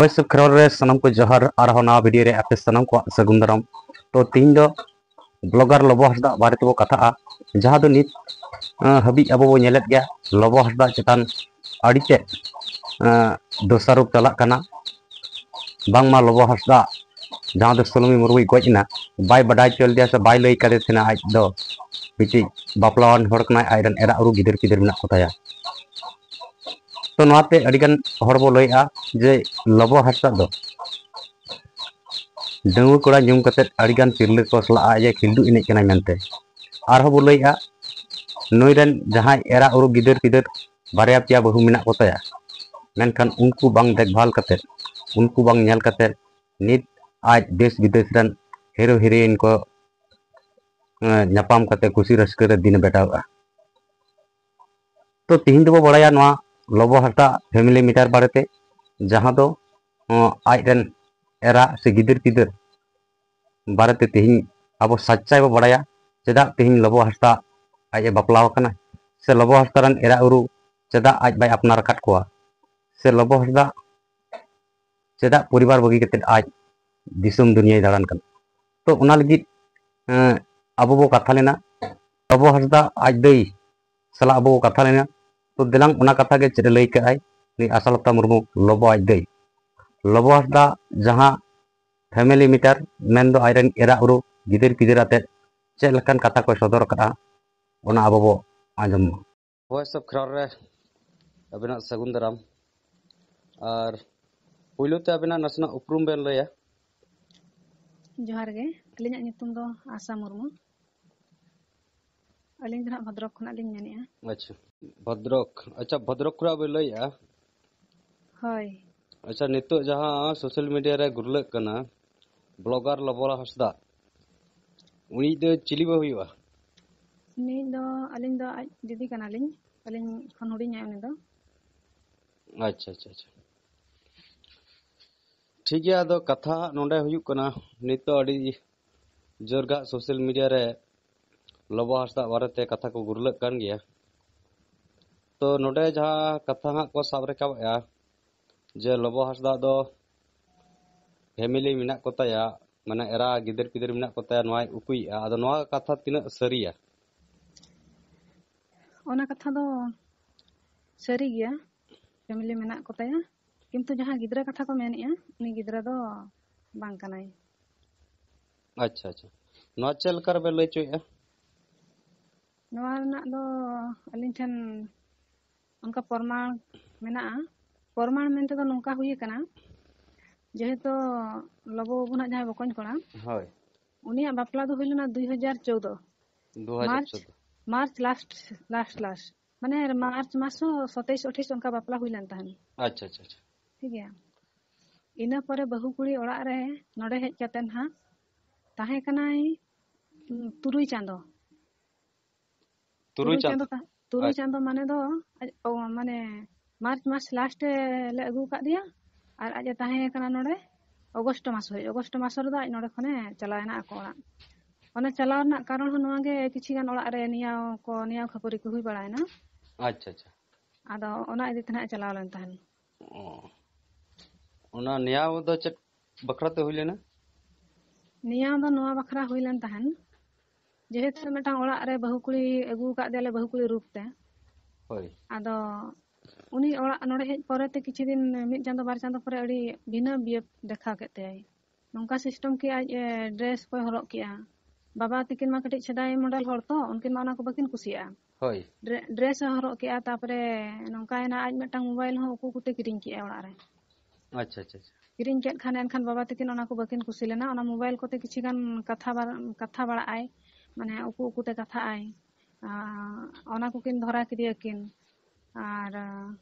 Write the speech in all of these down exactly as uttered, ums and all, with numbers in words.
ᱦᱳᱭ, ᱥᱟᱵᱥᱠᱨᱟᱭᱵᱟᱨ ᱨᱮ ᱥᱟᱱᱟᱢ ᱠᱚ ᱡᱚᱦᱟᱨ, ᱟᱨᱦᱚᱸ ᱱᱟᱣᱟ ᱵᱷᱤᱰᱤᱭᱳ ᱨᱮ ᱟᱯᱮ ᱥᱟᱱᱟᱢ ᱠᱚᱣᱟᱜ ᱥᱟᱹᱜᱩᱱ ᱫᱟᱨᱟᱢ᱾ ᱛᱚ, ᱛᱤᱦᱤᱧ ᱫᱚ ᱵᱞᱚᱜᱟᱨ ᱞᱚᱵᱚ ᱦᱟᱸᱥᱫᱟ ᱵᱟᱨᱮ ᱛᱮᱵᱚ ᱠᱟᱛᱷᱟᱜᱼᱟ, ᱡᱟᱦᱟᱸ ᱫᱚ ᱱᱤᱛ, ᱟᱸ, ᱦᱟᱹᱵᱤᱡ ᱟᱵᱚ ᱵᱚ ᱧᱮᱞᱮᱫ ᱜᱮᱭᱟ, ᱞᱚᱵᱚ ᱦᱟᱸᱥᱫᱟ ᱪᱮᱛᱟᱱ ᱟᱹᱰᱤ ᱛᱮᱫ, ᱟᱸ, ᱫᱳᱥᱟᱨᱳᱯ ᱪᱟᱞᱟᱜ ᱠᱟᱱᱟ᱾ ᱵᱟᱝᱢᱟ ᱞᱚᱵᱚ ᱦᱟᱸᱥᱫᱟ, ᱡᱟᱦᱟᱸ ᱫᱚ ᱥᱩᱞᱟᱹᱢᱤ ᱢᱩᱨᱢᱩᱭ ᱜᱚᱡ ᱮᱱᱟ, ᱵᱟᱭ ᱵᱟᱰᱟᱭ ᱦᱚᱪᱚ ᱞᱮᱫᱮᱭᱟ ᱥᱮ ᱵᱟᱭ ᱞᱟᱹᱭ ᱠᱟᱫᱮ ᱛᱟᱦᱮᱱᱟ, ᱟᱡ ᱫᱚ ᱢᱤᱫᱴᱤᱡ ᱵᱟᱯᱞᱟᱣᱟᱱ ᱦᱚᱲ ᱠᱟᱱᱟᱭ, ᱟᱡᱨᱮᱱ ᱮᱨᱟ ᱩᱨᱩ ᱜᱤᱫᱟᱹᱨ ᱯᱤᱫᱟᱹᱨ ᱢᱮᱱᱟᱜ ᱠᱚᱛᱟᱭᱟ᱾ ᱛᱚ, ᱱᱚᱣᱟᱛᱮ ᱟᱹᱰᱤᱜᱟᱱ ᱦᱚᱲ ᱵᱚ ᱞᱟᱹᱭᱮᱫᱼᱟ ᱡᱮ ᱞᱚᱵᱚ ᱦᱟᱸᱥᱫᱟ ᱫᱚ ᱰᱟᱺᱜᱩᱣᱟᱹ ᱠᱚᱲᱟ ᱧᱩᱢ ᱠᱟᱛᱮᱫ ᱟᱹᱰᱤᱜᱟᱱ ᱛᱤᱨᱞᱟᱹ ᱠᱚ ᱥᱟᱞᱟᱜ ᱟᱡ ᱮ ᱠᱷᱤᱞᱰᱩ ᱮᱱᱮᱡ ᱠᱟᱱᱟᱭ ᱢᱮᱱᱛᱮ᱾ ᱟᱨᱦᱚᱸ ᱵᱚ ᱞᱟᱹᱭᱮᱫᱼᱟ, ᱱᱩᱭ ᱨᱮᱱ ᱡᱟᱦᱟᱸᱭ ᱮᱨᱟ ᱩᱨᱩ ᱜᱤᱫᱟᱹᱨ ᱯᱤᱫᱟᱹᱨ ᱵᱟᱨᱭᱟ ᱯᱮᱭᱟ ᱵᱟᱹᱦᱩ ᱢᱮᱱᱟᱜ ᱠᱚᱛᱟᱭᱟ, ᱢᱮᱱᱠᱷᱟᱱ ᱩᱱᱠᱩ ᱵᱟᱝ ᱫᱮᱠᱷᱵᱷᱟᱞ ᱠᱟᱛᱮᱫ, ᱩᱱᱠᱩ ᱵᱟᱝ ᱧᱮᱞ ᱠᱟᱛᱮᱫ ᱱᱤᱛ ᱟᱡ ᱫᱮᱥ ᱵᱤᱫᱮᱥ ᱨᱮᱱ ᱦᱤᱨᱳ ᱦᱤᱨᱳᱭᱤᱱ ᱠᱚ, ᱮᱸ, ᱧᱟᱯᱟᱢ ᱠᱟᱛᱮ ᱠᱩᱥᱤ ᱨᱟᱹᱥᱠᱟᱹ ᱨᱮ ᱫᱤᱱᱮ ᱵᱤᱛᱟᱹᱣᱮᱫᱼᱟ᱾ ᱛᱚ, ᱛᱤᱦᱤᱧ ᱫᱚᱵᱚ ᱵᱟᱲᱟᱭᱟ ᱱᱚᱣᱟ ᱞᱚᱵᱚ ᱦᱟᱸᱥᱫᱟ ᱯᱷᱮᱢᱤᱞᱤ ᱢᱮᱴᱟᱨ ᱵᱟᱨᱮᱛᱮ, ᱡᱟᱦᱟᱸ ᱫᱚ, ᱦᱚᱸ, ᱟᱡ ᱨᱮᱱ ᱮᱨᱟ ᱥᱮ ᱜᱤᱫᱟᱹᱨ ᱯᱤᱫᱟᱹᱨ ᱵᱟᱨᱮᱛᱮ ᱛᱤᱦᱤᱧ ᱟᱵᱚ ᱥᱟᱪᱪᱟᱭ ᱵᱚ ᱵᱟᱲᱟᱭᱟ᱾ ᱪᱮᱫᱟᱜ ᱛᱤᱦᱤᱧ ᱞᱚᱵᱚ ᱦᱟᱸᱥᱫᱟ ᱟᱡ ᱮ ᱵᱟᱯᱞᱟ ᱟᱠᱟᱱᱟ, ᱥᱮ ᱞᱚᱵᱚ ᱦᱟᱸᱥᱫᱟ ᱨᱮᱱ ᱮᱨᱟ ᱩᱨᱩ ᱪᱮᱫᱟᱜ ᱟᱡ ᱵᱟᱭ ᱟᱯᱱᱟᱨ ᱟᱠᱟᱫ ᱠᱚᱣᱟ, ᱥᱮ ᱞᱚᱵᱚ ᱦᱟᱸᱥᱫᱟ ᱪᱮᱫᱟᱜ ᱯᱚᱨᱤᱵᱟᱨ ᱵᱟᱹᱜᱤ ᱠᱟᱛᱮᱫ ᱟᱡ ᱫᱤᱥᱚᱢ ᱫᱩᱱᱤᱭᱟᱹᱭ ᱫᱟᱬᱟᱱ ᱠᱟᱱᱟ᱾ ᱛᱚ, ᱚᱱᱟ ᱞᱟᱹᱜᱤᱫ, ᱮᱸ, ᱟᱵᱚ ᱵᱚ ᱠᱟᱛᱷᱟ ᱞᱮᱱᱟ, ᱞᱚᱵᱚ ᱦᱟᱸᱥᱫᱟ ᱟᱡ ᱫᱟᱹᱭ ᱥᱟᱞᱟᱜ ᱟᱵᱚ ᱵᱚ ᱠᱟᱛᱷᱟ ᱞᱮᱱᱟ᱾ ᱛᱚ, ᱫᱮᱞᱟᱝ ᱚᱱᱟ ᱠᱟᱛᱷᱟ ᱜᱮ ᱪᱮᱫ ᱮ ᱞᱟᱹᱭ ᱠᱟᱜᱼᱟᱭ ᱱᱩᱭ ᱟᱥᱟᱞᱚᱛᱟ ᱢᱩᱨᱢᱩ, ᱞᱚᱵᱚ ᱟᱡ ᱫᱟᱹᱭ᱾ ᱞᱚᱵᱚ ᱦᱟᱸᱥᱫᱟ ᱡᱟᱦᱟᱸ ᱯᱷᱮᱢᱮᱞᱤ ᱢᱮᱴᱟᱨ, ᱢᱮᱱᱫᱚ ᱟᱡᱨᱮᱱ ᱮᱨᱟ ᱩᱨᱩ ᱜᱤᱫᱟᱹᱨ ᱯᱤᱫᱟᱹᱨ ᱟᱛᱮᱫ ᱪᱮᱫ ᱞᱮᱠᱟᱱ ᱠᱟᱛᱷᱟ ᱠᱚᱭ ᱥᱚᱫᱚᱨ ᱟᱠᱟᱫᱼᱟ, ᱚᱱᱟ ᱟᱵᱚ ᱵᱚ ᱟᱸᱡᱚᱢ ᱢᱟ᱾ ᱦᱳᱭ, ᱥᱟᱵᱥᱠᱨᱟᱭᱵᱟᱨ ᱨᱮ ᱟᱵᱮᱱᱟᱜ ᱥᱟᱹᱜᱩᱱ ᱫᱟᱨᱟᱢ᱾ ᱟᱨ ᱯᱳᱭᱞᱳ ᱛᱮ ᱟᱵᱮᱱᱟᱜ ᱱᱟᱥᱮᱱᱟᱜ ᱩᱯᱨᱩᱢ ᱵᱮᱱ ᱞᱟᱹᱭᱟ? ᱡᱚᱦᱟᱨ ᱜᱮ, ᱟᱹᱞᱤᱧᱟᱜ ᱧᱩᱛᱩᱢ ᱫᱚ ᱟᱥᱟ ᱢᱩᱨᱢᱩ᱾ ᱟᱹᱞᱤᱧ ᱫᱚ ᱱᱟᱦᱟᱜ ᱵᱷᱚᱫᱨᱚᱠ ᱠᱷᱚᱱᱟᱜ ᱞᱤᱧ ᱢᱮᱱᱮᱫᱼᱟ᱾ ᱟᱪᱪᱷᱟ, ᱵᱷᱚᱫᱨᱚᱠ᱾ ᱟᱪᱪᱷᱟ, ᱵᱷᱚᱫᱨᱚᱠ ᱠᱷᱚᱱᱟᱜ ᱵᱮᱱ ᱞᱟᱹᱭᱮᱫᱼᱟ? ᱦᱳᱭ᱾ ᱟᱪᱪᱷᱟ, ᱱᱤᱛᱚᱜ ᱡᱟᱦᱟᱸ ᱥᱳᱥᱟᱞ ᱢᱤᱰᱤᱭᱟ ᱨᱮ ᱜᱩᱨᱞᱟᱹᱜ ᱠᱟᱱᱟ, ᱵᱞᱚᱜᱟᱨ ᱞᱚᱵᱚ ᱦᱟᱸᱥᱫᱟ, ᱩᱱᱤ ᱫᱚ ᱪᱤᱞᱤ ᱵᱟᱹᱦᱩ ᱦᱩᱭᱩᱜᱼᱟ? ᱩᱱᱤ ᱫᱚ, ᱟᱹᱞᱤᱧ ᱫᱚ ᱟᱡ ᱫᱤᱫᱤ ᱠᱟᱱᱟᱞᱤᱧ, ᱟᱹᱞᱤᱧ ᱠᱷᱚᱱ ᱦᱩᱰᱤᱧᱟᱭ ᱩᱱᱤ ᱫᱚ᱾ ᱟᱪᱪᱷᱟ, ᱟᱪᱪᱷᱟ, ᱟᱪᱪᱷᱟ᱾ ᱴᱷᱤᱠ ᱜᱮᱭᱟ, ᱟᱫᱚ ᱠᱟᱛᱷᱟ ᱦᱟᱸᱜ ᱱᱚᱰᱮ ᱦᱩᱭᱩᱜ ᱠᱟᱱᱟ, ᱱᱤᱛ ᱫᱚ ᱟᱹᱰᱤ ᱡᱳᱨ ᱜᱮ ᱦᱟᱸᱜ ᱥᱳᱥᱟᱞ ᱢᱤᱰᱤᱭᱟ ᱨᱮ ᱞᱚᱵᱚ ᱦᱟᱸᱥᱫᱟ ᱵᱟᱨᱮᱛᱮ ᱠᱟᱛᱷᱟ ᱠᱚ ᱜᱩᱨᱞᱟᱹᱜ ᱠᱟᱱ ᱜᱮᱭᱟ᱾ ᱛᱚ, ᱱᱚᱰᱮ ᱡᱟᱦᱟᱸ ᱠᱟᱛᱷᱟ ᱦᱟᱸᱜ ᱠᱚ ᱥᱟᱵ ᱨᱟᱠᱟᱵᱮᱜᱼᱟ, ᱡᱮ ᱞᱚᱵᱚ ᱦᱟᱸᱥᱫᱟ ᱫᱚ ᱯᱷᱮᱢᱮᱞᱤ ᱢᱮᱱᱟᱜ ᱠᱚᱛᱟᱭᱟ, ᱢᱟᱱᱮ ᱮᱨᱟ ᱜᱤᱫᱟᱹᱨ ᱯᱤᱫᱟᱹᱨ ᱢᱮᱱᱟᱜ ᱠᱚᱛᱟᱭᱟ, ᱱᱚᱣᱟᱭ ᱩᱠᱩᱭᱮᱫᱼᱟ, ᱟᱫᱚ ᱱᱚᱣᱟ ᱠᱟᱛᱷᱟ ᱛᱤᱱᱟᱹᱜ ᱥᱟᱹᱨᱤᱭᱟ? ᱚᱱᱟ ᱠᱟᱛᱷᱟ ᱫᱚ ᱥᱟᱹᱨᱤ ᱜᱮᱭᱟ, ᱯᱷᱮᱢᱮᱞᱤ ᱢᱮᱱᱟᱜ ᱠᱚᱛᱟᱭᱟ, ᱠᱤᱱᱛᱩ ᱡᱟᱦᱟᱸ ᱜᱤᱫᱽᱨᱟᱹ ᱠᱟᱛᱷᱟ ᱠᱚ ᱢᱮᱱᱮᱫᱼᱟ, ᱩᱱᱤ ᱜᱤᱫᱽᱨᱟᱹ ᱫᱚ ᱵᱟᱝ ᱠᱟᱱᱟᱭ᱾ ᱟᱪᱪᱷᱟ, ᱟᱪᱪᱷᱟ᱾ ᱱᱚᱣᱟ ᱪᱮᱫ ᱞᱮᱠᱟ ᱨᱮᱵᱮᱱ ᱞᱟᱹᱭ ᱦᱚᱪᱚᱭᱮᱫᱼᱟ? ᱱᱚᱣᱟ ᱨᱮᱱᱟᱜ ᱫᱚ ᱟᱹᱞᱤᱧ ᱴᱷᱮᱱ ᱚᱱᱠᱟ ᱯᱨᱚᱢᱟᱱ ᱢᱮᱱᱟᱜᱼᱟ᱾ ᱯᱨᱚᱢᱟᱱ ᱢᱮᱱᱛᱮ ᱫᱚ ᱱᱚᱝᱠᱟ ᱦᱩᱭ ᱟᱠᱟᱱᱟ, ᱡᱮᱦᱮᱛᱩ ᱞᱚᱵᱚ ᱵᱟᱹᱵᱩ ᱱᱟᱜ ᱡᱟᱦᱟᱸᱭ ᱵᱚᱠᱚᱧ ᱠᱚᱲᱟ, ᱦᱳᱭ᱾ ᱩᱱᱤᱭᱟᱜ ᱵᱟᱯᱞᱟ ᱫᱚ ᱦᱩᱭ ᱞᱮᱱᱟ ᱫᱩᱭ ᱦᱟᱡᱟᱨ ᱪᱳᱫᱫᱳ, ᱫᱩ ᱦᱟᱡᱟᱨ ᱪᱳᱫᱫᱳ᱾ ᱢᱟᱨᱪ ᱞᱟᱥᱴ ᱞᱟᱥᱴ ᱞᱟᱥᱴ, ᱢᱟᱱᱮ ᱢᱟᱨᱪ ᱢᱟᱥ ᱦᱚᱸ ᱥᱚᱛᱮᱭᱤᱥ ᱟᱴᱷᱟᱭᱤᱥ ᱚᱱᱠᱟ ᱵᱟᱯᱞᱟ ᱦᱩᱭ ᱞᱮᱱ ᱛᱟᱦᱮᱸᱱ᱾ ᱟᱪᱪᱷᱟ, ᱟᱪᱪᱷᱟ, ᱟᱪᱪᱷᱟ᱾ ᱴᱷᱤᱠ ᱜᱮᱭᱟ᱾ ᱤᱱᱟᱹ ᱯᱚᱨᱮ ᱵᱟᱹᱦᱩ ᱠᱩᱲᱤ ᱚᱲᱟᱜ ᱨᱮ ᱱᱚᱰᱮ ᱦᱮᱡ ᱠᱟᱛᱮ ᱱᱟᱦᱟᱜ ᱛᱟᱦᱮᱸ ᱠᱟᱱᱟᱭ, ᱩᱸ, ᱛᱩᱨᱩᱭ ᱪᱟᱸᱫᱚ᱾ ᱛᱩᱨᱩᱭ ᱪᱟᱸᱫᱚ᱾ ᱛᱟ-, ᱛᱩᱨᱩᱭ ᱟᱪᱪᱷᱟ᱾ ᱪᱟᱸᱫᱚ ᱢᱟᱱᱮ ᱫᱚ ᱟᱡ, ᱚ, ᱢᱟᱱᱮ ᱢᱟᱨᱪ ᱢᱟᱥ ᱞᱟᱥᱴ ᱞᱮ ᱟᱹᱜᱩ ᱟᱠᱟᱫᱮᱭᱟ, ᱟᱨ ᱟᱡ ᱮ ᱛᱟᱦᱮᱸ ᱠᱟᱱᱟ ᱱᱚᱰᱮ ᱚᱜᱚᱥᱴ ᱢᱟᱥ ᱦᱟᱹᱵᱤᱡ᱾ ᱚᱜᱚᱥᱴ ᱢᱟᱥ ᱨᱮᱫᱚ ᱟᱡ ᱱᱚᱰᱮ ᱠᱷᱚᱱᱮ ᱪᱟᱞᱟᱣ ᱮᱱᱟ ᱟᱠᱚ ᱚᱲᱟᱜ᱾ ᱚᱱᱟ ᱪᱟᱞᱟᱣ ᱨᱮᱱᱟᱜ ᱠᱟᱨᱚᱱ ᱦᱚᱸ ᱱᱚᱣᱟ ᱜᱮ, ᱠᱤᱪᱷᱤ ᱜᱟᱱ ᱚᱲᱟᱜ ᱨᱮ ᱱᱮᱭᱟᱣ ᱠᱚ, ᱱᱮᱭᱟᱣ ᱠᱷᱟᱹᱯᱟᱹᱨᱤ ᱠᱚ ᱦᱩᱭ ᱵᱟᱲᱟᱭᱮᱱᱟ᱾ ᱟᱪᱪᱷᱟ, ᱟᱪᱪᱷᱟ᱾ ᱟᱫᱚ ᱚᱱᱟ ᱤᱫᱤ ᱛᱮ ᱱᱟᱦᱟᱜ ᱮ ᱪᱟᱞᱟᱣ ᱞᱮᱱ ᱛᱟᱦᱮᱸᱱ᱾ ᱚ᱾ ᱚᱱᱟ ᱱᱮᱭᱟᱣ ᱫᱚ ᱪᱮᱫ ᱵᱟᱠᱷᱨᱟ ᱛᱮ ᱦᱩᱭ ᱞᱮᱱᱟ? ᱱᱮᱭᱟᱣ ᱫᱚ ᱱᱚᱣᱟ ᱵᱟᱠᱷᱨᱟ ᱦᱩᱭ ᱞᱮᱱ ᱛᱟᱦᱮᱸᱱ, ᱡᱮᱦᱮᱛᱩ ᱢᱤᱫᱴᱟᱝ ᱚᱲᱟᱜ ᱨᱮ ᱵᱟᱹᱦᱩ ᱠᱩᱲᱤ ᱟᱹᱜᱩ ᱟᱠᱟᱫ ᱫᱮᱭᱟᱞᱮ ᱵᱟᱹᱦᱩ ᱠᱩᱲᱤ ᱨᱩᱯ ᱛᱮ᱾ ᱦᱳᱭ᱾ ᱟᱫᱚ ᱩᱱᱤ ᱚᱲᱟᱜ ᱱᱚᱰᱮ ᱦᱮᱡ ᱯᱚᱨᱮ ᱛᱮ ᱠᱤᱪᱷᱩ ᱫᱤᱱ, ᱢᱤᱫ ᱪᱟᱸᱫᱚ ᱵᱟᱨ ᱪᱟᱸᱫᱚ ᱯᱚᱨᱮ ᱟᱹᱰᱤ ᱵᱷᱤᱱᱟᱹ ᱵᱤᱦᱮᱵ ᱫᱮᱠᱷᱟᱣ ᱠᱮᱫ ᱛᱟᱭᱟᱭ᱾ ᱱᱚᱝᱠᱟ ᱥᱤᱥᱴᱮᱢ ᱠᱤ ᱟᱡ, ᱮ, ᱰᱨᱮᱥ ᱠᱚᱭ ᱦᱚᱨᱚᱜ ᱠᱮᱜᱼᱟ᱾ ᱵᱟᱵᱟ ᱛᱤᱠᱤᱱ ᱢᱟ ᱠᱟᱹᱴᱤᱡ ᱥᱮᱫᱟᱭ ᱢᱚᱰᱮᱞ ᱦᱚᱲ ᱛᱚ, ᱩᱱᱠᱤᱱ ᱢᱟ ᱚᱱᱟ ᱠᱚ ᱵᱟᱹᱠᱤᱱ ᱠᱩᱥᱤᱭᱟᱜᱼᱟ᱾ ᱦᱳᱭ᱾ ᱰᱨᱮ-, ᱰᱨᱮᱥ ᱮ ᱦᱚᱨᱚᱜ ᱠᱮᱜᱼᱟ, ᱛᱟᱨᱯᱚᱨᱮ ᱱᱚᱝᱠᱟᱭᱮᱱᱟ ᱟᱡ ᱢᱤᱫᱴᱟᱝ ᱢᱳᱵᱟᱭᱤᱞ ᱦᱚᱸ ᱩᱠᱩ ᱩᱠᱩᱛᱮ ᱠᱤᱨᱤᱧ ᱠᱮᱜᱼᱟ ᱚᱲᱟᱜ ᱨᱮ᱾ ᱟᱪᱪᱷᱟ, ᱟᱪᱪᱷᱟ, ᱟᱪᱪᱷᱟ᱾ ᱠᱤᱨᱤᱧ ᱠᱮᱫ ᱠᱷᱟᱱ ᱮᱱᱠᱷᱟᱱ ᱵᱟᱵᱟ ᱛᱤᱠᱤᱱ ᱚᱱᱟ ᱠᱚ ᱵᱟᱹᱠᱤᱱ ᱠᱩᱥᱤ ᱞᱮᱱᱟ᱾ ᱚᱱᱟ ᱢᱳᱵᱟᱭᱤᱞ ᱠᱚᱛᱮ ᱠᱤᱪᱷᱤ ᱜᱟᱱ ᱠᱟᱛᱷᱟ ᱵᱟᱨ-, ᱠᱟᱛᱷᱟ ᱵᱟᱲᱟᱜ ᱟᱭ, ᱢᱟᱱᱮ ᱩᱠᱩ ᱩᱠᱩᱛᱮ ᱠᱟᱛᱷᱟᱜ ᱟᱭ᱾ ᱟᱸ, ᱚᱱᱟ ᱠᱚᱠᱤᱱ ᱫᱷᱚᱨᱟ ᱠᱮᱫᱮᱭᱟᱠᱤᱱ᱾ ᱟᱨ, ᱟᱸ,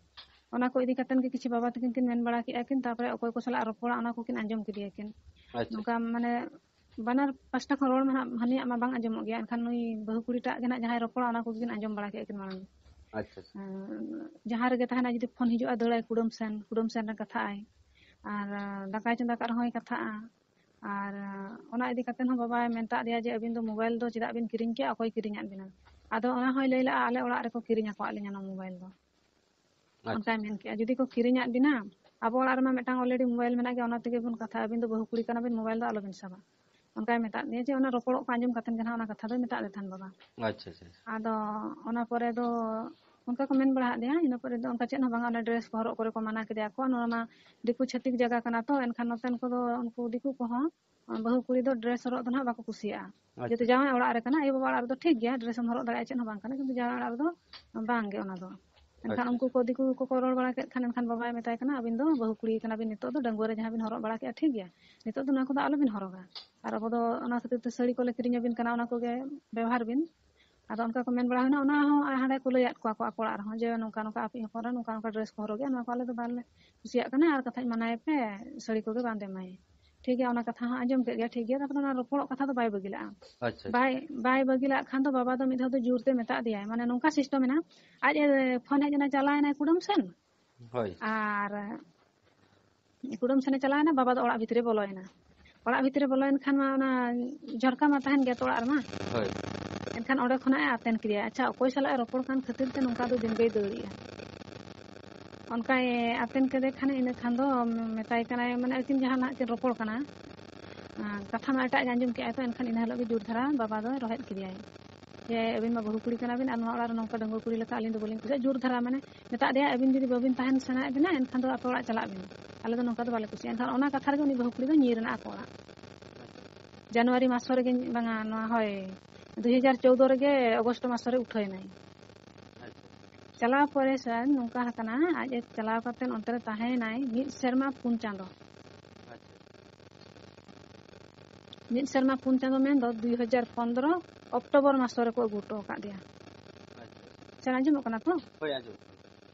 ᱚᱱᱟ ᱠᱚ ᱤᱫᱤ ᱠᱟᱛᱮᱱ ᱜᱮ ᱠᱤᱪᱷᱤ ᱵᱟᱵᱟ ᱛᱟᱹᱠᱤᱱ ᱠᱤᱱ ᱢᱮᱱ ᱵᱟᱲᱟ ᱠᱮᱜᱼᱟ ᱠᱤᱱ, ᱛᱟᱨᱯᱚᱨᱮ ᱚᱠᱚᱭ ᱠᱚ ᱥᱟᱞᱟᱜ ᱨᱚᱯᱚᱲᱟ ᱚᱱᱟ ᱠᱚᱠᱤᱱ ᱟᱸᱡᱚᱢ ᱠᱮᱫᱮᱭᱟᱠᱤᱱ᱾ ᱟᱪᱪᱷᱟ᱾ ᱱᱚᱝᱠᱟ ᱢᱟᱱᱮ ᱵᱟᱱᱟᱨ ᱯᱟᱥᱴᱟ ᱠᱷᱚᱱ ᱨᱚᱲ ᱢᱟ ᱦᱟᱸᱜ ᱦᱟᱹᱱᱤᱭᱟᱜ ᱢᱟ ᱵᱟᱝ ᱟᱸᱡᱚᱢᱚᱜ ᱜᱮᱭᱟ, ᱮᱱᱠᱷᱟᱱ ᱱᱩᱭ ᱵᱟᱹᱦᱩ ᱠᱩᱲᱤᱴᱟᱜ ᱜᱮ ᱱᱟᱜ ᱡᱟᱦᱟᱸᱭ ᱨᱚᱯᱚᱲᱟ ᱚᱱᱟ ᱠᱚᱜᱮ ᱠᱤᱱ ᱟᱸᱡᱚᱢ ᱵᱟᱲᱟ ᱠᱮᱜᱼᱟ ᱠᱤᱱ ᱢᱟᱲᱟᱝ᱾ ᱟᱪᱪᱷᱟ, ᱟᱪᱪᱷᱟ᱾ ᱟᱸ, ᱡᱟᱦᱟᱸ ᱨᱮᱜᱮ ᱛᱟᱦᱮᱱᱟ ᱡᱩᱫᱤ ᱯᱷᱳᱱ ᱦᱤᱡᱩᱜᱼᱟ ᱫᱟᱹᱲᱟᱭ ᱠᱩᱰᱟᱹᱢ ᱥᱮᱱ, ᱠᱩᱰᱟᱹᱢ ᱥᱮᱱ ᱨᱮ ᱠᱟᱛᱷᱟᱜ ᱟᱭ᱾ ᱟᱨ, ᱟᱸ, ᱫᱟᱠᱟᱭ ᱪᱚᱸᱫᱟ ᱠᱟᱜ ᱨᱮᱦᱚᱸᱭ ᱠᱟᱛᱷᱟᱜᱼᱟ᱾ ᱟᱨ, ᱟᱸ, ᱚᱱᱟ ᱤᱫᱤ ᱠᱟᱛᱮ ᱦᱚᱸ ᱵᱟᱵᱟᱭ ᱢᱮᱛᱟᱜ ᱫᱮᱭᱟ ᱡᱮ ᱟᱹᱵᱤᱱ ᱫᱚ ᱢᱳᱵᱟᱭᱤᱞ ᱫᱚ ᱪᱮᱫᱟᱜ ᱵᱤᱱ ᱠᱤᱨᱤᱧ ᱠᱮᱜᱼᱟ, ᱚᱠᱚᱭ ᱠᱤᱨᱤᱧᱟᱫ ᱵᱤᱱᱟ? ᱟᱫᱚ ᱚᱱᱟ ᱦᱚᱸᱭ ᱞᱟᱹᱭ ᱞᱮᱜᱼᱟ ᱟᱞᱮ ᱚᱲᱟᱜ ᱨᱮᱠᱚ ᱠᱤᱨᱤᱧ ᱟᱠᱟᱫ ᱞᱤᱧᱟ ᱱᱚᱣᱟ ᱢᱳᱵᱟᱭᱤᱞ ᱫᱚ᱾ ᱟᱪᱪᱷᱟ᱾ ᱚᱱᱠᱟᱭ ᱢᱮᱱ ᱠᱮᱜᱼᱟ, ᱡᱩᱫᱤ ᱠᱚ ᱠᱤᱨᱤᱧᱟᱫ ᱵᱤᱱᱟ, ᱟᱵᱚ ᱚᱲᱟᱜ ᱨᱮᱢᱟ ᱢᱤᱫᱴᱟᱝ already mobile ᱢᱮᱱᱟᱜ ᱜᱮᱭᱟ, ᱚᱱᱟ ᱛᱮᱜᱮ ᱵᱚᱱ ᱠᱟᱛᱷᱟᱜᱼᱟ, ᱟᱹᱵᱤᱱ ᱫᱚ ᱵᱟᱹᱦᱩ ᱠᱩᱲᱤ ᱠᱟᱱᱟ ᱵᱤᱱ, mobile ᱫᱚ ᱟᱞᱚ ᱵᱤᱱ ᱥᱟᱵᱟ᱾ ᱚᱱᱠᱟᱭ ᱢᱮᱛᱟᱫ ᱞᱤᱧᱟ ᱡᱮ ᱚᱱᱟ ᱨᱚᱯᱚᱲᱚᱜ ᱠᱚ ᱟᱸᱡᱚᱢ ᱠᱟᱛᱮ ᱜᱮ ᱱᱟᱦᱟᱜ ᱚᱱᱟ ᱠᱟᱛᱷᱟ ᱫᱚᱭ ᱢᱮᱛᱟᱫ ᱞᱮ ᱛᱟᱦᱮᱱ ᱵᱟᱵᱟ᱾ ᱟᱪᱪᱷᱟ ᱟᱪᱪᱷᱟ ᱟᱪᱪᱷᱟ᱾ ᱟᱫᱚ ᱚᱱᱟ ᱯᱚᱨᱮ ᱫᱚ ᱚᱱᱠᱟ ᱠᱚ ᱢᱮᱱ ᱵᱟᱲᱟ ᱟᱫ ᱞᱮᱭᱟ, ᱤᱱᱟᱹ ᱯᱚᱨᱮ ᱫᱚ ᱚᱱᱠᱟ ᱪᱮᱫ ᱦᱚᱸ ᱵᱟᱝᱟ, ᱚᱱᱟ dress ᱠᱚ ᱦᱚᱨᱚᱜ ᱠᱚᱨᱮ ᱠᱚ ᱢᱟᱱᱟ ᱠᱮᱫᱮᱭᱟ ᱠᱚ, ᱱᱚᱣᱟ ᱢᱟ ᱫᱤᱠᱩ ᱪᱷᱟᱹᱛᱤᱠ ᱡᱟᱭᱜᱟ ᱠᱟᱱᱟ ᱛᱚ, ᱮᱱᱠᱷᱟᱱ ᱱᱚᱛᱮᱱ ᱠᱚᱫᱚ ᱩᱱᱠᱩ ᱫᱤᱠᱩ ᱠᱚᱦᱚᱸ ᱵᱟᱹᱦᱩ ᱠᱩᱲᱤ ᱫᱚ dress ᱦᱚᱨᱚᱜ ᱫᱚ ᱱᱟᱦᱟᱜ ᱵᱟᱠᱚ ᱠᱩᱥᱤᱭᱟᱜᱼᱟ᱾ ᱟᱪᱪᱷᱟ᱾ ᱡᱮᱦᱮᱛᱩ ᱡᱟᱶᱟᱭ ᱚᱲᱟᱜ ᱨᱮ ᱠᱟᱱᱟ, ᱟᱭᱳ ᱵᱟᱵᱟ ᱚᱲᱟᱜ ᱨᱮᱫᱚ ᱴᱷᱤᱠ ᱜᱮᱭᱟ, dress ᱮᱢ ᱦᱚᱨᱚᱜ ᱫᱟᱲᱮᱭᱟᱜᱼᱟ, ᱪᱮᱫ ᱦᱚᱸ ᱵᱟᱝ ᱠᱟᱱᱟ, ᱠᱤᱱᱛᱩ ᱡᱟᱶᱟᱭ ᱚᱲᱟᱜ ᱨᱮᱫᱚ ᱵᱟᱝ ᱜᱮ ᱚᱱᱟ ᱫᱚ᱾ ᱮᱱᱠᱷᱟᱱ ᱟᱪᱪᱷᱟ᱾ ᱩᱱᱠᱩ ᱠᱚ ᱫᱤᱠᱩ ᱠᱚᱠᱚ ᱨᱚᱲ ᱵᱟᱲᱟ ᱠᱮᱫ ᱠᱷᱟᱱ, ᱮᱱᱠᱷᱟᱱ ᱵᱟᱵᱟᱭ ᱢᱮᱛᱟᱭ ᱠᱟᱱᱟ, "ᱟᱹᱵᱤᱱ ᱫᱚ ᱵᱟᱹᱦᱩ ᱠᱩᱲᱤ ᱠᱟᱱᱟ ᱵᱤᱱ, ᱱᱤᱛᱚᱜ ᱫᱚ ᱰᱟᱺᱜᱩᱣᱟᱹ ᱨᱮ ᱡᱟᱦᱟᱸ ᱵᱤᱱ ᱦᱚᱨᱚᱜ ᱵᱟᱲᱟ ᱠᱮᱫᱼᱟ ᱴᱷᱤᱠ ᱜᱮᱭᱟ, ᱱᱤᱛᱚᱜ ᱫᱚ ᱱᱚᱣᱟ ᱠᱚᱫᱚ ᱟᱞᱚ ᱵᱤᱱ ᱦᱚᱨᱚᱜᱟ, ᱟᱨ ᱟᱵᱚ ᱫᱚ ᱚᱱᱟ ᱠᱷᱟᱹᱛᱤᱨ ᱛᱮ ᱥᱟᱹᱲᱤ ᱠᱚᱞᱮ ᱠᱤᱨᱤᱧ ᱟᱹᱵᱤᱱ ᱠᱟᱱᱟ, ᱚᱱᱟ ᱠᱚᱜᱮ ᱵᱮᱣᱦᱟᱨ ᱵᱤᱱ᱾" ᱟᱫᱚ ᱚᱱᱠᱟ ᱠᱚ ᱢᱮᱱ ᱵᱟᱲᱟ ᱦᱩᱭᱱᱟ, ᱚᱱᱟ ᱦᱚᱸ ᱦᱟᱸᱰᱮ ᱠᱚ ᱞᱟᱹᱭᱟᱫ ᱠᱚᱣᱟ ᱠᱚ ᱟᱠᱚ ᱚᱲᱟᱜ ᱨᱮᱦᱚᱸ ᱡᱮ, "ᱱᱚᱝᱠᱟ ᱱᱚᱝᱠᱟ ᱟᱯᱮ ᱦᱚᱯᱚᱱ ᱨᱮ ᱱᱚᱝᱠᱟ ᱱᱚᱝᱠᱟ dress ᱠᱚ ᱦᱚᱨᱚᱜᱮᱜᱼᱟ, ᱱᱚᱣᱟ ᱠᱚ ᱟᱞᱮ ᱫᱚ ᱵᱟᱞᱮ ᱠᱩᱥᱤᱭᱟᱜ ᱠᱟᱱᱟ, ᱟᱨ ᱠᱟᱛᱷᱟᱧ ᱢᱟᱱᱟᱭᱮ ᱯᱮ, ᱥᱟᱹᱲᱤ ᱠᱚᱜᱮ ᱵᱟᱸᱫᱮ ᱢᱟᱭ᱾" ᱴᱷᱤᱠ ᱜᱮᱭᱟ, ᱚᱱᱟ ᱠᱟᱛᱷᱟ ᱦᱚᱸ ᱟᱸᱡᱚᱢ ᱠᱮᱫ ᱜᱮᱭᱟ, ᱴᱷᱤᱠ ᱜᱮᱭᱟ᱾ ᱛᱟᱨᱯᱚᱨᱮ ᱚᱱᱟ ᱨᱚᱯᱚᱲᱚᱜ ᱠᱟᱛᱷᱟ ᱫᱚ ᱵᱟᱭ ᱵᱟᱹᱜᱤ ᱞᱟᱜᱼᱟ᱾ ᱟᱪᱪᱷᱟ᱾ ᱵᱟᱭ ᱵᱟᱭ ᱵᱟᱹᱜᱤ ᱞᱟᱜ ᱠᱷᱟᱱ ᱫᱚ ᱵᱟᱵᱟ ᱫᱚ ᱢᱤᱫ ᱫᱷᱟᱣ ᱫᱚ ᱡᱳᱨ ᱛᱮ ᱢᱮᱛᱟ ᱫᱮᱭᱟᱭ, ᱢᱟᱱᱮ ᱱᱚᱝᱠᱟ system ᱢᱮᱱᱟᱜᱼᱟ, ᱟᱡ ᱮ ᱯᱷᱳᱱ ᱦᱮᱡ ᱮᱱᱟ, ᱪᱟᱞᱟᱣ ᱮᱱᱟᱭ ᱠᱩᱰᱟᱹᱢ ᱥᱮᱱ, ᱦᱳᱭ᱾ ᱟᱨ ᱠᱩᱰᱟᱹᱢ ᱥᱮᱱᱮ ᱪᱟᱞᱟᱣ ᱮᱱᱟ, ᱵᱟᱵᱟ ᱫᱚ ᱚᱲᱟᱜ ᱵᱷᱤᱛᱨᱤ ᱨᱮ ᱵᱚᱞᱚᱭᱮᱱᱟ᱾ ᱚᱲᱟᱜ ᱵᱷᱤᱛᱨᱤ ᱨᱮ ᱵᱚᱞᱚᱭᱮᱱ ᱠᱷᱟᱱ ᱢᱟ ᱚᱱᱟ ᱡᱷᱚᱨᱠᱟ ᱢᱟ ᱛᱟᱦᱮᱱ ᱜᱮᱭᱟ ᱛᱚ ᱚᱲᱟᱜ ᱨᱮᱢᱟ᱾ ᱦᱳᱭ᱾ ᱮᱱᱠᱷᱟᱱ ᱚᱸᱰᱮ ᱠᱷᱚᱱᱟᱜ ᱮ ᱟᱛᱮᱱ ᱠᱮᱫᱮᱭᱟ, ᱟᱪᱪᱷᱟ, ᱚᱠᱚᱭ ᱥᱟᱞᱟᱜ ᱮ ᱨᱚᱯᱚᱲ ᱠᱟᱱ ᱠᱷᱟᱹᱛᱤᱨ ᱛᱮ ᱱᱚᱝᱠᱟ ᱫᱚ ᱫᱤᱱ ᱜᱮᱭ ᱫᱟᱹᱲᱮᱜᱼᱟ᱾ ᱚᱱᱠᱟᱭ ᱟᱛᱮᱱ ᱠᱮᱫᱮ ᱠᱷᱟᱱ ᱤᱱᱟᱹ ᱠᱷᱟᱱ ᱫᱚ ᱢᱮᱛᱟᱭ ᱠᱟᱱᱟᱭ, ᱢᱟᱱᱮ ᱟᱹᱠᱤᱱ ᱡᱟᱦᱟᱱᱟᱜ ᱠᱤᱱ ᱨᱚᱯᱚᱲ ᱠᱟᱱᱟ, ᱟᱸ, ᱠᱟᱛᱷᱟ ᱢᱟ ᱮᱴᱟᱜ ᱜᱮ ᱟᱸᱡᱚᱢ ᱠᱮᱜᱼᱟᱭ ᱛᱚ, ᱮᱱᱠᱷᱟᱱ ᱤᱱᱟᱹ ᱦᱤᱞᱳᱜ ᱜᱮ ᱡᱳᱨ ᱫᱷᱟᱨᱟ ᱵᱟᱵᱟ ᱫᱚᱭ ᱨᱚᱦᱮᱫ ᱠᱮᱫᱮᱭᱟᱭ ᱡᱮ, "ᱟᱹᱵᱤᱱ ᱢᱟ ᱵᱟᱹᱦᱩ ᱠᱩᱲᱤ ᱠᱟᱱᱟ ᱵᱤᱱ ᱟᱨ ᱱᱚᱣᱟ ᱚᱲᱟᱜ ᱨᱮ ᱱᱚᱝᱠᱟ ᱰᱟᱺᱜᱩᱣᱟᱹ ᱠᱩᱲᱤ ᱞᱮᱠᱟ ᱟᱹᱞᱤᱧ ᱫᱚ ᱵᱟᱹᱞᱤᱧ ᱠᱩᱥᱤᱭᱟᱜᱼᱟ", ᱡᱳᱨ ᱫᱷᱟᱨᱟ, ᱢᱟᱱᱮ ᱢᱮᱛᱟᱜ ᱫᱮᱭᱟ, "ᱟᱹᱵᱤᱱ ᱡᱩᱫᱤ ᱵᱟᱹᱵᱤᱱ ᱛᱟᱦᱮᱱ ᱥᱟᱱᱟᱭᱮᱫ ᱵᱤᱱᱟ ᱮᱱᱠᱷᱟᱱ ᱫᱚ ᱟᱯᱮ ᱚᱲᱟᱜ ᱪᱟᱞᱟᱜ ᱵᱤᱱ, ᱟᱞᱮ ᱫᱚ ᱱᱚᱝᱠᱟ ᱫᱚ ᱵᱟᱞᱮ ᱠᱩᱥᱤᱭᱟᱜᱼᱟ᱾" ᱮᱱᱠᱷᱟᱱ ᱚᱱᱟ ᱠᱟᱛᱷᱟ ᱨᱮᱜᱮ ᱩᱱᱤ ᱵᱟᱹᱦᱩ ᱠᱩᱲᱤ ᱫᱚ ᱧᱤᱨ ᱮᱱᱟ ᱟᱠᱚ ᱚᱲᱟᱜ᱾ ᱡᱟᱱᱩᱣᱟᱨᱤ ᱢᱟᱥ ᱨᱮᱜᱮ, ᱵᱟᱝᱟ, ᱱᱚᱣᱟ ᱦᱳᱭ, ᱫᱩ ᱦᱟᱡᱟᱨ ᱪᱳᱫᱽᱫᱳ ᱨᱮᱜᱮ ᱚᱜᱚᱥᱴ ᱢᱟᱥ ᱨᱮ ᱩᱴᱷᱟᱹᱣ ᱮᱱᱟᱭ᱾ ᱪᱟᱞᱟᱣ ᱯᱚᱨᱮ ᱥᱟᱨ ᱱᱚᱝᱠᱟ ᱟᱠᱟᱱᱟ, ᱟᱡ ᱮ ᱪᱟᱞᱟᱣ ᱠᱟᱛᱮ ᱚᱱᱛᱮ ᱨᱮ ᱛᱟᱦᱮᱸᱭᱮᱱᱟᱭ ᱢᱤᱫ ᱥᱮᱨᱢᱟ ᱯᱩᱱ ᱪᱟᱸᱫᱚ᱾ ᱢᱤᱫ ᱥᱮᱨᱢᱟ ᱯᱩᱱ ᱪᱟᱸᱫᱚ ᱢᱮᱱᱫᱚ ᱫᱩᱭ ᱦᱟᱡᱟᱨ ᱯᱚᱱᱫᱽᱨᱚ ᱚᱠᱴᱳᱵᱚᱨ ᱢᱟᱥ ᱨᱮᱠᱚ ᱟᱹᱜᱩ ᱦᱚᱴᱚ ᱟᱠᱟᱫ ᱫᱮᱭᱟ᱾ ᱥᱟᱨ ᱟᱸᱡᱚᱢᱚᱜ ᱠᱟᱱᱟ ᱛᱚ? ᱦᱳᱭ, ᱟᱸᱡᱚᱢᱚᱜ ᱠᱟᱱᱟ᱾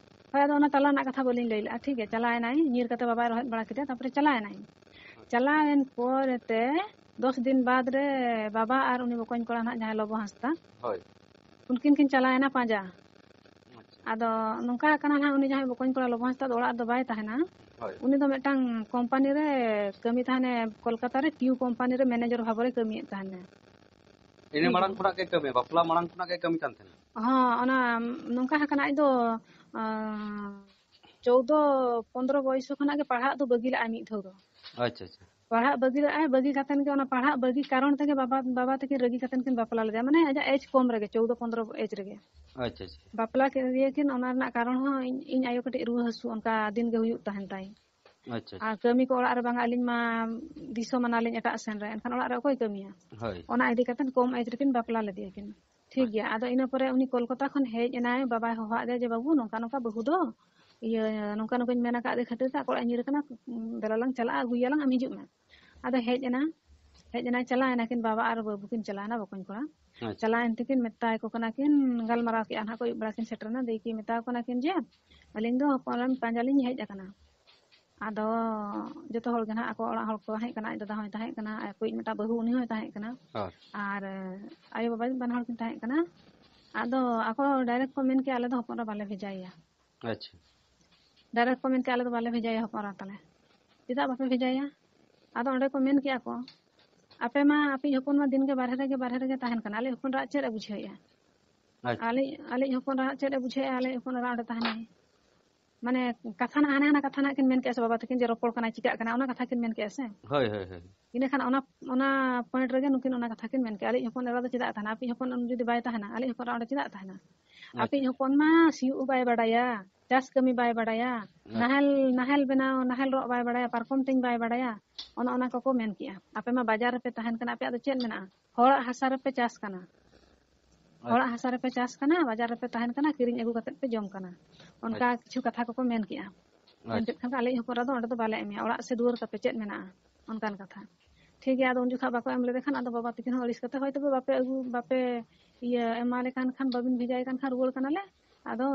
ᱦᱳᱭ, ᱟᱫᱚ ᱚᱱᱟ ᱛᱟᱞᱟ ᱨᱮᱱᱟᱜ ᱠᱟᱛᱷᱟ ᱵᱟᱹᱞᱤᱧ ᱞᱟᱹᱭ ᱞᱮᱜᱼᱟ, ᱴᱷᱤᱠ ᱜᱮᱭᱟ᱾ ᱪᱟᱞᱟᱣᱮᱱᱟᱭ, ᱧᱤᱨ ᱠᱟᱛᱮ ᱵᱟᱵᱟᱭ ᱨᱚᱦᱮᱫ ᱵᱟᱲᱟ ᱠᱮᱫᱟ, ᱛᱟᱨᱯᱚᱨᱮ ᱪᱟᱞᱟᱣᱮᱱᱟᱭ᱾ ᱪᱟᱞᱟᱣᱮᱱ ᱯᱚᱨᱮ ᱛᱮ ᱫᱚᱥ ᱫᱤᱱ ᱵᱟᱫᱽ ᱨᱮ ᱵᱟᱵᱟ ᱟᱨ ᱩᱱᱤ ᱵᱚᱠᱚᱧ ᱠᱚᱲᱟ ᱱᱟᱦᱟᱜ, ᱡᱟᱦᱟᱸᱭ ᱞᱚᱵᱚ ᱦᱟᱸᱥᱫᱟ, ᱦᱳᱭ᱾ ᱩᱱᱠᱤᱱ ᱠᱤᱱ ᱪᱟᱞᱟᱣᱮᱱᱟ ᱯᱟᱸᱡᱟ᱾ ᱟᱪᱪᱷᱟ᱾ ᱟᱫᱚ ᱱᱚᱝᱠᱟ ᱠᱟᱱᱟ ᱱᱟᱦᱟᱜ, ᱩᱱᱤ ᱡᱟᱦᱟᱸᱭ ᱵᱚᱠᱚᱧ ᱠᱚᱲᱟ ᱞᱚᱵᱚ ᱦᱟᱸᱥᱫᱟ ᱫᱚ ᱚᱲᱟᱜ ᱨᱮᱫᱚ ᱵᱟᱭ ᱛᱟᱦᱮᱱᱟ᱾ ᱦᱳᱭ᱾ ᱩᱱᱤ ᱫᱚ ᱢᱤᱫᱴᱟᱝ ᱠᱳᱢᱯᱟᱱᱤ ᱨᱮ ᱠᱟᱹᱢᱤ ᱛᱟᱦᱮᱱᱮ, ᱠᱳᱞᱠᱟᱛᱟ ᱨᱮ ᱴᱤᱭᱩ ᱠᱳᱢᱯᱟᱱᱤ ᱨᱮ ᱢᱮᱱᱮᱡᱟᱨ ᱵᱷᱟᱵᱽ ᱨᱮ ᱠᱟᱹᱢᱤᱭᱮᱫ ᱛᱟᱦᱮᱱᱟ᱾ ᱤᱱᱟᱹ ᱢᱟᱲᱟᱝ ᱠᱷᱚᱱᱟᱜ ᱜᱮ ᱠᱟᱹᱢᱤ, ᱵᱟᱯᱞᱟ ᱢᱟᱲᱟᱝ ᱠᱷᱚᱱᱟᱜ ᱜᱮ ᱠᱟᱹᱢᱤ ᱠᱟᱱ ᱛᱟᱦᱮᱱᱟ? ᱦᱚᱸ, ᱚᱱᱟ ᱱᱚᱝᱠᱟ ᱟᱠᱟᱱᱟ, ᱟᱡ ᱫᱚ, ᱟᱸ, ᱪᱳᱫᱽᱫᱳ ᱯᱚᱱᱫᱽᱨᱚ ᱵᱚᱭᱚᱥ ᱠᱷᱚᱱᱟᱜ ᱜᱮ ᱯᱟᱲᱦᱟᱜ ᱫᱚ ᱵᱟᱹᱜᱤ ᱞᱟᱜᱼᱟᱭ ᱢᱤᱫ ᱫᱷᱟᱣ ᱫᱚ᱾ ᱟᱪᱪᱷᱟ, ᱟᱪᱪᱷᱟ᱾ ᱯᱟᱲᱦᱟᱜ ᱵᱟᱹᱜᱤ ᱞᱟᱜᱼᱟᱭ, ᱵᱟᱹᱜᱤ ᱠᱟᱛᱮᱱ ᱜᱮ ᱚᱱᱟ ᱯᱟᱲᱦᱟᱜ ᱵᱟᱹᱜᱤ ᱠᱟᱨᱚᱱ ᱛᱮᱜᱮ ᱵᱟᱵᱟ, ᱵᱟᱵᱟ ᱛᱟᱹᱠᱤᱱ ᱨᱟᱹᱜᱤ ᱠᱟᱛᱮᱱ ᱠᱤᱱ ᱵᱟᱯᱞᱟ ᱞᱮᱫᱮᱭᱟ, ᱢᱟᱱᱮ ᱟᱡᱟᱜ age ᱠᱚᱢ ᱨᱮᱜᱮ, ᱪᱳᱫᱽᱫᱳ ᱯᱚᱱᱫᱽᱨᱚ age ᱨᱮᱜᱮ᱾ ᱟᱪᱪᱷᱟ, ᱟᱪᱪᱷᱟ᱾ ᱵᱟᱯᱞᱟ ᱠᱮᱫᱮᱭᱟ ᱠᱤᱱ, ᱚᱱᱟ ᱨᱮᱱᱟᱜ ᱠᱟᱨᱚᱱ ᱦᱚᱸ ᱤᱧ, ᱤᱧ ᱟᱭᱳ ᱠᱟᱹᱴᱤᱡ ᱨᱩᱣᱟᱹ ᱦᱟᱹᱥᱩ ᱚᱱᱠᱟ ᱫᱤᱱ ᱜᱮ ᱦᱩᱭᱩᱜ ᱛᱟᱦᱮᱱ ᱛᱟᱭ᱾ ᱟᱪᱪᱷᱟ, ᱟᱨ ᱟᱪᱪᱷᱟ᱾ ᱠᱟᱹᱢᱤ ᱠᱚ ᱚᱲᱟᱜ ᱨᱮ ᱵᱟᱝᱟ, ᱟᱹᱞᱤᱧ ᱢᱟ ᱫᱤᱥᱚᱢ ᱟᱱᱟᱞᱤᱧ ᱮᱴᱟᱜ ᱥᱮᱱ ᱨᱮ, ᱮᱱᱠᱷᱟᱱ ᱚᱲᱟᱜ ᱨᱮ ᱚᱠᱚᱭ ᱠᱟᱹᱢᱤᱭᱟ? ᱦᱳᱭ᱾ ᱚᱱᱟ ᱤᱫᱤ ᱠᱟᱛᱮ ᱠᱚᱢ age ᱨᱮᱠᱤᱱ ᱵᱟᱯᱞᱟ ᱞᱮᱫᱮᱭᱟ ᱠᱤᱱ᱾ ᱴᱷᱤᱠ ᱟᱪᱪᱷᱟ᱾ ᱜᱮᱭᱟ, ᱟᱫᱚ ᱤᱱᱟᱹ ᱯᱚᱨᱮ ᱩᱱᱤ ᱠᱳᱞᱠᱟᱛᱟ ᱠᱷᱚᱱ ᱦᱮᱡ ᱮᱱᱟᱭ, ᱵᱟᱵᱟᱭ ᱦᱚᱦᱚᱣᱟᱫ ᱫᱮᱭᱟ ᱡᱮ, "ᱵᱟᱹᱵᱩ, ᱱᱚᱝᱠᱟ ᱱᱚᱝᱠᱟ ᱵᱟᱹᱦᱩ ᱫᱚ, ᱤᱭᱟᱹ, ᱱᱚᱝᱠᱟ ᱱᱚᱝᱠᱟᱧ ᱢᱮᱱ ᱟᱠᱟᱫ ᱫᱮ ᱠᱷᱟᱹᱛᱤᱨ ᱛᱮ ᱟᱠᱚ ᱚᱲᱟᱜ ᱤᱧ ᱧᱤᱨ ᱟᱠᱟᱱᱟ, ᱫᱮᱞᱟ ᱞᱟᱝ ᱪᱟᱞᱟᱜᱼᱟ, ᱟᱹᱜᱩᱭᱟᱞᱟᱝ, ᱟᱢ ᱦᱤᱡᱩᱜ ᱢᱮ᱾" ᱟᱫᱚ ᱦᱮᱡ ᱮᱱᱟ, ᱦᱮᱡ ᱮᱱᱟᱭ, ᱪᱟᱞᱟᱣ ᱮᱱᱟ ᱠᱤᱱ, ᱵᱟᱵᱟ ᱟᱨ ᱵᱟᱹᱵᱩ ᱠᱤᱱ ᱪᱟᱞᱟᱣ ᱮᱱᱟ ᱵᱚᱠᱚᱧ ᱠᱚᱲᱟ᱾ ᱟᱪᱪᱷᱟ᱾ ᱪᱟᱞᱟᱣ ᱮᱱ ᱛᱮᱠᱤᱱ ᱢᱮᱛᱟᱭ ᱠᱚ ᱠᱟᱱᱟ ᱠᱤᱱ, ᱜᱟᱞᱢᱟᱨᱟᱣ ᱠᱮᱜᱼᱟ ᱱᱟᱦᱟᱜ ᱠᱚ, ᱟᱹᱭᱩᱵ ᱵᱮᱲᱟ ᱠᱤᱱ ᱥᱮᱴᱮᱨ ᱮᱱᱟ, ᱫᱟᱹᱭ ᱠᱤᱱ ᱢᱮᱛᱟ ᱠᱚ ᱠᱟᱱᱟ ᱠᱤᱱ ᱡᱮ, "ᱟᱹᱞᱤᱧ ᱫᱚ ᱦᱚᱯᱚᱱ ᱮᱨᱟ ᱯᱟᱸᱡᱟ ᱞᱤᱧ ᱦᱮᱡ ᱟᱠᱟᱱᱟ᱾" ᱟᱫᱚ ᱡᱚᱛᱚ ᱦᱚᱲ ᱜᱮ ᱱᱟᱦᱟᱜ ᱟᱠᱚ ᱚᱲᱟᱜ ᱦᱚᱲ ᱠᱚ ᱛᱟᱦᱮᱸ ᱠᱟᱱᱟ, ᱟᱡ ᱫᱟᱫᱟ ᱦᱚᱸᱭ ᱛᱟᱦᱮᱸ ᱠᱟᱱᱟ, ᱟᱠᱚᱭᱤᱡ ᱢᱤᱫᱴᱟᱝ ᱵᱟᱹᱦᱩ ᱩᱱᱤ ᱦᱚᱸᱭ ᱛᱟᱦᱮᱸ ᱠᱟᱱᱟ᱾ ᱦᱳᱭ᱾ ᱟᱨ ᱟᱭᱳ ᱵᱟᱵᱟ ᱵᱟᱱᱟ ᱦᱚᱲ ᱠᱤᱱ ᱛᱟᱦᱮᱸ ᱠᱟᱱᱟ᱾ ᱟᱫᱚ ᱟᱠᱚ direct ᱠᱚ ᱢᱮᱱ ᱠᱮᱜᱼᱟ, "ᱟᱞᱮ ᱫᱚ ᱦᱚᱯᱚᱱ ᱮᱨᱟ ᱵᱟᱞᱮ ᱵᱷᱮᱡᱟᱭᱮᱭᱟ᱾" ᱟᱪᱪᱷᱟ᱾ Direct ᱠᱚ ᱢᱮᱱ ᱠᱮᱜᱼᱟ, "ᱟᱞᱮ ᱫᱚ ᱵᱟᱞᱮ ᱵᱷᱮᱡᱟᱭᱮᱭᱟ ᱦᱚᱯᱚᱱ ᱮᱨᱟ ᱛᱟᱞᱮ᱾" ᱪᱮᱫᱟᱜ ᱵᱟᱯᱮ ᱵᱷᱮᱡᱟᱭᱮᱭᱟ? ᱟᱫᱚ ᱚᱸᱰᱮ ᱠᱚ ᱢᱮᱱ ᱠᱮᱜᱼᱟ ᱠᱚ, "ᱟᱯᱮ ᱢᱟ, ᱟᱯᱮᱭᱤᱡ ᱦᱚᱯᱚᱱ ᱢᱟ ᱫᱤᱱ ᱜᱮ ᱵᱟᱨᱦᱮ ᱨᱮᱜᱮ, ᱵᱟᱨᱦᱮ ᱨᱮᱜᱮ ᱛᱟᱦᱮᱱ ᱠᱟᱱᱟ, ᱟᱞᱮ ᱦᱚᱯᱚᱱ ᱮᱨᱟ ᱪᱮᱫ ᱮ ᱵᱩᱡᱷᱟᱹᱣᱮᱫᱼᱟ? ᱟᱪᱪᱷᱟ᱾ ᱟᱞᱮ, ᱟᱞᱮᱭᱤᱡ ᱦᱚᱯᱚᱱ ᱮᱨᱟ ᱪᱮᱫ ᱮ ᱵᱩᱡᱷᱟᱹᱣᱮᱫᱼᱟ, ᱟᱞᱮᱭᱤᱡ ᱦᱚᱯᱚᱱ ᱮᱨᱟ ᱚᱸᱰᱮ ᱛᱟᱦᱮᱱᱟᱭ?" ᱢᱟᱱᱮ ᱠᱟᱛᱷᱟ ᱱᱟᱜ ᱦᱟᱱᱟ ᱦᱟᱱᱟ ᱠᱟᱛᱷᱟ ᱱᱟᱜ ᱠᱤᱱ ᱢᱮᱱ ᱠᱮᱜᱼᱟ ᱥᱮ, ᱵᱟᱵᱟ ᱛᱟᱹᱠᱤᱱ ᱡᱮ ᱨᱚᱯᱚᱲ ᱠᱟᱱᱟᱭ ᱪᱤᱠᱟᱹᱜ ᱠᱟᱱᱟ, ᱚᱱᱟ ᱠᱟᱛᱷᱟ ᱠᱤᱱ ᱢᱮᱱ ᱠᱮᱜᱼᱟ ᱥᱮ᱾ ᱦᱳᱭ, ᱦᱳᱭ, ᱦᱳᱭ᱾ ᱤᱱᱟᱹ ᱠᱷᱟᱱ ᱚᱱᱟ, ᱚᱱᱟ point ᱨᱮᱜᱮ ᱱᱩᱠᱤᱱ ᱚᱱᱟ ᱠᱟᱛᱷᱟ ᱠᱤᱱ ᱢᱮᱱ ᱠᱮᱜᱼᱟ, "ᱟᱞᱮᱭᱤᱡ ᱦᱚᱯᱚᱱ ᱮᱨᱟ ᱫᱚ ᱪᱮᱫᱟᱜ ᱮ ᱛᱟᱦᱮᱱᱟ? ᱟᱯᱮᱭᱤᱡ ᱦᱚᱯᱚᱱ ᱡᱩᱫᱤ ᱵᱟᱭ ᱛᱟᱦᱮᱱᱟ, ᱟᱞᱮᱭᱤᱡ ᱦᱚᱯᱚᱱ ᱮᱨᱟ ᱚᱸᱰᱮ ᱪᱮᱫᱟᱜ ᱮ ᱛᱟᱦᱮᱱᱟ? ᱟᱪᱪᱷᱟ᱾ ᱟᱯᱮᱭᱤᱡ ᱦᱚᱯᱚᱱ ᱢᱟ ᱥᱤᱭᱳᱜ ᱦᱚᱸ ᱵᱟᱭ ᱵᱟᱰᱟᱭᱟ, ᱪᱟᱥ ᱠᱟᱹᱢᱤ ᱵᱟᱭ ᱵᱟᱰᱟᱭᱟ, ᱟᱪᱪᱷᱟ᱾ ᱱᱟᱦᱮᱞ, ᱱᱟᱦᱮᱞ ᱵᱮᱱᱟᱣ, ᱱᱟᱦᱮᱞ ᱨᱚᱜ ᱵᱟᱭ ᱵᱟᱰᱟᱭᱟ, ᱯᱟᱨᱠᱚᱢ ᱛᱮᱧ ᱵᱟᱭ ᱵᱟᱰᱟᱭᱟ", ᱚᱱᱮ ᱚᱱᱟ ᱠᱚᱠᱚ ᱢᱮᱱ ᱠᱮᱜᱼᱟ᱾ "ᱟᱯᱮ ᱢᱟ ᱵᱟᱡᱟᱨ ᱨᱮᱯᱮ ᱛᱟᱦᱮᱱ ᱠᱟᱱᱟ, ᱟᱯᱮᱭᱟᱜ ᱫᱚ ᱪᱮᱫ ᱢᱮᱱᱟᱜᱼᱟ? ᱦᱚᱲᱟᱜ ᱦᱟᱥᱟ ᱨᱮᱯᱮ ᱪᱟᱥ ᱠᱟᱱᱟ, ᱟᱪᱪᱷᱟ᱾ ᱦᱚᱲᱟᱜ ᱦᱟᱥᱟ ᱨᱮᱯᱮ ᱪᱟᱥ ᱠᱟᱱᱟ, ᱵᱟᱡᱟᱨ ᱨᱮᱯᱮ ᱛᱟᱦᱮᱱ ᱠᱟᱱᱟ, ᱠᱤᱨᱤᱧ ᱟᱹᱜᱩ ᱠᱟᱛᱮ ᱯᱮ ᱡᱚᱢ ᱠᱟᱱᱟ᱾" ᱚᱱᱠᱟ ᱟᱪᱪᱷᱟ᱾ ᱠᱤᱪᱷᱩ ᱠᱟᱛᱷᱟ ᱠᱚᱠᱚ ᱢᱮᱱ ᱠᱮᱜᱼᱟ᱾ ᱢᱮᱱ ᱟᱪᱪᱷᱟ᱾ ᱠᱮᱫ ᱠᱷᱟᱱ ᱫᱚ, "ᱟᱞᱮᱭᱤᱡ ᱦᱚᱯᱚᱱ ᱮᱨᱟ ᱫᱚ ᱚᱸᱰᱮ ᱫᱚ ᱵᱟᱞᱮ ᱮᱢᱮᱭᱟ, ᱚᱲᱟᱜ ᱥᱮ ᱫᱩᱣᱟᱹᱨ ᱛᱟᱯᱮ ᱪᱮᱫ ᱢᱮᱱᱟᱜᱼᱟ?" ᱚᱱᱠᱟᱱ ᱠᱟᱛᱷᱟ᱾ ᱴᱷᱤᱠ ᱜᱮᱭᱟ, ᱟᱫᱚ ᱩᱱ ᱡᱚᱠᱷᱟᱜ ᱵᱟᱠᱚ ᱮᱢ ᱞᱮᱫᱮ ᱠᱷᱟᱱ, ᱟᱫᱚ ᱵᱟᱵᱟ ᱛᱟᱹᱠᱤᱱ ᱦᱚᱸ ᱟᱹᱲᱤᱥ ᱠᱟᱛᱮ, "ᱦᱳᱭ ᱛᱚᱵᱮ ᱵᱟᱯᱮ ᱟᱹᱜᱩ, ᱵᱟᱯᱮ, ᱤᱭᱟᱹ, ᱮᱢᱟᱞᱮ ᱠᱟᱱ ᱠᱷᱟᱱ, ᱵᱟᱵᱤᱱ ᱵᱷᱮᱡᱟᱭᱮ ᱠᱟᱱ ᱠᱷᱟᱱ, ᱨᱩᱣᱟᱹᱲ ᱠᱟᱱᱟᱞᱮ, ᱟᱫᱚ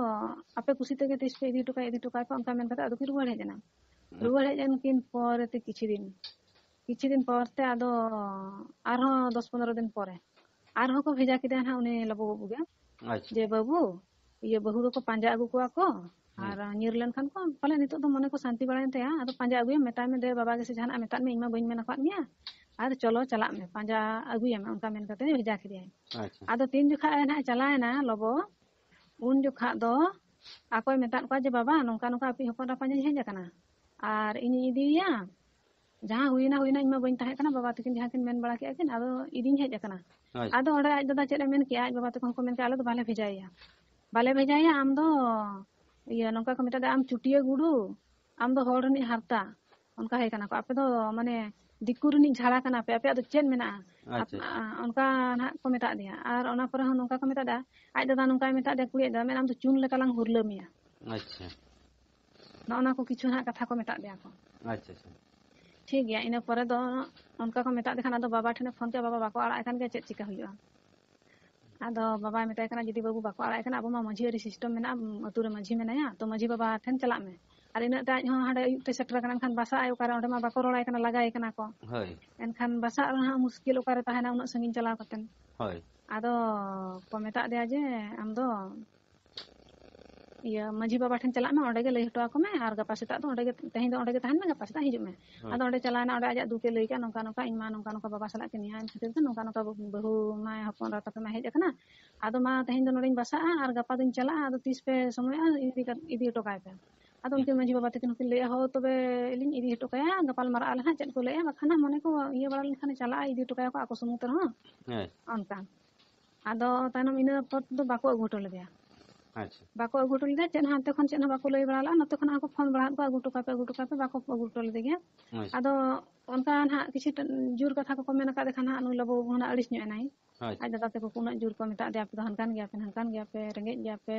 ᱟᱯᱮ ᱠᱩᱥᱤ ᱛᱮᱜᱮ ᱛᱤᱥ ᱯᱮ ᱤᱫᱤ ᱦᱚᱴᱚ ᱠᱟᱭᱟ, ᱤᱫᱤ ᱦᱚᱴᱚ ᱠᱟᱭ ᱯᱮ", ᱚᱱᱠᱟ ᱢᱮᱱ ᱠᱟᱛᱮ ᱟᱫᱚ ᱠᱤᱱ ᱨᱩᱣᱟᱹᱲ ᱦᱮᱡ ᱮᱱᱟ᱾ ᱦᱩᱸ᱾ ᱨᱩᱣᱟᱹᱲ ᱦᱮᱡ ᱮᱱ ᱠᱤᱱ ᱯᱚᱨᱮ ᱛᱮ ᱠᱤᱪᱷᱩ ᱫᱤᱱ, ᱠᱤᱪᱷᱩ ᱫᱤᱱ ᱯᱚᱨ ᱛᱮ ᱟᱫᱚ ᱟᱨᱦᱚᱸ ᱫᱚᱥ ᱯᱚᱱᱨᱚ ᱫᱤᱱ ᱯᱚᱨᱮ ᱟᱨᱦᱚᱸ ᱠᱚ ᱵᱷᱮᱡᱟ ᱠᱮᱫᱮᱭᱟ ᱱᱟᱦᱟᱜ ᱩᱱᱤ ᱞᱚᱵᱚ ᱵᱟᱹᱵᱩ ᱜᱮ, ᱟᱪᱪᱷᱟ᱾ ᱡᱮ, "ᱵᱟᱹᱵᱩ, ᱤᱭᱟᱹ, ᱵᱟᱹᱦᱩ ᱫᱚᱠᱚ ᱯᱟᱸᱡᱟ ᱟᱹᱜᱩ ᱠᱚᱣᱟ ᱠᱚ, ᱦᱩᱸ᱾ ᱟᱨ ᱧᱤᱨ ᱞᱮᱱᱠᱷᱟᱱ ᱠᱚ ᱯᱟᱞᱮ ᱱᱤᱛᱚᱜ ᱫᱚ ᱢᱚᱱᱮ ᱠᱚ ᱥᱟᱱᱛᱤ ᱵᱟᱲᱟᱭᱮᱱ ᱛᱟᱭᱟ, ᱟᱫᱚ ᱯᱟᱸᱡᱟ ᱟᱹᱜᱩᱭᱮᱢ, ᱢᱮᱛᱟᱭ ᱢᱮ, ᱫᱮ ᱵᱟᱵᱟ ᱜᱮᱥᱮ ᱡᱟᱦᱟᱱᱟᱜ ᱮ ᱢᱮᱛᱟᱫ ᱢᱮᱭᱟ, ᱤᱧ ᱢᱟ ᱵᱟᱹᱧ ᱢᱮᱱ ᱟᱠᱟᱫ ᱢᱮᱭᱟ, ᱟᱨ ᱪᱚᱞᱚ ᱪᱟᱞᱟᱜ ᱢᱮ, ᱯᱟᱸᱡᱟ ᱟᱹᱜᱩᱭᱮᱢ", ᱚᱱᱠᱟ ᱢᱮᱱ ᱠᱟᱛᱮ ᱵᱷᱮᱡᱟ ᱠᱮᱫᱮᱭᱟᱭ᱾ ᱟᱪᱪᱷᱟ᱾ ᱟᱫᱚ ᱛᱤᱱ ᱡᱚᱠᱷᱟᱜ ᱮ ᱱᱟᱦᱟᱜ ᱪᱟᱞᱟᱣᱮᱱᱟ ᱞᱚᱵᱚ, ᱩᱱ ᱡᱚᱠᱷᱟᱜ ᱫᱚ ᱟᱠᱚᱭ ᱢᱮᱛᱟᱫ ᱠᱚᱣᱟ ᱡᱮ, "ᱵᱟᱵᱟ, ᱱᱚᱝᱠᱟ ᱱᱚᱝᱠᱟ ᱟᱯᱮ ᱦᱚᱯᱚᱱ ᱮᱨᱟ ᱯᱟᱸᱡᱟᱧ ᱦᱮᱡ ᱟᱠᱟᱱᱟ ᱟᱨ ᱤᱧᱤᱧ ᱤᱫᱤᱭᱮᱭᱟ, ᱡᱟᱦᱟᱸ ᱦᱩᱭᱱᱟ ᱦᱩᱭᱱᱟ, ᱤᱧ ᱢᱟ ᱵᱟᱹᱧ ᱛᱟᱦᱮᱸ ᱠᱟᱱᱟ, ᱵᱟᱵᱟ ᱛᱟᱹᱠᱤᱱ ᱡᱟᱦᱟᱸ ᱠᱤᱱ ᱢᱮᱱ ᱵᱟᱲᱟ ᱠᱮᱫᱼᱟ ᱠᱤᱱ, ᱟᱫᱚ ᱤᱫᱤᱧ ᱦᱮᱡ ᱟᱠᱟᱱᱟ᱾" ᱟᱪᱪᱷᱟ᱾ ᱟᱫᱚ ᱚᱸᱰᱮ ᱟᱡ ᱫᱟᱫᱟ ᱪᱮᱫ ᱮ ᱢᱮᱱ ᱠᱮᱜᱼᱟ, ᱟᱡ ᱵᱟᱵᱟ ᱛᱟᱠᱚ ᱦᱚᱸᱠᱚ ᱢᱮᱱ ᱠᱮᱜᱼᱟ, "ᱟᱞᱮ ᱫᱚ ᱵᱟᱞᱮ ᱵᱷᱮᱡᱟᱭᱮᱭᱟ, ᱵᱟᱞᱮ ᱵᱷᱮᱡᱟᱭᱮᱭᱟ, ᱟᱢ ᱫᱚ ᱤᱭᱟᱹ ᱱᱚᱝᱠᱟ ᱠᱚ ᱢᱮᱛᱟᱫᱟ, ᱟᱢ ᱪᱩᱴᱤᱭᱟᱹ ᱜᱩᱰᱩ, ᱟᱢ ᱫᱚ ᱦᱚᱲ ᱨᱤᱱᱤᱡ ᱦᱟᱨᱛᱟ", ᱚᱱᱠᱟ ᱦᱮᱡ ᱠᱟᱱᱟ ᱠᱚ, "ᱟᱯᱮ ᱫᱚ ᱢᱟᱱᱮ ᱫᱤᱠᱩ ᱨᱤᱱᱤᱡ ᱡᱷᱟᱲᱟ ᱠᱟᱱᱟ ᱯᱮ, ᱟᱯᱮᱭᱟᱜ ᱫᱚ ᱪᱮᱫ ᱢᱮᱱᱟᱜᱼᱟ?" ᱟᱪᱪᱷᱟ᱾ ᱟᱯ-, ᱟ-, ᱚᱱᱠᱟ ᱱᱟᱦᱟᱜ ᱠᱚ ᱢᱮᱛᱟᱫ ᱫᱮᱭᱟ᱾ ᱟᱨ ᱚᱱᱟ ᱯᱚᱨᱮ ᱦᱚᱸ ᱱᱚᱝᱠᱟ ᱠᱚ ᱢᱮᱛᱟᱫᱟ, ᱟᱡ ᱫᱟᱫᱟ ᱱᱚᱝᱠᱟᱭ ᱢᱮᱛᱟᱫ ᱫᱮᱭᱟ, "ᱠᱩᱲᱤᱭᱟᱜ ᱫᱚ ᱢᱮᱱ, ᱟᱢ ᱫᱚ ᱪᱩᱱ ᱞᱮᱠᱟ ᱞᱟᱝ ᱦᱩᱨᱞᱟᱹ ᱢᱮᱭᱟ᱾" ᱟᱪᱪᱷᱟ᱾ ᱱᱚᱜᱼᱚ ᱱᱚᱣᱟ ᱠᱚ ᱠᱤᱪᱷᱩ ᱱᱟᱦᱟᱜ ᱠᱟᱛᱷᱟ ᱠᱚ ᱢᱮᱛᱟᱫ ᱫᱮᱭᱟ ᱠᱚ᱾ ᱟᱪᱪᱷᱟ, ᱟᱪᱪᱷᱟ᱾ ᱴᱷᱤᱠ ᱜᱮᱭᱟ, ᱤᱱᱟᱹ ᱯᱚᱨᱮ ᱫᱚ ᱚᱱᱠᱟ ᱠᱚ ᱢᱮᱛᱟᱫ ᱫᱮ ᱠᱷᱟᱱ ᱟᱫᱚ ᱵᱟᱵᱟ ᱴᱷᱮᱱᱮ ᱯᱷᱳᱱ ᱠᱮᱫᱟ, "ᱵᱟᱵᱟ, ᱵᱟᱠᱚ ᱟᱲᱟᱜ ᱮ ᱠᱟᱱ ᱜᱮᱭᱟ, ᱪᱮᱫ ᱪᱤᱠᱟ ᱦᱩᱭᱩᱜᱼᱟ?" ᱟᱫᱚ ᱵᱟᱵᱟᱭ ᱢᱮᱛᱟᱭ ᱠᱟᱱᱟ, "ᱡᱩᱫᱤ ᱵᱟᱹᱵᱩ ᱵᱟᱠᱚ ᱟᱲᱟᱜ ᱮ ᱠᱟᱱᱟ, ᱟᱵᱚ ᱢᱟ ᱢᱟᱹᱡᱷᱤ ᱟᱹᱨᱤ system ᱢᱮᱱᱟᱜᱼᱟ, ᱟᱹᱛᱩ ᱨᱮ ᱢᱟᱹᱡᱷᱤ ᱢᱮᱱᱟᱭᱟ, ᱛᱚ ᱢᱟᱹᱡᱷᱤ ᱵᱟᱵᱟ ᱴᱷᱮᱱ ᱪᱟᱞᱟᱜ ᱢᱮ᱾" ᱟᱨ ᱤᱱᱟᱹᱜ ᱛᱮ ᱟᱡ ᱦᱚᱸ ᱦᱟᱸᱰᱮ ᱟᱹᱭᱩᱵ ᱛᱮ ᱥᱮᱴᱮᱨ ᱟᱠᱟᱱᱟ, ᱮᱱᱠᱷᱟᱱ ᱵᱟᱥᱟᱜ ᱟᱭ ᱚᱠᱟᱨᱮ? ᱚᱸᱰᱮ ᱢᱟ ᱵᱟᱠᱚ ᱨᱚᱲᱟᱭ ᱠᱟᱱᱟ, ᱞᱟᱜᱟᱭ ᱠᱟᱱᱟ ᱠᱚ᱾ ᱦᱳᱭ᱾ ᱮᱱᱠᱷᱟᱱ ᱵᱟᱥᱟᱜ ᱨᱮᱦᱚᱸ ᱢᱩᱥᱠᱤᱞ, ᱚᱠᱟᱨᱮ ᱛᱟᱦᱮᱱᱟ ᱩᱱᱟᱹᱜ ᱥᱟᱺᱜᱤᱧ ᱪᱟᱞᱟᱣ ᱠᱟᱛᱮᱱ᱾ ᱦᱳᱭ᱾ ᱟᱫᱚ ᱠᱚ ᱢᱮᱛᱟᱫ ᱫᱮᱭᱟ ᱡᱮ, "ᱟᱢ ᱫᱚ ᱤᱭᱟᱹ ᱢᱟᱹᱡᱷᱤ ᱵᱟᱵᱟ ᱴᱷᱮᱱ ᱪᱟᱞᱟᱜ ᱢᱮ, ᱚᱸᱰᱮ ᱜᱮ ᱞᱟᱹᱭ ᱦᱚᱴᱚ ᱟᱠᱚ ᱢᱮ, ᱟᱨ ᱜᱟᱯᱟ ᱥᱮᱛᱟᱜ ᱫᱚ ᱚᱸᱰᱮ ᱜᱮ, ᱛᱮᱦᱮᱧ ᱫᱚ ᱚᱸᱰᱮ ᱜᱮ ᱛᱟᱦᱮᱱ ᱢᱮ, ᱜᱟᱯᱟ ᱥᱮᱛᱟᱜ ᱦᱤᱡᱩᱜ ᱢᱮ᱾" ᱦᱳᱭ᱾ ᱟᱫᱚ ᱚᱸᱰᱮ ᱪᱟᱞᱟᱣ ᱮᱱᱟ, ᱚᱸᱰᱮ ᱟᱡᱟᱜ ᱫᱩᱠ ᱮ ᱞᱟᱹᱭ ᱠᱮᱜᱼᱟ, "ᱱᱚᱝᱠᱟ ᱱᱚᱝᱠᱟ ᱤᱧ ᱢᱟ ᱱᱚᱝᱠᱟ ᱱᱚᱝᱠᱟ ᱵᱟᱵᱟ ᱥᱟᱞᱟᱜ ᱠᱤᱱ ᱤᱭᱟᱹᱭᱮᱱ ᱠᱷᱟᱹᱛᱤᱨ ᱛᱮ ᱱᱚᱝᱠᱟ ᱱᱚᱝᱠᱟ ᱵᱟᱹᱦᱩ ᱢᱟᱭ ᱦᱚᱯᱚᱱ ᱮᱨᱟ ᱛᱟᱯᱮ ᱢᱟᱭ ᱦᱮᱡ ᱟᱠᱟᱱᱟ, ᱟᱫᱚ ᱢᱟ ᱛᱮᱦᱮᱧ ᱫᱚ ᱱᱚᱰᱮᱧ ᱵᱟᱥᱟᱜᱼᱟ ᱟᱨ ᱜᱟᱯᱟ ᱫᱚᱧ ᱪᱟᱞᱟᱜᱼᱟ, ᱟᱫᱚ ᱛᱤᱥ ᱯᱮ ᱥᱚᱢᱚᱭᱚᱜᱼᱟ ᱤᱫᱤ ᱠᱟᱛᱮ, ᱤᱫᱤ ᱦᱚᱴᱚ ᱠᱟᱭ ᱯᱮ᱾" ᱟᱫᱚ ᱩᱱᱠᱤᱱ ᱢᱟᱹᱡᱷᱤ ᱵᱟᱵᱟ ᱛᱟᱹᱠᱤᱱ ᱦᱚᱸᱠᱤᱱ ᱞᱟᱹᱭᱮᱜᱼᱟ, "ᱦᱳ ᱛᱚᱵᱮ ᱞᱤᱧ ᱤᱫᱤ ᱦᱚᱴᱚ ᱠᱟᱭᱟ, ᱜᱟᱯᱟᱞ ᱢᱟᱨᱟᱜ ᱟᱞᱮ ᱦᱟᱸᱜ ᱪᱮᱫ ᱠᱚ ᱞᱟᱹᱭᱮᱜᱼᱟ, ᱵᱟᱠᱷᱟᱱ ᱦᱟᱸᱜ ᱢᱚᱱᱮ ᱠᱚ ᱤᱭᱟᱹ ᱵᱟᱲᱟ ᱞᱮᱱᱠᱷᱟᱱ ᱪᱟᱞᱟᱜᱼᱟ, ᱤᱫᱤ ᱦᱚᱴᱚ ᱠᱟᱭᱟ ᱠᱚ ᱟᱠᱚ ᱥᱩᱢᱩᱝ ᱛᱮ ᱨᱮᱦᱚᱸ᱾" ᱦᱮᱸ᱾ ᱚᱱᱠᱟ᱾ ᱟᱫᱚ ᱛᱟᱭᱱᱚᱢ ᱤᱱᱟᱹ ᱯᱚᱨ ᱫᱚ ᱵᱟᱠᱚ ᱟᱹᱜᱩ ᱦᱚᱴᱚ ᱞᱮᱫᱮᱭᱟ᱾ ᱟᱪᱪᱷᱟ᱾ ᱵᱟᱠᱚ ᱟᱹᱜᱩ ᱦᱚᱴᱚ ᱞᱮᱫᱮᱭᱟ, ᱪᱮᱫ ᱦᱚᱸ ᱦᱟᱱᱛᱮ ᱠᱷᱚᱱ ᱪᱮᱫ ᱦᱚᱸ ᱵᱟᱠᱚ ᱞᱟᱹᱭ ᱵᱟᱲᱟ ᱞᱮᱫᱼᱟ, ᱱᱚᱛᱮ ᱠᱷᱚᱱᱟᱜ ᱦᱚᱸᱠᱚ ᱯᱷᱳᱱ ᱵᱟᱲᱟ ᱟᱫ ᱠᱚᱣᱟ, "ᱟᱹᱜᱩ ᱦᱚᱴᱚ ᱠᱟᱭ ᱯᱮ, ᱟᱹᱜᱩ ᱦᱚᱴᱚ ᱠᱟᱭ ᱯᱮ", ᱵᱟᱠᱚ ᱟᱹᱜᱩ ᱦᱚᱴᱚ ᱞᱮᱫᱮᱭᱟ᱾ ᱟᱪᱪᱷᱟ᱾ ᱟᱫᱚ ᱚᱱᱠᱟ ᱱᱟᱦᱟᱜ ᱠᱤᱪᱷᱩ ᱡᱳᱨ ᱠᱟᱛᱷᱟ ᱠᱚᱠᱚ ᱢᱮᱱ ᱟᱠᱟᱫ ᱠᱷᱟᱱ ᱦᱟᱸᱜ ᱱᱩᱭ ᱵᱟᱹᱵᱩ ᱦᱚᱸ ᱱᱟᱜ ᱟᱹᱲᱤᱥ ᱧᱚᱜ ᱮᱱᱟᱭ᱾ ᱦᱳᱭ᱾ ᱟᱡ ᱫᱟᱫᱟ ᱛᱟᱠᱚ ᱠᱚ ᱩᱱᱟᱹᱜ ᱡᱳᱨ ᱠᱚ ᱢᱮᱛᱟᱜ ᱫᱮᱭᱟ, "ᱟᱯᱮ ᱫᱚ ᱦᱟᱱᱠᱟᱱ ᱜᱮᱭᱟ ᱯᱮ, ᱱᱟᱝᱠᱟᱱ ᱜᱮᱭᱟ ᱯᱮ, ᱨᱮᱸᱜᱮᱡ ᱜᱮᱭᱟ ᱯᱮ,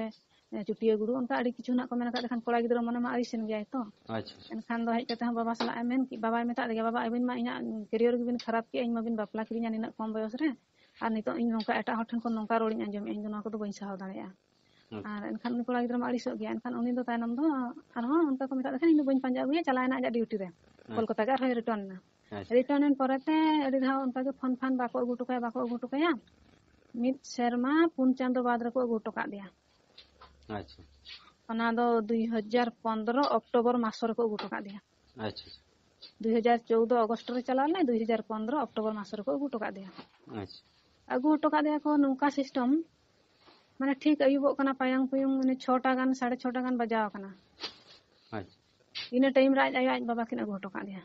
ᱮ, ᱪᱩᱴᱤᱭᱟᱹ ᱜᱩᱰᱩ", ᱚᱱᱠᱟ ᱟᱹᱰᱤ ᱠᱤᱪᱷᱩ ᱱᱟᱜ ᱠᱚ ᱢᱮᱱ ᱟᱠᱟᱫ ᱠᱷᱟᱱ ᱠᱚᱲᱟ ᱜᱤᱫᱽᱨᱟᱹ ᱢᱚᱱᱮ ᱢᱟ ᱟᱹᱲᱤᱥ ᱮᱱ ᱜᱮᱭᱟᱭ ᱛᱚ᱾ ᱟᱪᱪᱷᱟ, ᱟᱪᱪᱷᱟ᱾ ᱮᱱᱠᱷᱟᱱ ᱫᱚ ᱦᱮᱡ ᱠᱟᱛᱮ ᱦᱚᱸ ᱵᱟᱵᱟ ᱥᱟᱞᱟᱜ ᱮ ᱢᱮᱱ ᱠᱮᱫ, ᱵᱟᱵᱟᱭ ᱢᱮᱛᱟᱜ ᱫᱮᱭᱟ, "ᱵᱟᱵᱟ, ᱟᱹᱵᱤᱱ ᱢᱟ ᱤᱧᱟᱹᱜ career ᱜᱮᱵᱤᱱ ᱠᱷᱟᱨᱟᱯ ᱠᱮᱜᱼᱟ, ᱤᱧ ᱢᱟᱵᱤᱱ ᱵᱟᱯᱞᱟ ᱠᱤᱫᱤᱧᱟ ᱱᱤᱱᱟᱹᱜ ᱠᱚᱢ ᱵᱚᱭᱚᱥ ᱨᱮ, ᱟᱨ ᱱᱤᱛᱚᱜ ᱤᱧ ᱱᱚᱝᱠᱟ ᱮᱴᱟᱜ ᱦᱚᱲ ᱴᱷᱮᱱ ᱠᱷᱚᱱ ᱱᱚᱝᱠᱟ ᱨᱚᱲᱤᱧ ᱟᱸᱡᱚᱢᱮᱜᱼᱟ, ᱤᱧ ᱫᱚ ᱱᱚᱣᱟ ᱠᱚᱫᱚ ᱵᱟᱹᱧ ᱥᱟᱦᱟᱣ ᱫᱟᱲᱮᱭᱟᱜᱼᱟ᱾" ᱦᱩᱸ᱾ ᱟᱨ ᱮᱱᱠᱷᱟᱱ ᱩᱱᱤ ᱠᱚᱲᱟ ᱜᱤᱫᱽᱨᱟᱹ ᱢᱟ ᱟᱹᱲᱤᱥᱚᱜ ᱜᱮᱭᱟ, ᱮᱱᱠᱷᱟᱱ ᱩᱱᱤ ᱫᱚ ᱛᱟᱭᱱᱚᱢ ᱫᱚ ᱟᱨᱦᱚᱸ ᱚᱱᱠᱟ ᱠᱚ ᱢᱮᱛᱟᱜ ᱫᱮ ᱠᱷᱟᱱ, ᱤᱧ ᱫᱚ ᱵᱟᱹᱧ ᱯᱟᱸᱡᱟ ᱟᱹᱜᱩᱭᱟ, ᱪᱟᱞᱟᱣ ᱮᱱᱟ ᱟᱡᱟᱜ duty ᱨᱮ, ᱦᱮᱸ᱾ ᱠᱳᱞᱠᱟᱛᱟ ᱜᱮ ᱟᱨᱦᱚᱸᱭ return ᱮᱱᱟ᱾ ᱟᱪᱪᱷᱟ᱾ Return ᱮᱱ ᱯᱚᱨᱮᱛᱮ ᱟᱹᱰᱤ ᱫᱷᱟᱣ ᱚᱱᱠᱟ ᱜᱮ ᱯᱷᱳᱱ ᱯᱷᱟᱱ ᱵᱟᱠᱚ ᱟᱹᱜᱩ ᱦᱚᱴᱚ ᱠᱟᱭᱟ, ᱵᱟᱠᱚ ᱟᱹᱜᱩ ᱦᱚᱴᱚ ᱠᱟᱭᱟ᱾ ᱢᱤᱫ ᱥᱮᱨᱢᱟ ᱯᱩᱱ ᱪᱟᱸᱫᱚ ᱵᱟᱫᱽ ᱨᱮᱠᱚ ᱟᱹᱜᱩ ᱦᱚᱴᱚ ᱠᱟᱜ ᱫᱮᱭᱟ᱾ ᱟᱪᱪᱷᱟ᱾ ᱚᱱᱟ ᱫᱚ ᱫᱩᱭ ᱦᱟᱡᱟᱨ ᱯᱚᱱᱫᱽᱨᱚ ᱚᱠᱴᱳᱵᱚᱨ ᱢᱟᱥ ᱨᱮᱠᱚ ᱟᱹᱜᱩ ᱦᱚᱴᱚ ᱠᱟᱜ ᱫᱮᱭᱟ᱾ ᱟᱪᱪᱷᱟ, ᱟᱪᱪᱷᱟ᱾ ᱫᱩᱭ ᱦᱟᱡᱟᱨ ᱪᱳᱣᱫᱚ ᱚᱜᱚᱥᱴ ᱨᱮ ᱪᱟᱞᱟᱣ ᱞᱮᱱᱟᱭ, ᱫᱩᱭ ᱦᱟᱡᱟᱨ ᱯᱚᱱᱫᱽᱨᱚ ᱚᱠᱴᱳᱵᱚᱨ ᱢᱟᱥ ᱨᱮᱠᱚ ᱟᱹᱜᱩ ᱦᱚᱴᱚ ᱠᱟᱜ ᱫᱮᱭᱟ᱾ ᱟᱪᱪᱷᱟ᱾ ᱟᱹᱜᱩ ᱦᱚᱴᱚ ᱠᱟᱜ ᱫᱮᱭᱟ ᱠᱚ ᱱᱚᱝᱠᱟ system, ᱢᱟᱱᱮ ᱴᱷᱤᱠ ᱟᱹᱭᱩᱵᱚᱜ ᱠᱟᱱᱟ, ᱯᱟᱭᱟᱝ ᱯᱩᱭᱩᱝ ᱢᱟᱱᱮ ᱪᱷᱚᱴᱟ ᱜᱟᱱ, ᱥᱟᱲᱮ ᱪᱷᱚᱴᱟ ᱜᱟᱱ ᱵᱟᱡᱟᱣ ᱟᱠᱟᱱᱟ᱾ ᱟᱪᱪᱷᱟ᱾ ᱤᱱᱟᱹ ᱴᱟᱭᱤᱢ ᱨᱮ ᱟᱡ ᱟᱭᱳ ᱟᱡ ᱵᱟᱵᱟ ᱠᱤᱱ ᱟᱹᱜᱩ ᱦᱚᱴᱚ ᱠᱟᱫᱮᱭᱟ᱾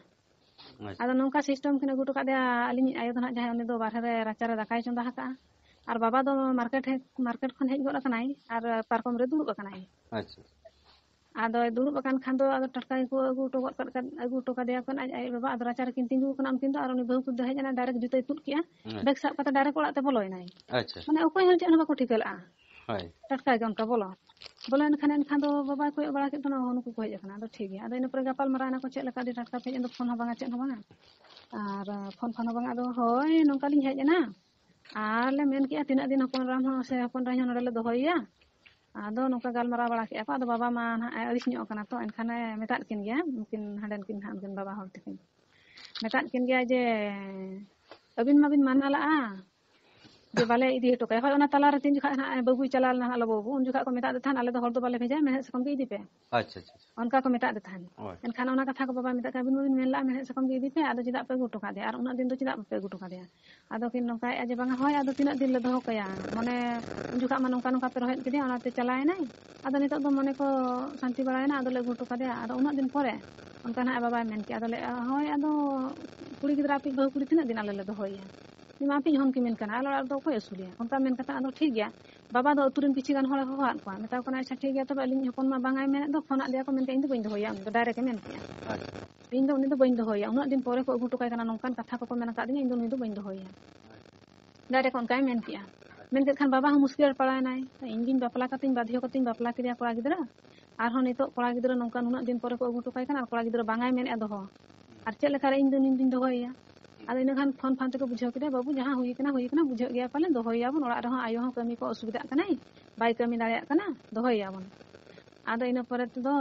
ᱟᱪᱪᱷᱟ᱾ ᱟᱫᱚ ᱱᱚᱝᱠᱟ ᱥᱤᱥᱴᱮᱢ ᱠᱤᱱ ᱟᱹᱜᱩ ᱦᱚᱴᱚ ᱠᱟᱫᱮᱭᱟ, ᱟᱹᱞᱤᱧ ᱟᱭᱳ ᱫᱚ ᱱᱟᱦᱟᱜ ᱡᱟᱦᱟᱸᱭ, ᱩᱱᱤ ᱫᱚ ᱵᱟᱨᱦᱮ ᱨᱮ ᱨᱟᱪᱟ ᱨᱮ ᱫᱟᱠᱟᱭ ᱪᱚᱸᱫᱟ ᱟᱠᱟᱫᱼᱟ, ᱟᱨ ᱵᱟᱵᱟ ᱫᱚ ᱢᱟᱨᱠᱮᱴ ᱦᱮᱡ, ᱢᱟᱨᱠᱮᱴ ᱠᱷᱚᱱ ᱦᱮᱡ ᱜᱚᱫ ᱟᱠᱟᱱᱟᱭ ᱟᱨ ᱯᱟᱨᱠᱚᱢ ᱨᱮ ᱫᱩᱲᱩᱵ ᱟᱠᱟᱱᱟᱭ᱾ ᱟᱪᱪᱷᱟ᱾ ᱟᱫᱚᱭ ᱫᱩᱲᱩᱵ ᱟᱠᱟᱱ ᱠᱷᱟᱱ ᱫᱚ ᱟᱫᱚ ᱴᱟᱴᱠᱟ ᱜᱮᱠᱚ ᱟᱹᱜᱩ ᱦᱚᱴᱚ ᱜᱚᱫ ᱠᱟᱫ, ᱟᱹᱜᱩ ᱦᱚᱴᱚ ᱠᱟᱫᱮᱭᱟ ᱠᱚ ᱟᱡ ᱟᱭᱳ ᱵᱟᱵᱟ᱾ ᱟᱫᱚ ᱨᱟᱪᱟ ᱨᱮᱠᱤᱱ ᱛᱤᱸᱜᱩ ᱟᱠᱟᱱᱟ ᱩᱱᱠᱤᱱ ᱫᱚ, ᱟᱨ ᱩᱱᱤ ᱵᱟᱹᱦᱩ ᱠᱩᱲᱤ ᱫᱚ ᱦᱮᱡ ᱮᱱᱟ, ᱰᱟᱭᱨᱮᱠᱴ ᱡᱩᱛᱟᱹᱭ ᱛᱩᱫ ᱠᱮᱜᱼᱟ, ᱦᱮᱸ᱾ ᱵᱮᱜᱽ ᱥᱟᱵ ᱠᱟᱛᱮ ᱰᱟᱭᱨᱮᱠᱴ ᱚᱲᱟᱜ ᱛᱮ ᱵᱚᱞᱚᱭᱮᱱᱟᱭ᱾ ᱟᱪᱪᱷᱟ᱾ ᱢᱟᱱᱮ ᱚᱠᱚᱭ ᱦᱚᱸ ᱪᱮᱫ ᱦᱚᱸ ᱵᱟᱠᱚ ᱴᱷᱤᱠᱟᱹ ᱞᱮᱫᱼᱟ᱾ ᱦᱳᱭ᱾ ᱴᱟᱴᱠᱟ ᱜᱮ ᱚᱱᱠᱟ ᱵᱚᱞᱚ᱾ ᱵᱚᱞᱚᱭᱮᱱ ᱠᱷᱟᱱ ᱮᱱᱠᱷᱟᱱ ᱫᱚ ᱵᱟᱵᱟᱭ ᱠᱚᱭᱚᱜ ᱵᱟᱲᱟ ᱠᱮᱫ ᱠᱷᱟᱱ ᱱᱩᱠᱩ ᱠᱚ ᱦᱮᱡ ᱟᱠᱟᱱᱟ, ᱟᱫᱚ ᱴᱷᱤᱠ ᱜᱮᱭᱟ᱾ ᱟᱫᱚ ᱤᱱᱟᱹ ᱯᱚᱨᱮ ᱜᱟᱯᱟᱞ ᱢᱟᱨᱟᱣ ᱮᱱᱟ ᱠᱚ, ᱪᱮᱫ ᱞᱮᱠᱟ ᱟᱹᱰᱤ ᱴᱟᱴᱠᱟ ᱯᱮ ᱦᱮᱡ ᱮᱱ ᱫᱚ, ᱯᱷᱳᱱ ᱦᱚᱸ ᱵᱟᱝᱟ ᱪᱮᱫ ᱦᱚᱸ ᱵᱟᱝᱟ, ᱟᱨ ᱯᱷᱳᱱ ᱯᱷᱳᱱ ᱦᱚᱸ ᱵᱟᱝᱟ᱾ ᱟᱫᱚ ᱦᱳᱭ ᱱᱚᱝᱠᱟ ᱞᱤᱧ ᱦᱮᱡ ᱮᱱᱟ, ᱟᱨ ᱞᱮ ᱢᱮᱱ ᱠᱮᱜᱼᱟ ᱛᱤᱱᱟᱹᱜ ᱫᱤᱱ ᱦᱚᱯᱚᱱ ᱮᱨᱟᱢ ᱦᱚᱸ ᱥᱮ ᱦᱚᱯᱚᱱ ᱮᱨᱟᱧ ᱦᱚᱸ ᱱᱚᱰᱮ ᱞᱮ ᱫᱚᱦᱚᱭᱮᱭᱟ᱾ ᱟᱫᱚ ᱱᱚᱝᱠᱟ ᱜᱟᱞᱢᱟᱨᱟᱣ ᱵᱟᱲᱟ ᱠᱮᱜᱼᱟ ᱠᱚ, ᱟᱫᱚ ᱵᱟᱵᱟ ᱢᱟ ᱱᱟᱦᱟᱜ ᱮ ᱟᱹᱲᱤᱥ ᱧᱚᱜ ᱟᱠᱟᱱᱟ, ᱛᱚ ᱮᱱᱠᱷᱟᱱᱮ ᱢᱮᱛᱟᱫ ᱠᱤᱱ ᱜᱮᱭᱟ, ᱩᱱᱠᱤᱱ ᱦᱟᱸᱰᱮᱱ ᱠᱤᱱ ᱱᱟᱦᱟᱜ ᱩᱱᱠᱤᱱ ᱵᱟᱵᱟ ᱦᱚᱲ ᱛᱟᱹᱠᱤᱱ ᱢᱮᱛᱟᱫ ᱠᱤᱱ ᱜᱮᱭᱟ ᱡᱮ ᱟᱹᱵᱤᱱ ᱢᱟᱵᱤᱱ ᱢᱟᱱᱟ ᱞᱟᱜᱼᱟ ᱡᱮ ᱵᱟᱞᱮ ᱤᱫᱤ ᱦᱚᱴᱚ ᱠᱟᱭᱟ᱾ ᱦᱳᱭ, ᱚᱱᱟ ᱛᱟᱞᱟᱨᱮ ᱛᱤᱱ ᱡᱚᱠᱷᱟᱡ ᱱᱟᱦᱟᱜ ᱵᱟᱹᱵᱩᱭ ᱪᱟᱞᱟᱣ ᱞᱮᱱᱟ ᱦᱟᱸᱜ ᱞᱚᱵᱚ ᱵᱟᱹᱵᱩ, ᱩᱱ ᱡᱚᱠᱷᱟᱡ ᱠᱚ ᱢᱮᱛᱟᱫ ᱫᱤ ᱛᱟᱦᱮᱱ, ᱟᱞᱮ ᱫᱚ ᱦᱚᱲ ᱫᱚ ᱵᱟᱞᱮ ᱵᱷᱮᱡᱟᱭᱟ, ᱢᱮᱲᱦᱮᱫ ᱥᱟᱠᱚᱢ ᱜᱮ ᱤᱫᱤ ᱯᱮ᱾ ᱟᱪᱪᱷᱟ, ᱟᱪᱪᱷᱟ, ᱟᱪᱪᱷᱟ᱾ ᱚᱱᱠᱟ ᱠᱚ ᱢᱮᱛᱟᱫ ᱫᱤ ᱛᱟᱦᱮᱱ᱾ ᱦᱳᱭ᱾ ᱮᱱᱠᱷᱟᱱ ᱚᱱᱟ ᱠᱟᱛᱷᱟ ᱠᱚ ᱵᱟᱵᱟᱭ ᱢᱮᱛᱟᱫ ᱠᱟᱱᱟ, ᱟᱹᱵᱤᱱ ᱢᱟᱵᱤᱱ ᱢᱮᱱ ᱞᱟᱜᱼᱟ ᱢᱮᱲᱦᱮᱫ ᱥᱟᱠᱚᱢ ᱜᱮ ᱤᱫᱤ ᱯᱮ, ᱟᱫᱚ ᱪᱮᱫᱟᱜ ᱯᱮ ᱟᱹᱜᱩ ᱦᱚᱴᱚ ᱠᱟᱫᱮᱭᱟ? ᱟᱨ ᱩᱱᱟᱹᱜ ᱫᱤᱱ ᱫᱚ ᱪᱮᱫᱟᱜ ᱵᱟᱯᱮ ᱟᱹᱜᱩ ᱦᱚᱴᱚ ᱠᱟᱫᱮᱭᱟ? ᱟᱫᱚ ᱠᱤᱱ ᱱᱚᱝᱠᱟᱭᱮᱫᱼᱟ ᱡᱮ, ᱵᱟᱝᱟ, ᱦᱳᱭ, ᱟᱫᱚ ᱛᱤᱱᱟᱹᱜ ᱫᱤᱱ ᱞᱮ ᱫᱚᱦᱚ ᱠᱟᱭᱟ? ᱢᱟᱱᱮ, ᱩᱱ ᱡᱚᱠᱷᱟᱜ ᱢᱟ ᱱᱚᱝᱠᱟ ᱱᱚᱝᱠᱟ ᱯᱮ ᱨᱚᱦᱮᱫ ᱠᱮᱫᱮᱭᱟ, ᱚᱱᱟᱛᱮ ᱪᱟᱞᱟᱣᱮᱱᱟᱭ᱾ ᱟᱫᱚ ᱱᱤᱛᱚᱜ ᱫᱚ ᱢᱚᱱᱮ ᱠᱚ ᱥᱟᱱᱛᱤ ᱵᱟᱲᱟᱭᱮᱱᱟ, ᱟᱫᱚᱞᱮ ᱟᱹᱜᱩ ᱦᱚᱴᱚ ᱠᱟᱫᱮᱭᱟ᱾ ᱟᱫᱚ ᱩᱱᱟᱹᱜ ᱫᱤᱱ ᱯᱚᱨᱮ ᱚᱱᱠᱟ ᱱᱟᱦᱟᱜ ᱵᱟᱵᱟᱭ ᱢᱮᱱ ᱠᱮᱜᱼᱟ᱾ ᱟᱫᱚ ᱞᱟᱹᱭᱮᱫᱼᱟ, ᱦᱳᱭ, ᱟᱫᱚ ᱠᱩᱲᱤ ᱜᱤᱫᱽᱨᱟᱹ ᱟᱯᱮᱭᱤᱡ ᱵᱟᱹᱦᱩ ᱠᱩᱲᱤ ᱛᱤᱱᱟᱹᱜ ᱫᱤᱱ ᱟᱞᱮ ᱞᱮ ᱫᱚᱦᱚᱭᱮᱭᱟ? ᱩᱱᱤ ᱢᱟ ᱟᱯᱮᱭᱤᱡ ᱦᱚᱱᱠᱤ ᱢᱮᱱ ᱠᱟᱱᱟ, ᱟᱞᱮ ᱚᱲᱟᱜ ᱨᱮᱫᱚ ᱚᱠᱚᱭ ᱟᱹᱥᱩᱞᱮᱭᱟ? ᱚᱱᱠᱟ ᱢᱮᱱ ᱠᱟᱛᱮ ᱟᱫᱚ ᱴᱷᱤᱠ ᱜᱮᱭᱟ, ᱵᱟᱵᱟ ᱫᱚ ᱟᱹᱛᱩ ᱨᱮᱱ ᱠᱤᱪᱷᱩ ᱜᱟᱱ ᱦᱚᱲᱮ ᱦᱚᱦᱚᱣᱟᱫ ᱠᱚᱣᱟ, ᱢᱮᱛᱟ ᱠᱚ ᱠᱟᱱᱟ, ᱟᱪᱪᱷᱟ, ᱴᱷᱤᱠ ᱜᱮᱭᱟ, ᱛᱚᱵᱮ ᱟᱹᱞᱤᱧ ᱦᱚᱯᱚᱱ ᱢᱟ ᱵᱟᱝᱟᱭ ᱢᱮᱱᱮᱫ ᱫᱚ, ᱯᱷᱳᱱᱟᱫ ᱫᱮᱭᱟ ᱠᱚ, ᱢᱮᱱᱠᱷᱟᱱ ᱤᱧ ᱫᱚ ᱵᱟᱹᱧ ᱫᱚᱦᱚᱭᱮᱭᱟ, ᱩᱱᱤ ᱫᱚ ᱰᱟᱭᱨᱮᱠᱴ ᱮ ᱢᱮᱱ ᱠᱮᱜᱼᱟ᱾ ᱟᱪᱪᱷᱟ᱾ ᱤᱧ ᱫᱚ ᱩᱱᱤ ᱫᱚ ᱵᱟᱹᱧ ᱫᱚᱦᱚᱭᱮᱭᱟ, ᱩᱱᱟᱹᱜ ᱫᱤᱱ ᱯᱚᱨᱮ ᱠᱚ ᱟᱹᱜᱩ ᱦᱚᱴᱚ ᱠᱟᱭ ᱠᱟᱱᱟ, ᱱᱚᱝᱠᱟᱱ ᱠᱟᱛᱷᱟ ᱠᱚᱠᱚ ᱢᱮᱱ ᱟᱠᱟᱫᱤᱧᱟ, ᱤᱧ ᱫᱚ ᱩᱱᱤ ᱫᱚ ᱵᱟᱹᱧ ᱫᱚᱦᱚᱭᱮᱭᱟ᱾ ᱰᱟᱭᱨᱮᱠᱴ ᱚᱱᱠᱟᱭ ᱢᱮᱱ ᱠᱮᱜᱼᱟ᱾ ᱢᱮᱱ ᱠᱮᱫ ᱠᱷᱟᱱ ᱵᱟᱵᱟ ᱦᱚᱸ ᱢᱩᱥᱠᱤᱞ ᱨᱮ ᱯᱟᱲᱟᱣᱮᱱᱟᱭ, ᱤᱧ ᱜᱤᱧ ᱵᱟᱯᱞᱟ ᱠᱟᱛᱮᱧ ᱵᱟᱫᱷᱭᱚ ᱠᱟᱛᱮᱧ ᱵᱟᱯᱞᱟ ᱠᱮᱫᱮᱭᱟ ᱠᱚᱲᱟ ᱜᱤᱫᱽᱨᱟᱹ, ᱟᱨᱦᱚᱸ ᱱᱤᱛᱚᱜ ᱠᱚᱲᱟ ᱜᱤᱫᱽᱨᱟᱹ ᱱᱚᱝᱠᱟ ᱱᱩᱱᱟᱹᱜ ᱫᱤᱱ ᱯᱚᱨᱮ ᱠᱚ ᱟᱹᱜᱩ ᱦᱚᱴᱚ ᱠᱟᱭ ᱠᱟᱱᱟ ᱟᱨ ᱠᱚᱲᱟ ᱜᱤᱫᱽᱨᱟᱹ ᱵᱟᱝᱟᱭ ᱢᱮᱱᱮᱫᱼᱟ ᱫᱚᱦᱚ᱾ ᱟᱨ ᱪᱮᱫ ᱞᱮᱠᱟᱨᱮ ᱤᱧ ᱫᱚ ᱩᱱᱤ ᱫᱚᱧ ᱫᱚᱦᱚᱭᱮᱭᱟ? ᱟᱫᱚ ᱤᱱᱟᱹ ᱠᱷᱟᱱ ᱯᱷᱳᱱ ᱯᱷᱟᱱ ᱛᱮᱠᱚ ᱵᱩᱡᱷᱟᱹᱣ ᱠᱮᱫᱟ, ᱵᱟᱹᱵᱩ ᱡᱟᱦᱟᱸ ᱦᱩᱭ ᱠᱟᱱᱟ ᱦᱩᱭ ᱠᱟᱱᱟ, ᱵᱩᱡᱷᱟᱹᱜ ᱜᱮᱭᱟ ᱯᱟᱞᱮ, ᱫᱚᱦᱚᱭᱮᱭᱟᱵᱚᱱ, ᱚᱲᱟᱜ ᱨᱮᱦᱚᱸ ᱟᱭᱳ ᱦᱚᱸ ᱠᱟᱹᱢᱤ ᱠᱚ ᱚᱥᱩᱵᱤᱫᱷᱟᱜ ᱠᱟᱱᱟᱭ, ᱵᱟᱭ ᱠᱟᱹᱢᱤ ᱫᱟᱲᱮᱭᱟᱜ ᱠᱟᱱᱟ, ᱫᱚᱦᱚᱭᱮᱭᱟᱵᱚᱱ᱾ ᱟᱫᱚ ᱤᱱᱟᱹ ᱯᱚᱨᱮ ᱛᱮᱫᱚ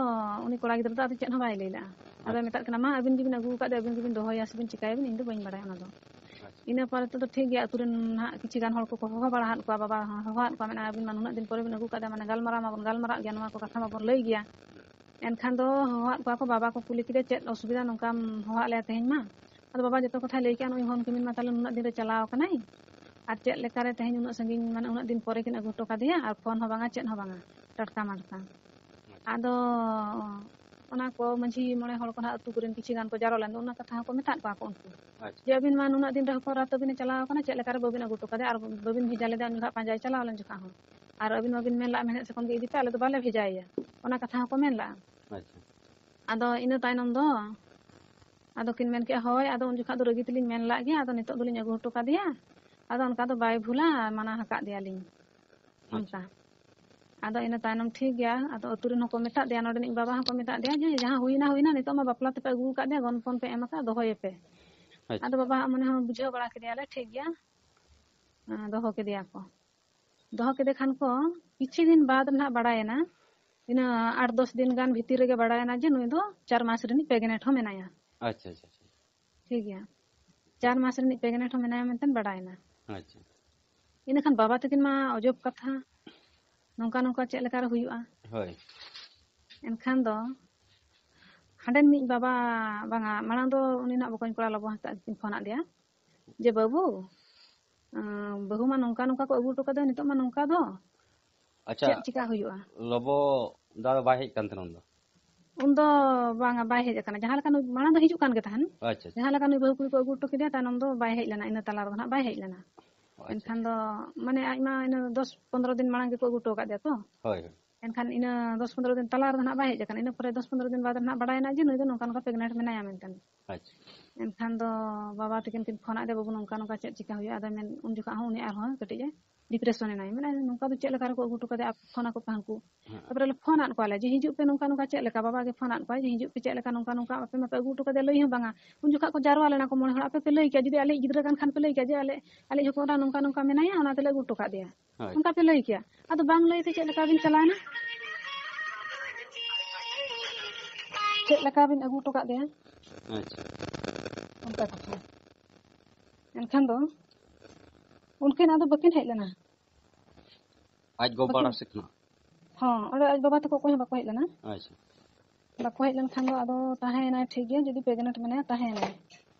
ᱩᱱᱤ ᱠᱚᱲᱟ ᱜᱤᱫᱽᱨᱟᱹ ᱫᱚ ᱟᱫᱚ ᱪᱮᱫ ᱦᱚᱸ ᱵᱟᱭ ᱞᱟᱹᱭ ᱞᱮᱜᱼᱟ᱾ ᱟᱫᱚᱭ ᱢᱮᱛᱟᱫ ᱠᱟᱱᱟ, ᱢᱟ ᱟᱹᱵᱤᱱ ᱜᱮᱵᱤᱱ ᱟᱹᱜᱩ ᱟᱠᱟᱫᱮ, ᱟᱹᱵᱤᱱ ᱜᱮᱵᱤᱱ ᱫᱚᱦᱚᱭᱮᱭᱟ ᱥᱮᱵᱤᱱ ᱪᱤᱠᱟᱹᱭᱟᱵᱤᱱ, ᱤᱧ ᱫᱚ ᱵᱟᱹᱧ ᱵᱟᱲᱟᱭᱟ ᱚᱱᱟ ᱫᱚ᱾ ᱤᱱᱟᱹ ᱯᱚᱨᱮ ᱛᱮᱫᱚ ᱴᱷᱤᱠ ᱜᱮᱭᱟ, ᱟᱹᱛᱩ ᱨᱮᱱ ᱦᱟᱸᱜ ᱠᱤᱪᱷᱩ ᱜᱟᱱ ᱦᱚᱲ ᱠᱚᱠᱚ ᱦᱚᱦᱚ ᱵᱟᱲᱟ ᱟᱫ ᱠᱚᱣᱟ, ᱵᱟᱵᱟ ᱦᱚᱸ ᱦᱚᱦᱚ ᱟᱫ ᱠᱚᱣᱟ, ᱢᱮᱱᱟ, ᱟᱹᱵᱤᱱ ᱢᱟ ᱱᱩᱱᱟᱹᱜ ᱫᱤᱱ ᱯᱚᱨᱮ ᱵᱤᱱ ᱟᱹᱜᱩ ᱠᱟᱫᱮᱭᱟ, ᱢᱟᱱᱮ ᱜᱟᱞᱢᱟᱨᱟᱣ ᱢᱟᱵᱚᱱ ᱜᱟᱞᱢᱟᱨᱟᱜ ᱜᱮᱭᱟ, ᱱᱚᱣᱟ ᱠᱚ ᱠᱟᱛᱷᱟ ᱢᱟᱵᱚᱱ ᱞᱟᱹᱭ ᱜᱮᱭᱟ᱾ ᱮᱱᱠᱷᱟᱱ ᱫᱚ ᱦᱚᱦᱚᱣᱟᱫ ᱠᱚᱣᱟ ᱠᱚ, ᱵᱟᱵᱟ ᱠᱚ ᱠᱩᱞᱤ ᱠᱮᱫᱮᱭᱟ, ᱪᱮᱫ ᱚᱥᱩᱵᱤᱫᱷᱟ ᱱᱚᱝᱠᱟᱢ ᱦᱚᱦᱚᱣᱟᱫ ᱞᱮᱭᱟ ᱛᱮᱦᱮᱧ ᱢᱟ? ᱟᱫᱚ ᱵᱟᱵᱟ ᱡᱚᱛᱚ ᱠᱟᱛᱷᱟᱭ ᱞᱟᱹᱭ ᱠᱮᱜᱼᱟ, ᱱᱩᱭ ᱦᱚᱱ ᱠᱤᱢᱤᱱ ᱢᱟ ᱛᱟᱦᱞᱮ ᱱᱩᱱᱟᱹᱜ ᱫᱤᱱ ᱨᱮ ᱪᱟᱞᱟᱣ ᱟᱠᱟᱱᱟᱭ, ᱟᱨ ᱪᱮᱫ ᱞᱮᱠᱟᱨᱮ ᱛᱮᱦᱮᱧ ᱩᱱᱟᱹᱜ ᱥᱟᱺᱜᱤᱧ, ᱢᱟᱱᱮ ᱩᱱᱟᱹᱜ ᱫᱤᱱ ᱯᱚᱨᱮ ᱠᱤᱱ ᱟᱹᱜᱩ ᱦᱚᱴᱚ ᱠᱟᱫᱮᱭᱟ, ᱟᱨ ᱯᱷᱳᱱ ᱦᱚᱸ ᱵᱟᱝᱟ, ᱪᱮᱫ ᱦᱚᱸ ᱵᱟᱝᱟ, ᱴᱟᱴᱠᱟ ᱢᱟᱴᱠᱟ᱾ ᱟᱫᱚ ᱚᱱᱟ ᱠᱚ ᱢᱟᱹᱡᱷᱤ ᱢᱚᱬᱮ ᱦᱚᱲ ᱠᱚ ᱱᱟᱦᱟᱜ ᱟᱹᱛᱩ ᱠᱚᱨᱮᱱ ᱠᱤᱪᱷᱤ ᱜᱟᱱ ᱠᱚ ᱡᱟᱨᱣᱟ ᱞᱮᱱ ᱫᱚ, ᱚᱱᱟ ᱠᱟᱛᱷᱟ ᱦᱚᱸᱠᱚ ᱢᱮᱛᱟᱫ ᱠᱚᱣᱟ ᱠᱚ ᱩᱱᱠᱩ᱾ ᱟᱪᱪᱷᱟ᱾ ᱡᱮ ᱟᱹᱵᱤᱱ ᱢᱟ ᱱᱩᱱᱟᱹᱜ ᱫᱤᱱ ᱨᱮ ᱦᱚᱯᱚᱱ ᱮᱨᱟ ᱛᱟᱹᱵᱤᱱ ᱮ ᱪᱟᱞᱟᱣ ᱟᱠᱟᱱᱟ, ᱪᱮᱫ ᱞᱮᱠᱟᱨᱮ ᱵᱟᱹᱵᱤᱱ ᱟᱹᱜᱩ ᱦᱚᱴᱚ ᱠᱟᱫᱮᱭᱟ? ᱟᱨ ᱵᱟᱹᱵᱤᱱ ᱵᱷᱮᱡᱟ ᱞᱮᱫᱮᱭᱟ ᱩᱱ ᱡᱚᱠᱷᱟᱜ ᱯᱟᱸᱡᱟᱭ ᱪᱟᱞᱟᱣ ᱞᱮᱱ ᱡᱚᱠᱷᱟᱜ ᱦᱚᱸ᱾ ᱟᱨ ᱟᱹᱵᱤᱱ ᱢᱟᱵᱤᱱ ᱢᱮᱱ ᱞᱟᱜᱼᱟ ᱢᱮᱱᱮᱫ ᱥᱮ ᱠᱷᱚᱱ ᱜᱮ ᱤᱫᱤ ᱯᱮ, ᱟᱞᱮ ᱫᱚ ᱵᱟᱞᱮ ᱵᱷᱮᱡᱟᱭᱮᱭᱟ, ᱚᱱᱟ ᱠᱟᱛᱷᱟ ᱦᱚᱸᱠᱚ ᱢᱮᱱ ᱞᱟᱜᱼᱟ᱾ ᱟᱪᱪᱷᱟ᱾ ᱟᱫᱚ ᱤᱱᱟᱹ ᱛᱟᱭᱱᱚᱢ ᱫᱚ ᱟᱫᱚ ᱠᱤᱱ ᱢᱮᱱ ᱠᱮᱜᱼᱟ, ᱦᱳᱭ, ᱟᱫᱚ ᱩᱱ ᱡᱚᱠᱷᱟᱜ ᱫᱚ ᱨᱟᱹᱜᱤ ᱛᱮᱞᱤᱧ ᱢᱮᱱ ᱞᱟᱜ ᱜᱮᱭᱟ, ᱟᱫᱚ ᱱᱤᱛᱚᱜ ᱫᱚᱞᱤᱧ ᱟᱹᱜᱩ ᱦᱚᱴᱚ ᱠᱟᱫᱮᱭᱟ᱾ ᱟᱫᱚ ᱚᱱᱠᱟ ᱫᱚ ᱵᱟᱭ ᱵᱷᱩᱞᱟ, ᱢᱟᱱᱟ ᱟᱠᱟᱫ ᱫᱮᱭᱟᱞᱤᱧ᱾ ᱟᱪᱪᱷᱟ᱾ ᱚᱱᱠᱟ᱾ ᱟᱫᱚ ᱤᱱᱟᱹ ᱛᱟᱭᱱᱚᱢ ᱴᱷᱤᱠ ᱜᱮᱭᱟ, ᱟᱫᱚ ᱟᱹᱛᱩ ᱨᱮᱱ ᱦᱚᱸᱠᱚ ᱢᱮᱛᱟᱫ ᱫᱮᱭᱟ, ᱱᱚᱰᱮᱱᱤᱡ ᱵᱟᱵᱟ ᱦᱚᱸᱠᱚ ᱢᱮᱛᱟᱫ ᱫᱮᱭᱟ ᱡᱮ ᱡᱟᱦᱟᱸ ᱦᱩᱭᱱᱟ ᱦᱩᱭᱱᱟ, ᱱᱤᱛᱚᱜ ᱢᱟ ᱵᱟᱯᱞᱟ ᱛᱮᱯᱮ ᱟᱹᱜᱩ ᱟᱠᱟᱫ ᱫᱮᱭᱟ, ᱜᱚᱱᱯᱚᱱ ᱯᱮ ᱮᱢ ᱟᱠᱟᱫ, ᱫᱚᱦᱚᱭᱮᱯᱮ᱾ ᱟᱪᱪᱷᱟ᱾ ᱟᱫᱚ ᱵᱟᱵᱟᱣᱟᱜ ᱢᱚᱱᱮ ᱦᱚᱸ ᱵᱩᱡᱷᱟᱹᱣ ᱵᱟᱲᱟ ᱠᱮᱫᱮᱭᱟᱞᱮ, ᱴᱷᱤᱠ ᱜᱮᱭᱟ, ᱟᱸ, ᱫᱚᱦᱚ ᱠᱮᱫᱮᱭᱟ ᱠᱚ᱾ ᱫᱚᱦᱚ ᱠᱮᱫᱮ ᱠᱷᱟᱱ ᱠᱚ, ᱠᱤᱪᱷᱩ ᱫᱤᱱ ᱵᱟᱫᱽ ᱱᱟᱦᱟᱜ ᱵᱟᱲᱟᱭᱮᱱᱟ, ᱤᱱᱟᱹ ᱟᱴ ᱫᱚᱥ ᱫᱤᱱ ᱜᱟᱱ ᱵᱷᱤᱛᱤᱨ ᱨᱮᱜᱮ ᱵᱟᱲᱟᱭᱮᱱᱟ ᱡᱮ ᱱᱩᱭ ᱫᱚ ᱪᱟᱨ ᱢᱟᱥ ᱨᱤᱱᱤᱡ pregnant ᱦᱚᱸ ᱢᱮᱱᱟᱭᱟ᱾ ᱟᱪᱪᱷᱟ, ᱟᱪᱪᱷᱟ, ᱟᱪᱪᱷᱟ᱾ ᱴᱷᱤᱠ ᱜᱮᱭᱟ, ᱪᱟᱨ ᱢᱟᱥ ᱨᱤᱱᱤᱡ pregnant ᱦᱚᱸ ᱢᱮᱱᱟᱭᱟ ᱢᱮᱱᱛᱮ ᱵᱟᱲᱟᱭᱮᱱᱟ᱾ ᱟᱪᱪᱷᱟ᱾ ᱤᱱᱟᱹᱠᱷᱟᱱ ᱵᱟᱵᱟ ᱛᱟᱹᱠᱤᱱ ᱢᱟ ᱚᱡᱚᱵ ᱠᱟᱛᱷᱟ, ᱱᱚᱝᱠᱟ ᱱᱚᱝᱠᱟ ᱪᱮᱫ ᱞᱮᱠᱟᱨᱮ ᱦᱩᱭᱩᱜᱼᱟ? ᱦᱳᱭ᱾ ᱮᱱᱠᱷᱟᱱ ᱫᱚ ᱦᱟᱸᱰᱮᱱ ᱢᱤᱫ ᱵᱟᱵᱟ, ᱵᱟᱝᱟ, ᱢᱟᱲᱟᱝ ᱫᱚ ᱩᱱᱤ ᱱᱟᱜ ᱵᱚᱠᱚᱧ ᱠᱚᱲᱟ ᱞᱚᱵᱚ ᱦᱟᱸᱥᱫᱟ ᱠᱤᱱ ᱯᱷᱳᱱ ᱟᱫ ᱞᱮᱭᱟ ᱡᱮ, "ᱵᱟᱹᱵᱩ, ᱟᱸ, ᱵᱟᱹᱦᱩ ᱢᱟ ᱱᱚᱝᱠᱟ ᱱᱚᱝᱠᱟ ᱠᱚ ᱟᱹᱜᱩ ᱦᱚᱴᱚ ᱠᱟᱫᱮᱭᱟ, ᱱᱤᱛᱚᱜ ᱢᱟ ᱱᱚᱝᱠᱟ ᱫᱚ, ᱟᱪᱪᱷᱟ, ᱪᱮᱫ ᱪᱤᱠᱟ ᱦᱩᱭᱩᱜᱼᱟ?" ᱞᱚᱵᱚ ᱫᱟ ᱫᱚ ᱵᱟᱭ ᱦᱮᱡ ᱠᱟᱱ ᱛᱟᱦᱮᱱᱟ ᱩᱱᱫᱚ? ᱩᱱᱫᱚ ᱵᱟᱝᱟ, ᱵᱟᱭ ᱦᱮᱡ ᱟᱠᱟᱱᱟ᱾ ᱡᱟᱦᱟᱸ ᱞᱮᱠᱟ ᱱᱩᱭ ᱢᱟᱲᱟᱝ ᱫᱚ ᱦᱤᱡᱩᱜ ᱠᱟᱱ ᱜᱮ ᱛᱟᱦᱮᱱ, ᱟᱪᱪᱷᱟ, ᱟᱪᱪᱷᱟ᱾ ᱡᱟᱦᱟᱸ ᱞᱮᱠᱟ ᱱᱩᱭ ᱵᱟᱹᱦᱩ ᱠᱩᱲᱤ ᱠᱚ ᱟᱹᱜᱩ ᱦᱚᱴᱚ ᱠᱮᱫᱮᱭᱟ, ᱛᱟᱭᱱᱚᱢ ᱫᱚ ᱵᱟᱭ ᱦᱮᱡ ᱞᱮᱱᱟ, ᱤᱱᱟᱹ ᱛᱟᱞᱟ ᱨᱮᱫᱚ ᱱᱟᱜ ᱵᱟᱭ ᱦᱮᱡ ᱞᱮᱱᱟ᱾ ᱟᱪᱪᱷᱟ, ᱮᱱᱠᱷᱟᱱ ᱟᱪᱪᱷᱟ᱾ ᱫᱚ ᱢᱟᱱᱮ ᱟᱡ ᱢᱟ ᱤᱱᱟᱹ ᱫᱚᱥ ᱯᱚᱱᱨᱚ ᱫᱤᱱ ᱢᱟᱲᱟᱝ ᱜᱮᱠᱚ ᱟᱹᱜᱩ ᱦᱚᱴᱚ ᱟᱠᱟᱫ ᱫᱮᱭᱟ ᱛᱚ᱾ ᱦᱳᱭ, ᱦᱳᱭ᱾ ᱮᱱᱠᱷᱟᱱ ᱤᱱᱟᱹ ᱫᱚᱥ ᱯᱚᱱᱨᱚ ᱫᱤᱱ ᱛᱟᱞᱟ ᱨᱮᱫᱚ ᱱᱟᱜ ᱵᱟᱭ ᱦᱮᱡ ᱟᱠᱟᱱᱟ᱾ ᱤᱱᱟᱹ ᱯᱚᱨᱮ ᱫᱚᱥ ᱯᱚᱱᱨᱚ ᱫᱤᱱ ᱵᱟᱫᱽ ᱨᱮ ᱱᱟᱜ ᱵᱟᱲᱟᱭᱮᱱᱟ ᱡᱮ ᱱᱩᱭ ᱫᱚ ᱱᱚᱝᱠᱟ ᱱᱚᱝᱠᱟ pregnant ᱢᱮᱱᱟᱭᱟ ᱢᱮᱱᱛᱮ᱾ ᱟᱪᱪᱷᱟ᱾ ᱮᱱᱠᱷᱟᱱ ᱫᱚ ᱵᱟᱵᱟ ᱛᱟᱹᱠᱤᱱ ᱠᱤᱱ ᱯᱷᱳᱱ ᱟᱫ ᱫᱮ, "ᱵᱟᱹᱵᱩ, ᱱᱚᱝᱠᱟ ᱱᱚᱝᱠᱟ ᱪᱮᱫ ᱪᱤᱠᱟ ᱦᱩᱭᱩᱜᱼᱟ?" ᱟᱫᱚ ᱢᱮᱱ, ᱩᱱ ᱡᱚᱠᱷᱚᱱ ᱦᱚᱸ ᱩᱱᱤ ᱟᱨᱦᱚᱸ ᱠᱟᱹᱴᱤᱡ ᱮ depression ᱮᱱᱟᱭ᱾ ᱢᱮᱱᱟ, "ᱱᱚᱝᱠᱟ ᱫᱚ ᱪᱮᱫ ᱞᱮᱠᱟ ᱨᱮᱠᱚ ᱟᱹᱜᱩ ᱦᱚᱴᱚ ᱠᱟᱫᱮᱭᱟ?" ᱟᱯᱮ ᱯᱷᱳᱱ ᱟᱠᱚ ᱯᱮ ᱦᱟᱱᱠᱩ᱾ ᱦᱮᱸ᱾ ᱛᱟᱯᱚᱨᱮ ᱞᱮ ᱯᱷᱳᱱ ᱟᱫ ᱠᱚᱣᱟᱞᱮ ᱡᱮ, "ᱦᱤᱡᱩᱜ ᱯᱮ, ᱱᱚᱝᱠᱟ ᱱᱚᱝᱠᱟ ᱪᱮᱫ ᱞᱮᱠᱟ?" ᱵᱟᱵᱟ ᱜᱮ ᱯᱷᱳᱱ ᱟᱫ ᱠᱚᱣᱟᱭ ᱡᱮ, "ᱦᱤᱡᱩᱜ ᱯᱮ, ᱪᱮᱫ ᱞᱮᱠᱟ ᱱᱚᱝᱠᱟ ᱱᱚᱝᱠᱟ ᱟᱯᱮ ᱢᱟᱯᱮ ᱟᱹᱜᱩ ᱦᱚᱴᱚ ᱠᱟᱫᱮᱭᱟ?" ᱞᱟᱹᱭ ᱦᱚᱸ ᱵᱟᱝᱟ᱾ ᱩᱱ ᱡᱚᱠᱷᱚᱱ ᱠᱚ ᱡᱟᱨᱣᱟ ᱞᱮᱱᱟ ᱠᱚ ᱢᱚᱬᱮ ᱦᱚᱲ, ᱟᱯᱮ ᱯᱮ ᱞᱟᱹᱭ ᱠᱮᱭᱟ, ᱡᱩᱫᱤ ᱟᱞᱮᱭᱤᱡ ᱜᱤᱫᱽᱨᱟᱹ ᱠᱟᱱ ᱠᱷᱟᱱ ᱯᱮ ᱞᱟᱹᱭ ᱠᱮᱭᱟ ᱡᱮ, "ᱟᱞᱮ, ᱟᱞᱮᱭᱤᱡ ᱦᱚᱯᱚᱱ ᱮᱨᱟ ᱱᱚᱝᱠᱟ ᱱᱚᱝᱠᱟ ᱢᱮᱱᱟᱭᱟ, ᱚᱱᱟ ᱛᱮᱞᱮ ᱟᱹᱜᱩ ᱦᱚᱴᱚ ᱠᱟᱫᱮᱭᱟ᱾" ᱦᱳᱭ᱾ ᱚᱱᱠᱟ ᱯᱮ ᱞᱟᱹᱭ ᱠᱮᱭᱟ᱾ ᱟᱫᱚ ᱵᱟᱝ ᱞᱟᱹᱭ ᱛᱮ ᱪᱮᱫ ᱞᱮᱠᱟ ᱵᱤᱱ ᱪᱟᱞᱟᱣᱮᱱᱟ? ᱪᱮᱫ ᱞᱮᱠᱟ ᱵᱤᱱ ᱟᱹᱜᱩ ᱦᱚᱴᱚ ᱠᱟᱫᱮᱭᱟ? ᱟᱪᱪᱷᱟ᱾ ᱚᱱᱠᱟ ᱠᱟᱛᱷᱟ᱾ ᱮᱱᱠᱷᱟᱱ ᱫᱚ ᱩᱱᱠᱤᱱ ᱟᱫᱚ ᱵᱟᱹᱠᱤᱱ ᱦᱮᱡ ᱞᱮᱱᱟ᱾ ᱟᱡ ᱜᱚ ᱵᱟᱵᱟ ᱵᱟᱹᱠᱤᱱ ᱚᱲᱟᱜ ᱥᱮᱫ ᱠᱷᱚᱱᱟᱜ? ᱦᱚᱸ, ᱚᱸᱰᱮ ᱟᱡ ᱵᱟᱵᱟ ᱛᱟᱠᱚ ᱚᱠᱚᱭ ᱦᱚᱸ ᱵᱟᱠᱚ ᱦᱮᱡ ᱞᱮᱱᱟ᱾ ᱟᱪᱪᱷᱟ᱾ ᱵᱟᱠᱚ ᱦᱮᱡ ᱞᱮᱱᱠᱷᱟᱱ ᱫᱚ ᱟᱫᱚ ᱛᱟᱦᱮᱸᱭᱮᱱᱟᱭ, ᱴᱷᱤᱠ ᱜᱮᱭᱟ, ᱡᱩᱫᱤ pregnant ᱢᱮᱱᱟᱭᱟ, ᱛᱟᱦᱮᱸᱭᱮᱱᱟᱭ᱾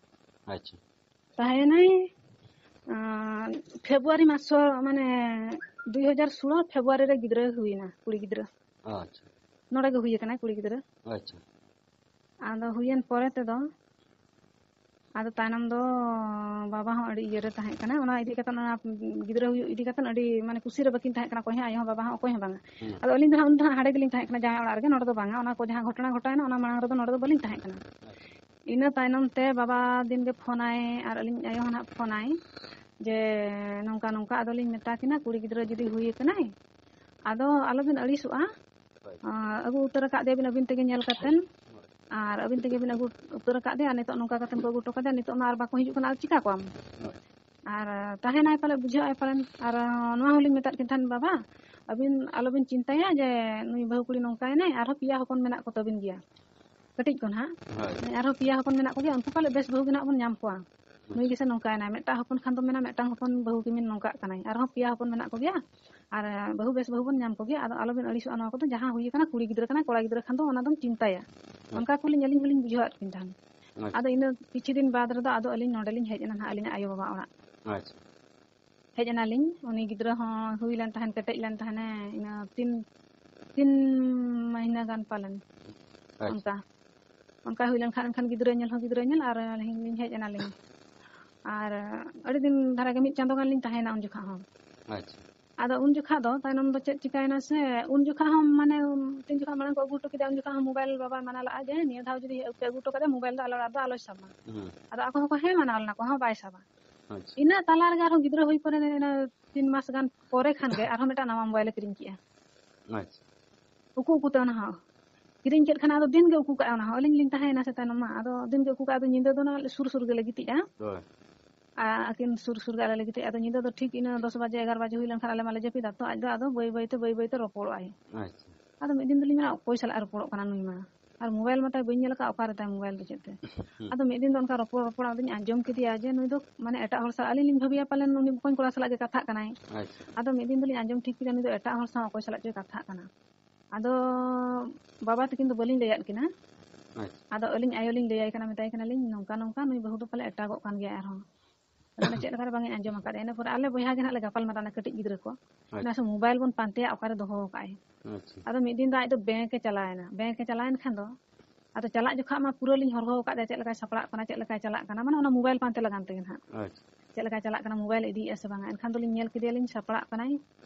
ᱟᱪᱪᱷᱟ᱾ ᱛᱟᱦᱮᱸᱭᱮᱱᱟᱭ, ᱟᱸ, ᱯᱷᱮᱵᱽᱨᱩᱣᱟᱨᱤ ᱢᱟᱥ ᱦᱚᱸ, ᱢᱟᱱᱮ, ᱫᱩᱭ ᱦᱟᱡᱟᱨ ᱥᱳᱞᱳ ᱯᱷᱮᱵᱽᱨᱩᱣᱟᱨᱤ ᱨᱮ ᱜᱤᱫᱽᱨᱟᱹ ᱦᱩᱭᱱᱟ, ᱠᱩᱲᱤ ᱜᱤᱫᱽᱨᱟᱹ᱾ ᱟᱪᱪᱷᱟ᱾ ᱱᱚᱰᱮ ᱜᱮ ᱦᱩᱭ ᱟᱠᱟᱱᱟ ᱠᱩᱲᱤ ᱜᱤᱫᱽᱨᱟᱹ᱾ ᱟᱪᱪᱷᱟ᱾ ᱟᱫᱚ ᱦᱩᱭᱮᱱ ᱯᱚᱨᱮ ᱛᱮᱫᱚ, ᱟᱫᱚ ᱛᱟᱭᱱᱚᱢ ᱫᱚ ᱵᱟᱵᱟ ᱦᱚᱸ ᱟᱹᱰᱤ ᱤᱭᱟᱹ ᱨᱮ ᱛᱟᱦᱮᱸ ᱠᱟᱱᱟ᱾ ᱚᱱᱟ ᱤᱫᱤ ᱠᱟᱛᱮ, ᱚᱱᱟ ᱜᱤᱫᱽᱨᱟᱹ ᱦᱩᱭᱩᱜ ᱤᱫᱤ ᱠᱟᱛᱮ ᱟᱹᱰᱤ, ᱢᱟᱱᱮ, ᱠᱩᱥᱤ ᱨᱮ ᱵᱟᱹᱠᱤᱱ ᱛᱟᱦᱮᱸ ᱠᱟᱱᱟ, ᱚᱠᱚᱭ ᱦᱚᱸ, ᱟᱭᱳ ᱦᱚᱸ ᱵᱟᱵᱟ ᱦᱚᱸ, ᱚᱠᱚᱭ ᱦᱚᱸ ᱵᱟᱝᱟ᱾ ᱦᱩᱸ᱾ ᱟᱫᱚ ᱟᱹᱞᱤᱧ ᱫᱚ ᱦᱟᱸᱜ ᱩᱱ ᱫᱚ ᱦᱟᱸᱜ ᱦᱟᱸᱰᱮ ᱜᱮᱞᱤᱧ ᱛᱟᱦᱮᱸ ᱠᱟᱱᱟ, ᱡᱟᱶᱟᱭ ᱚᱲᱟᱜ ᱨᱮᱜᱮ, ᱱᱚᱰᱮ ᱫᱚ ᱵᱟᱝᱟ᱾ ᱚᱱᱟ ᱠᱚ ᱡᱟᱦᱟᱸ ᱜᱷᱚᱴᱚᱱᱟ ᱜᱷᱚᱴᱟᱣᱮᱱᱟ, ᱚᱱᱟ ᱢᱟᱲᱟᱝ ᱨᱮᱫᱚ ᱱᱚᱰᱮ ᱫᱚ ᱵᱟᱹᱞᱤᱧ ᱛᱟᱦᱮᱸ ᱠᱟᱱᱟ᱾ ᱟᱪᱪᱷᱟ᱾ ᱤᱱᱟᱹ ᱛᱟᱭᱱᱚᱢ ᱛᱮ ᱵᱟᱵᱟ ᱫᱤᱱ ᱜᱮ ᱯᱷᱳᱱᱟᱭ ᱟᱨ ᱟᱹᱞᱤᱧ ᱟᱭᱳ ᱦᱚᱸ ᱱᱟᱦᱟᱜ ᱯᱷᱳᱱᱟᱭ ᱡᱮ, "ᱱᱚᱝᱠᱟ ᱱᱚᱝᱠᱟ", ᱟᱫᱚᱞᱤᱧ ᱢᱮᱛᱟ ᱠᱤᱱᱟ, "ᱠᱩᱲᱤ ᱜᱤᱫᱽᱨᱟᱹ ᱡᱩᱫᱤ ᱦᱩᱭ ᱟᱠᱟᱱᱟᱭ, ᱟᱫᱚ ᱟᱞᱚᱵᱤᱱ ᱟᱹᱲᱤᱥᱚᱜᱼᱟ, ᱦᱳᱭ᱾ ᱟᱸ, ᱟᱹᱜᱩ ᱩᱛᱟᱹᱨ ᱟᱠᱟᱫ ᱫᱮᱭᱟᱵᱤᱱ ᱟᱹᱵᱤᱱ ᱛᱮᱜᱮ ᱧᱮᱞ ᱠᱟᱛᱮᱱ, ᱦᱳᱭ᱾ ᱟᱨ ᱟᱹᱵᱤᱱ ᱛᱮᱜᱮ ᱵᱤᱱ ᱟᱹᱜᱩ ᱩᱛᱟᱹᱨ ᱟᱠᱟᱫ ᱫᱮᱭᱟ, ᱱᱤᱛᱚᱜ ᱱᱚᱝᱠᱟ ᱠᱟᱛᱮᱱ ᱠᱚ ᱟᱹᱜᱩ ᱦᱚᱴᱚ ᱠᱟᱫᱮᱭᱟ, ᱱᱤᱛᱚᱜ ᱢᱟ ᱟᱨ ᱵᱟᱠᱚ ᱦᱤᱡᱩᱜ ᱠᱟᱱᱟ, ᱟᱨ ᱪᱤᱠᱟ ᱠᱚᱣᱟᱢ? ᱦᱳᱭ᱾ ᱟᱨ ᱛᱟᱦᱮᱱᱟᱭ ᱯᱟᱞᱮ, ᱵᱩᱡᱷᱟᱹᱣᱟᱭ ᱯᱟᱞᱮᱱ", ᱟᱨ ᱱᱚᱣᱟ ᱦᱚᱸᱞᱤᱧ ᱢᱮᱛᱟᱫ ᱠᱤᱱ ᱛᱟᱦᱮᱱ, "ᱵᱟᱵᱟ, ᱟᱹᱵᱤᱱ ᱟᱞᱚᱵᱤᱱ ᱪᱤᱱᱛᱟᱹᱭᱟ ᱡᱮ ᱱᱩᱭ ᱵᱟᱹᱦᱩ ᱠᱩᱲᱤ ᱱᱚᱝᱠᱟᱭᱮᱱᱟᱭ, ᱟᱨᱦᱚᱸ ᱯᱮᱭᱟ ᱦᱚᱯᱚᱱ ᱢᱮᱱᱟᱜ ᱠᱚ ᱛᱟᱹᱵᱤᱱ ᱜᱮᱭᱟ, ᱠᱟᱹᱴᱤᱡ ᱠᱚ ᱱᱟᱦᱟᱜ, ᱦᱳᱭ᱾ ᱟᱨᱦᱚᱸ ᱯᱮᱭᱟ ᱦᱚᱯᱚᱱ ᱢᱮᱱᱟᱜ ᱠᱚᱜᱮᱭᱟ, ᱩᱱᱠᱩ ᱯᱟᱞᱮ ᱵᱮᱥ ᱵᱟᱹᱦᱩ ᱜᱮ ᱱᱟᱦᱟᱜ ᱵᱚᱱ ᱧᱟᱢ ᱠᱚᱣᱟ, ᱱᱩᱭ ᱜᱮᱥᱮ ᱱᱚᱝᱠᱟᱭᱮᱱᱟᱭ, ᱢᱤᱫᱴᱟᱝ ᱦᱚᱯᱚᱱ ᱠᱷᱟᱱ ᱫᱚ ᱢᱮᱱᱟ ᱢᱤᱫᱴᱟᱝ ᱦᱚᱯᱚᱱ ᱵᱟᱹᱦᱩ ᱠᱤᱢᱤᱱ ᱱᱚᱝᱠᱟᱜ ᱠᱟᱱᱟᱭ, ᱟᱨᱦᱚᱸ ᱯᱮᱭᱟ ᱦᱚᱯᱚᱱ ᱢᱮᱱᱟᱜ ᱠᱚᱜᱮᱭᱟ, ᱟᱨ ᱵᱟᱹᱦᱩ ᱵᱮᱥ ᱵᱟᱹᱦᱩ ᱵᱚᱱ ᱧᱟᱢ ᱠᱚᱜᱮᱭᱟ, ᱟᱫᱚ ᱟᱞᱚᱵᱤᱱ ᱟᱹᱲᱤᱥᱚᱜᱼᱟ, ᱱᱚᱣᱟ ᱠᱚᱫᱚ ᱡᱟᱦᱟᱸ ᱦᱩᱭ ᱟᱠᱟᱱᱟ, ᱠᱩᱲᱤ ᱜᱤᱫᱽᱨᱟᱹ ᱠᱟᱱᱟᱭ, ᱠᱚᱲᱟ ᱜᱤᱫᱽᱨᱟᱹ ᱠᱷᱟᱱ ᱫᱚ ᱚᱱᱟ ᱫᱚᱢ ᱪᱤᱱᱛᱟᱹᱭᱟ", ᱦᱳᱭ᱾ ᱚᱱᱠᱟ ᱠᱚᱞᱤᱧ ᱟᱹᱞᱤᱧ ᱦᱚᱸᱞᱤᱧ ᱵᱩᱡᱷᱟᱹᱣᱟᱫ ᱠᱤᱱ ᱛᱟᱦᱮᱱ᱾ ᱟᱪᱪᱷᱟ᱾ ᱟᱫᱚ ᱤᱱᱟᱹ ᱠᱤᱪᱷᱩ ᱫᱤᱱ ᱵᱟᱫᱽ ᱨᱮᱫᱚ ᱟᱫᱚ ᱟᱹᱞᱤᱧ ᱱᱚᱰᱮ ᱞᱤᱧ ᱦᱮᱡ ᱮᱱᱟ ᱱᱟᱦᱟᱜ, ᱟᱹᱞᱤᱧᱟᱜ ᱟᱭᱳ ᱵᱟᱵᱟ ᱚᱲᱟᱜ᱾ ᱟᱪᱪᱷᱟ᱾ ᱦᱮᱡ ᱮᱱᱟᱞᱤᱧ, ᱩᱱᱤ ᱜᱤᱫᱽᱨᱟᱹ ᱦᱚᱸ ᱦᱩᱭ ᱞᱮᱱ ᱛᱟᱦᱮᱱ, ᱠᱮᱴᱮᱡ ᱞᱮᱱ ᱛᱟᱦᱮᱱᱮ, ᱤᱱᱟᱹ ᱛᱤᱱ, ᱛᱤᱱ ᱢᱟᱹᱦᱱᱟᱹ ᱜᱟᱱ ᱯᱟᱞᱮᱱ᱾ ᱟᱪᱪᱷᱟ᱾ ᱚᱱᱠᱟ, ᱚᱱᱠᱟ ᱦᱩᱭ ᱞᱮᱱᱠᱷᱟᱱ ᱮᱱᱠᱷᱟᱱ ᱜᱤᱫᱽᱨᱟᱹ ᱧᱮᱞ ᱦᱚᱸ ᱜᱤᱫᱽᱨᱟᱹ ᱧᱮᱞ, ᱟᱨ ᱟᱹᱞᱤᱧ ᱞᱤᱧ ᱦᱮᱡ ᱮᱱᱟᱞᱤᱧ᱾ ᱟᱨ ᱟᱹᱰᱤ ᱫᱤᱱ ᱫᱷᱟᱨᱟ ᱜᱮ, ᱢᱤᱫ ᱪᱟᱸᱫᱳ ᱜᱟᱱ ᱞᱤᱧ ᱛᱟᱦᱮᱸᱭᱮᱱᱟ ᱩᱱ ᱡᱚᱠᱷᱟ ᱦᱚᱸ᱾ ᱟᱪᱪᱷᱟ᱾ ᱟᱫᱚ ᱩᱱ ᱡᱚᱠᱷᱟ ᱫᱚ ᱛᱟᱭᱱᱚᱢ ᱫᱚ ᱪᱮᱫ ᱪᱤᱠᱟᱭᱮᱱᱟ ᱥᱮ, ᱩᱱ ᱡᱚᱠᱷᱟ ᱦᱚᱸ, ᱢᱟᱱᱮ, ᱛᱤᱱ ᱡᱚᱠᱷᱟ ᱢᱟᱲᱟᱝ ᱠᱚ ᱟᱹᱜᱩ ᱦᱚᱴᱚ ᱠᱮᱫᱟ, ᱩᱱ ᱡᱚᱠᱷᱟ ᱦᱚᱸ ᱢᱳᱵᱟᱭᱤᱞ ᱵᱟᱵᱟᱭ ᱢᱟᱱᱟ ᱞᱟᱜᱼᱟ ᱡᱮ, "ᱱᱤᱭᱟᱹ ᱫᱷᱟᱣ ᱡᱩᱫᱤ ᱯᱮ ᱟᱹᱜᱩ ᱦᱚᱴᱚ ᱠᱟᱫᱟ, ᱢᱳᱵᱟᱭᱤᱞ ᱫᱚ ᱟᱞᱮ ᱚᱲᱟᱜ ᱫᱚ ᱟᱞᱚᱭ ᱥᱟᱵᱟ᱾" ᱦᱩᱸ᱾ ᱟᱫᱚ ᱟᱠᱚ ᱦᱚᱸᱠᱚ ᱦᱮᱸ ᱢᱟᱱᱟᱣ ᱞᱮᱱᱟ, ᱚᱠᱚᱭ ᱦᱚᱸ ᱵᱟᱭ ᱥᱟᱵᱟ᱾ ᱟᱪᱪᱷᱟ᱾ ᱤᱱᱟᱹ ᱛᱟᱞᱟ ᱨᱮᱜᱮ ᱟᱨᱦᱚᱸ ᱜᱤᱫᱽᱨᱟᱹ ᱦᱩᱭ ᱯᱚᱨᱮ, ᱤᱱᱟᱹ ᱛᱤᱱ ᱢᱟᱥ ᱜᱟᱱ ᱯᱚᱨᱮ ᱠᱷᱟᱱ ᱜᱮ ᱟᱨᱦᱚᱸ ᱢᱤᱫᱴᱟᱝ ᱱᱟᱣᱟ ᱢᱳᱵᱟᱭᱤᱞᱮ ᱠᱤᱨᱤᱧ ᱠᱮᱜᱼᱟ᱾ ᱟᱪᱪᱷᱟ᱾ ᱩᱠᱩ ᱩᱠᱩᱛᱮ ᱚᱱᱟ ᱦᱚᱸ ᱠᱤᱨᱤᱧ ᱠᱮᱫ ᱠᱷᱟᱱ, ᱟᱫᱚ ᱫᱤᱱ ᱜᱮ ᱩᱠᱩ ᱠᱟᱜᱼᱟ ᱚᱱᱟ ᱦᱚᱸ᱾ ᱟᱹᱞᱤᱧ ᱞᱤᱧ ᱛᱟᱦᱮᱸᱭᱮᱱᱟ ᱥᱮ ᱛᱟᱭᱱᱚᱢ ᱢᱟ, ᱟᱫᱚ ᱫᱤᱱ ᱜᱮ ᱩᱠᱩ ᱠᱟᱜᱼᱟ, ᱟᱫᱚ ᱧᱤᱫᱟᱹ ᱫᱚ ᱚᱱᱟ ᱥᱩᱨ ᱥᱩᱨ ᱜᱮᱞᱮ ᱜᱤᱛᱤᱡᱼᱟ᱾ ᱦᱳᱭ᱾ ᱟᱨ ᱟᱹᱠᱤᱱ ᱥᱩᱨ ᱥᱩᱨ ᱜᱮ ᱟᱞᱮ ᱞᱮ ᱜᱤᱛᱤᱡᱼᱟ᱾ ᱟᱫᱚ ᱧᱤᱫᱟᱹ ᱫᱚ ᱴᱷᱤᱠ ᱤᱱᱟᱹ ᱫᱚᱥ ᱵᱟᱡᱮ, ᱮᱜᱟᱨᱚ ᱵᱟᱡᱮ ᱦᱩᱭ ᱞᱮᱱᱠᱷᱟᱱ ᱟᱞᱮ ᱢᱟᱞᱮ ᱡᱟᱹᱯᱤᱫᱟ᱾ ᱛᱚ ᱟᱡ ᱫᱚ ᱟᱫᱚ ᱵᱟᱹᱭ ᱵᱟᱹᱭ ᱛᱮ, ᱵᱟᱹᱭ ᱵᱟᱹᱭ ᱛᱮ ᱨᱚᱯᱚᱲᱚᱜ ᱟᱭ᱾ ᱟᱪᱪᱷᱟ᱾ ᱟᱫᱚ ᱢᱤᱫ ᱫᱤᱱ ᱫᱚᱞᱤᱧ ᱢᱮᱱᱟ, "ᱚᱠᱚᱭ ᱥᱟᱞᱟᱜ ᱮ ᱨᱚᱯᱚᱲᱚᱜ ᱠᱟᱱᱟ ᱱᱩᱭ ᱢᱟ? ᱟᱨ ᱢᱳᱵᱟᱭᱤᱞ ᱢᱟᱛᱟᱭ ᱵᱟᱹᱧ ᱧᱮᱞ ᱟᱠᱟᱫ, ᱚᱠᱟ ᱨᱮ ᱛᱟᱭ ᱢᱳᱵᱟᱭᱤᱞ ᱫᱚ ᱪᱮᱫ ᱛᱮ?" ᱦᱩᱸ᱾ ᱟᱫᱚ ᱢᱤᱫ ᱫᱤᱱ ᱫᱚ ᱚᱱᱠᱟ ᱨᱚᱯᱚᱲ ᱨᱚᱯᱚᱲ ᱟᱫᱚᱧ ᱟᱸᱡᱚᱢ ᱠᱮᱫᱮᱭᱟ ᱡᱮ ᱱᱩᱭ ᱫᱚ, ᱢᱟᱱᱮ, ᱮᱴᱟᱜ ᱦᱚᱲ ᱥᱟᱞᱟᱜ, ᱟᱹᱞᱤᱧ ᱞᱤᱧ ᱵᱷᱟᱹᱵᱤᱭᱟ ᱯᱟᱞᱮᱱ ᱩᱱᱤ ᱵᱚᱠᱚᱧ ᱠᱚᱲᱟ ᱥᱟᱞᱟᱜ ᱜᱮ ᱠᱟᱛᱷᱟᱜ ᱠᱟᱱᱟᱭ᱾ ᱟᱪᱪᱷᱟ᱾ ᱟᱫᱚ ᱢᱤᱫ ᱫᱤᱱ ᱫᱚᱞᱤᱧ ᱟᱸᱡᱚᱢ ᱴᱷᱤᱠ ᱠᱮᱫᱟ ᱱᱩᱭ ᱫᱚ ᱮᱴᱟᱜ ᱦᱚᱲ ᱥᱟᱶ ᱚᱠᱚᱭ ᱥᱟᱞᱟᱜ ᱪᱚᱭ ᱠᱟᱛᱷᱟᱜ ᱠᱟᱱᱟ᱾ ᱟᱫᱚ ᱵᱟᱵᱟ ᱛᱟᱹᱠᱤᱱ ᱫᱚ ᱵᱟᱹᱞᱤᱧ ᱞᱟᱹᱭᱟᱫ ᱠᱤᱱᱟ᱾ ᱟᱪᱪᱷᱟ᱾ ᱟᱫᱚ ᱟᱹᱞᱤᱧ ᱟᱭᱳ ᱞᱤᱧ ᱞᱟᱹᱭᱟᱭ ᱠᱟᱱᱟ, ᱢᱮᱛᱟᱭ ᱠᱟᱱᱟᱞᱤᱧ, "ᱱᱚᱝᱠᱟ ᱱᱚᱝᱠᱟ ᱱᱩᱭ ᱵᱟᱹᱦᱩ ᱫᱚ ᱯᱟᱞᱮ ᱮᱴᱟᱜᱚᱜ ᱠᱟᱱ ᱜᱮᱭᱟᱭ ᱟᱨᱦᱚᱸ᱾" ᱟᱫᱚ ᱚᱱᱟ ᱪᱮᱫ ᱞᱮᱠᱟᱨᱮ ᱵᱟᱝ ᱤᱧ ᱟᱸᱡᱚᱢ ᱟᱠᱟᱫᱟ᱾ ᱤᱱᱟᱹ ᱯᱚᱨᱮ ᱟᱞᱮ ᱵᱚᱭᱦᱟ ᱜᱮ ᱱᱟᱦᱟᱜ ᱞᱮ ᱜᱟᱯᱟᱞ ᱢᱟᱨᱟᱣ ᱮᱱᱟ, ᱠᱟᱹᱴᱤᱡ ᱜᱤᱫᱽᱨᱟᱹ ᱠᱚ᱾ ᱟᱪᱪᱷᱟ᱾ ᱚᱱᱟ ᱥᱮ ᱢᱳᱵᱟᱭᱤᱞ ᱵᱚᱱ ᱯᱟᱱᱛᱮᱭᱟ, ᱚᱠᱟᱨᱮ ᱫᱚᱦᱚ ᱟᱠᱟᱫ ᱟᱭ᱾ ᱟᱪᱪᱷᱟ᱾ ᱟᱫᱚ ᱢᱤᱫ ᱫᱤᱱ ᱫᱚ ᱟᱡ ᱫᱚ ᱵᱮᱝᱠ ᱮ ᱪᱟᱞᱟᱣ ᱮᱱᱟ᱾ ᱵᱮᱝᱠ ᱮ ᱪᱟᱞᱟᱣ ᱮᱱ ᱠᱷᱟᱱ ᱫᱚ, ᱟᱫᱚ ᱪᱟᱞᱟᱜ ᱡᱚᱠᱷᱟᱜ ᱢᱟ ᱯᱩᱨᱟᱹ ᱞᱤᱧ ᱦᱚᱨᱦᱚ ᱟᱠᱟᱫ ᱫᱮᱭᱟ, ᱪᱮᱫ ᱞᱮᱠᱟᱭ ᱥᱟᱯᱲᱟᱜ ᱠᱟᱱᱟ, ᱪᱮᱫ ᱞᱮᱠᱟᱭ ᱪᱟᱞᱟᱜ ᱠᱟᱱᱟ, ᱢᱟᱱᱮ ᱚᱱᱟ ᱢᱳᱵᱟᱭᱤᱞ ᱯᱟᱱᱛᱮ ᱞᱟᱜᱟᱱ ᱛᱮᱜᱮ ᱱᱟᱦᱟᱜ᱾ ᱟᱪᱪᱷᱟ᱾ ᱪᱮᱫ ᱞᱮᱠᱟᱭ ᱪᱟᱞᱟᱜ ᱠᱟᱱᱟ, ᱢᱳᱵᱟᱭᱤᱞ ᱤᱫᱤᱭᱮᱫᱼᱟ ᱥᱮ ᱵᱟᱝᱟ᱾ ᱮᱱᱠᱷᱟᱱ ᱫᱚᱞᱤᱧ ᱧᱮᱞ ᱠᱮᱫᱮᱭᱟᱞᱤᱧ ᱥᱟᱯᱲᱟᱜ ᱠᱟᱱᱟᱭ᱾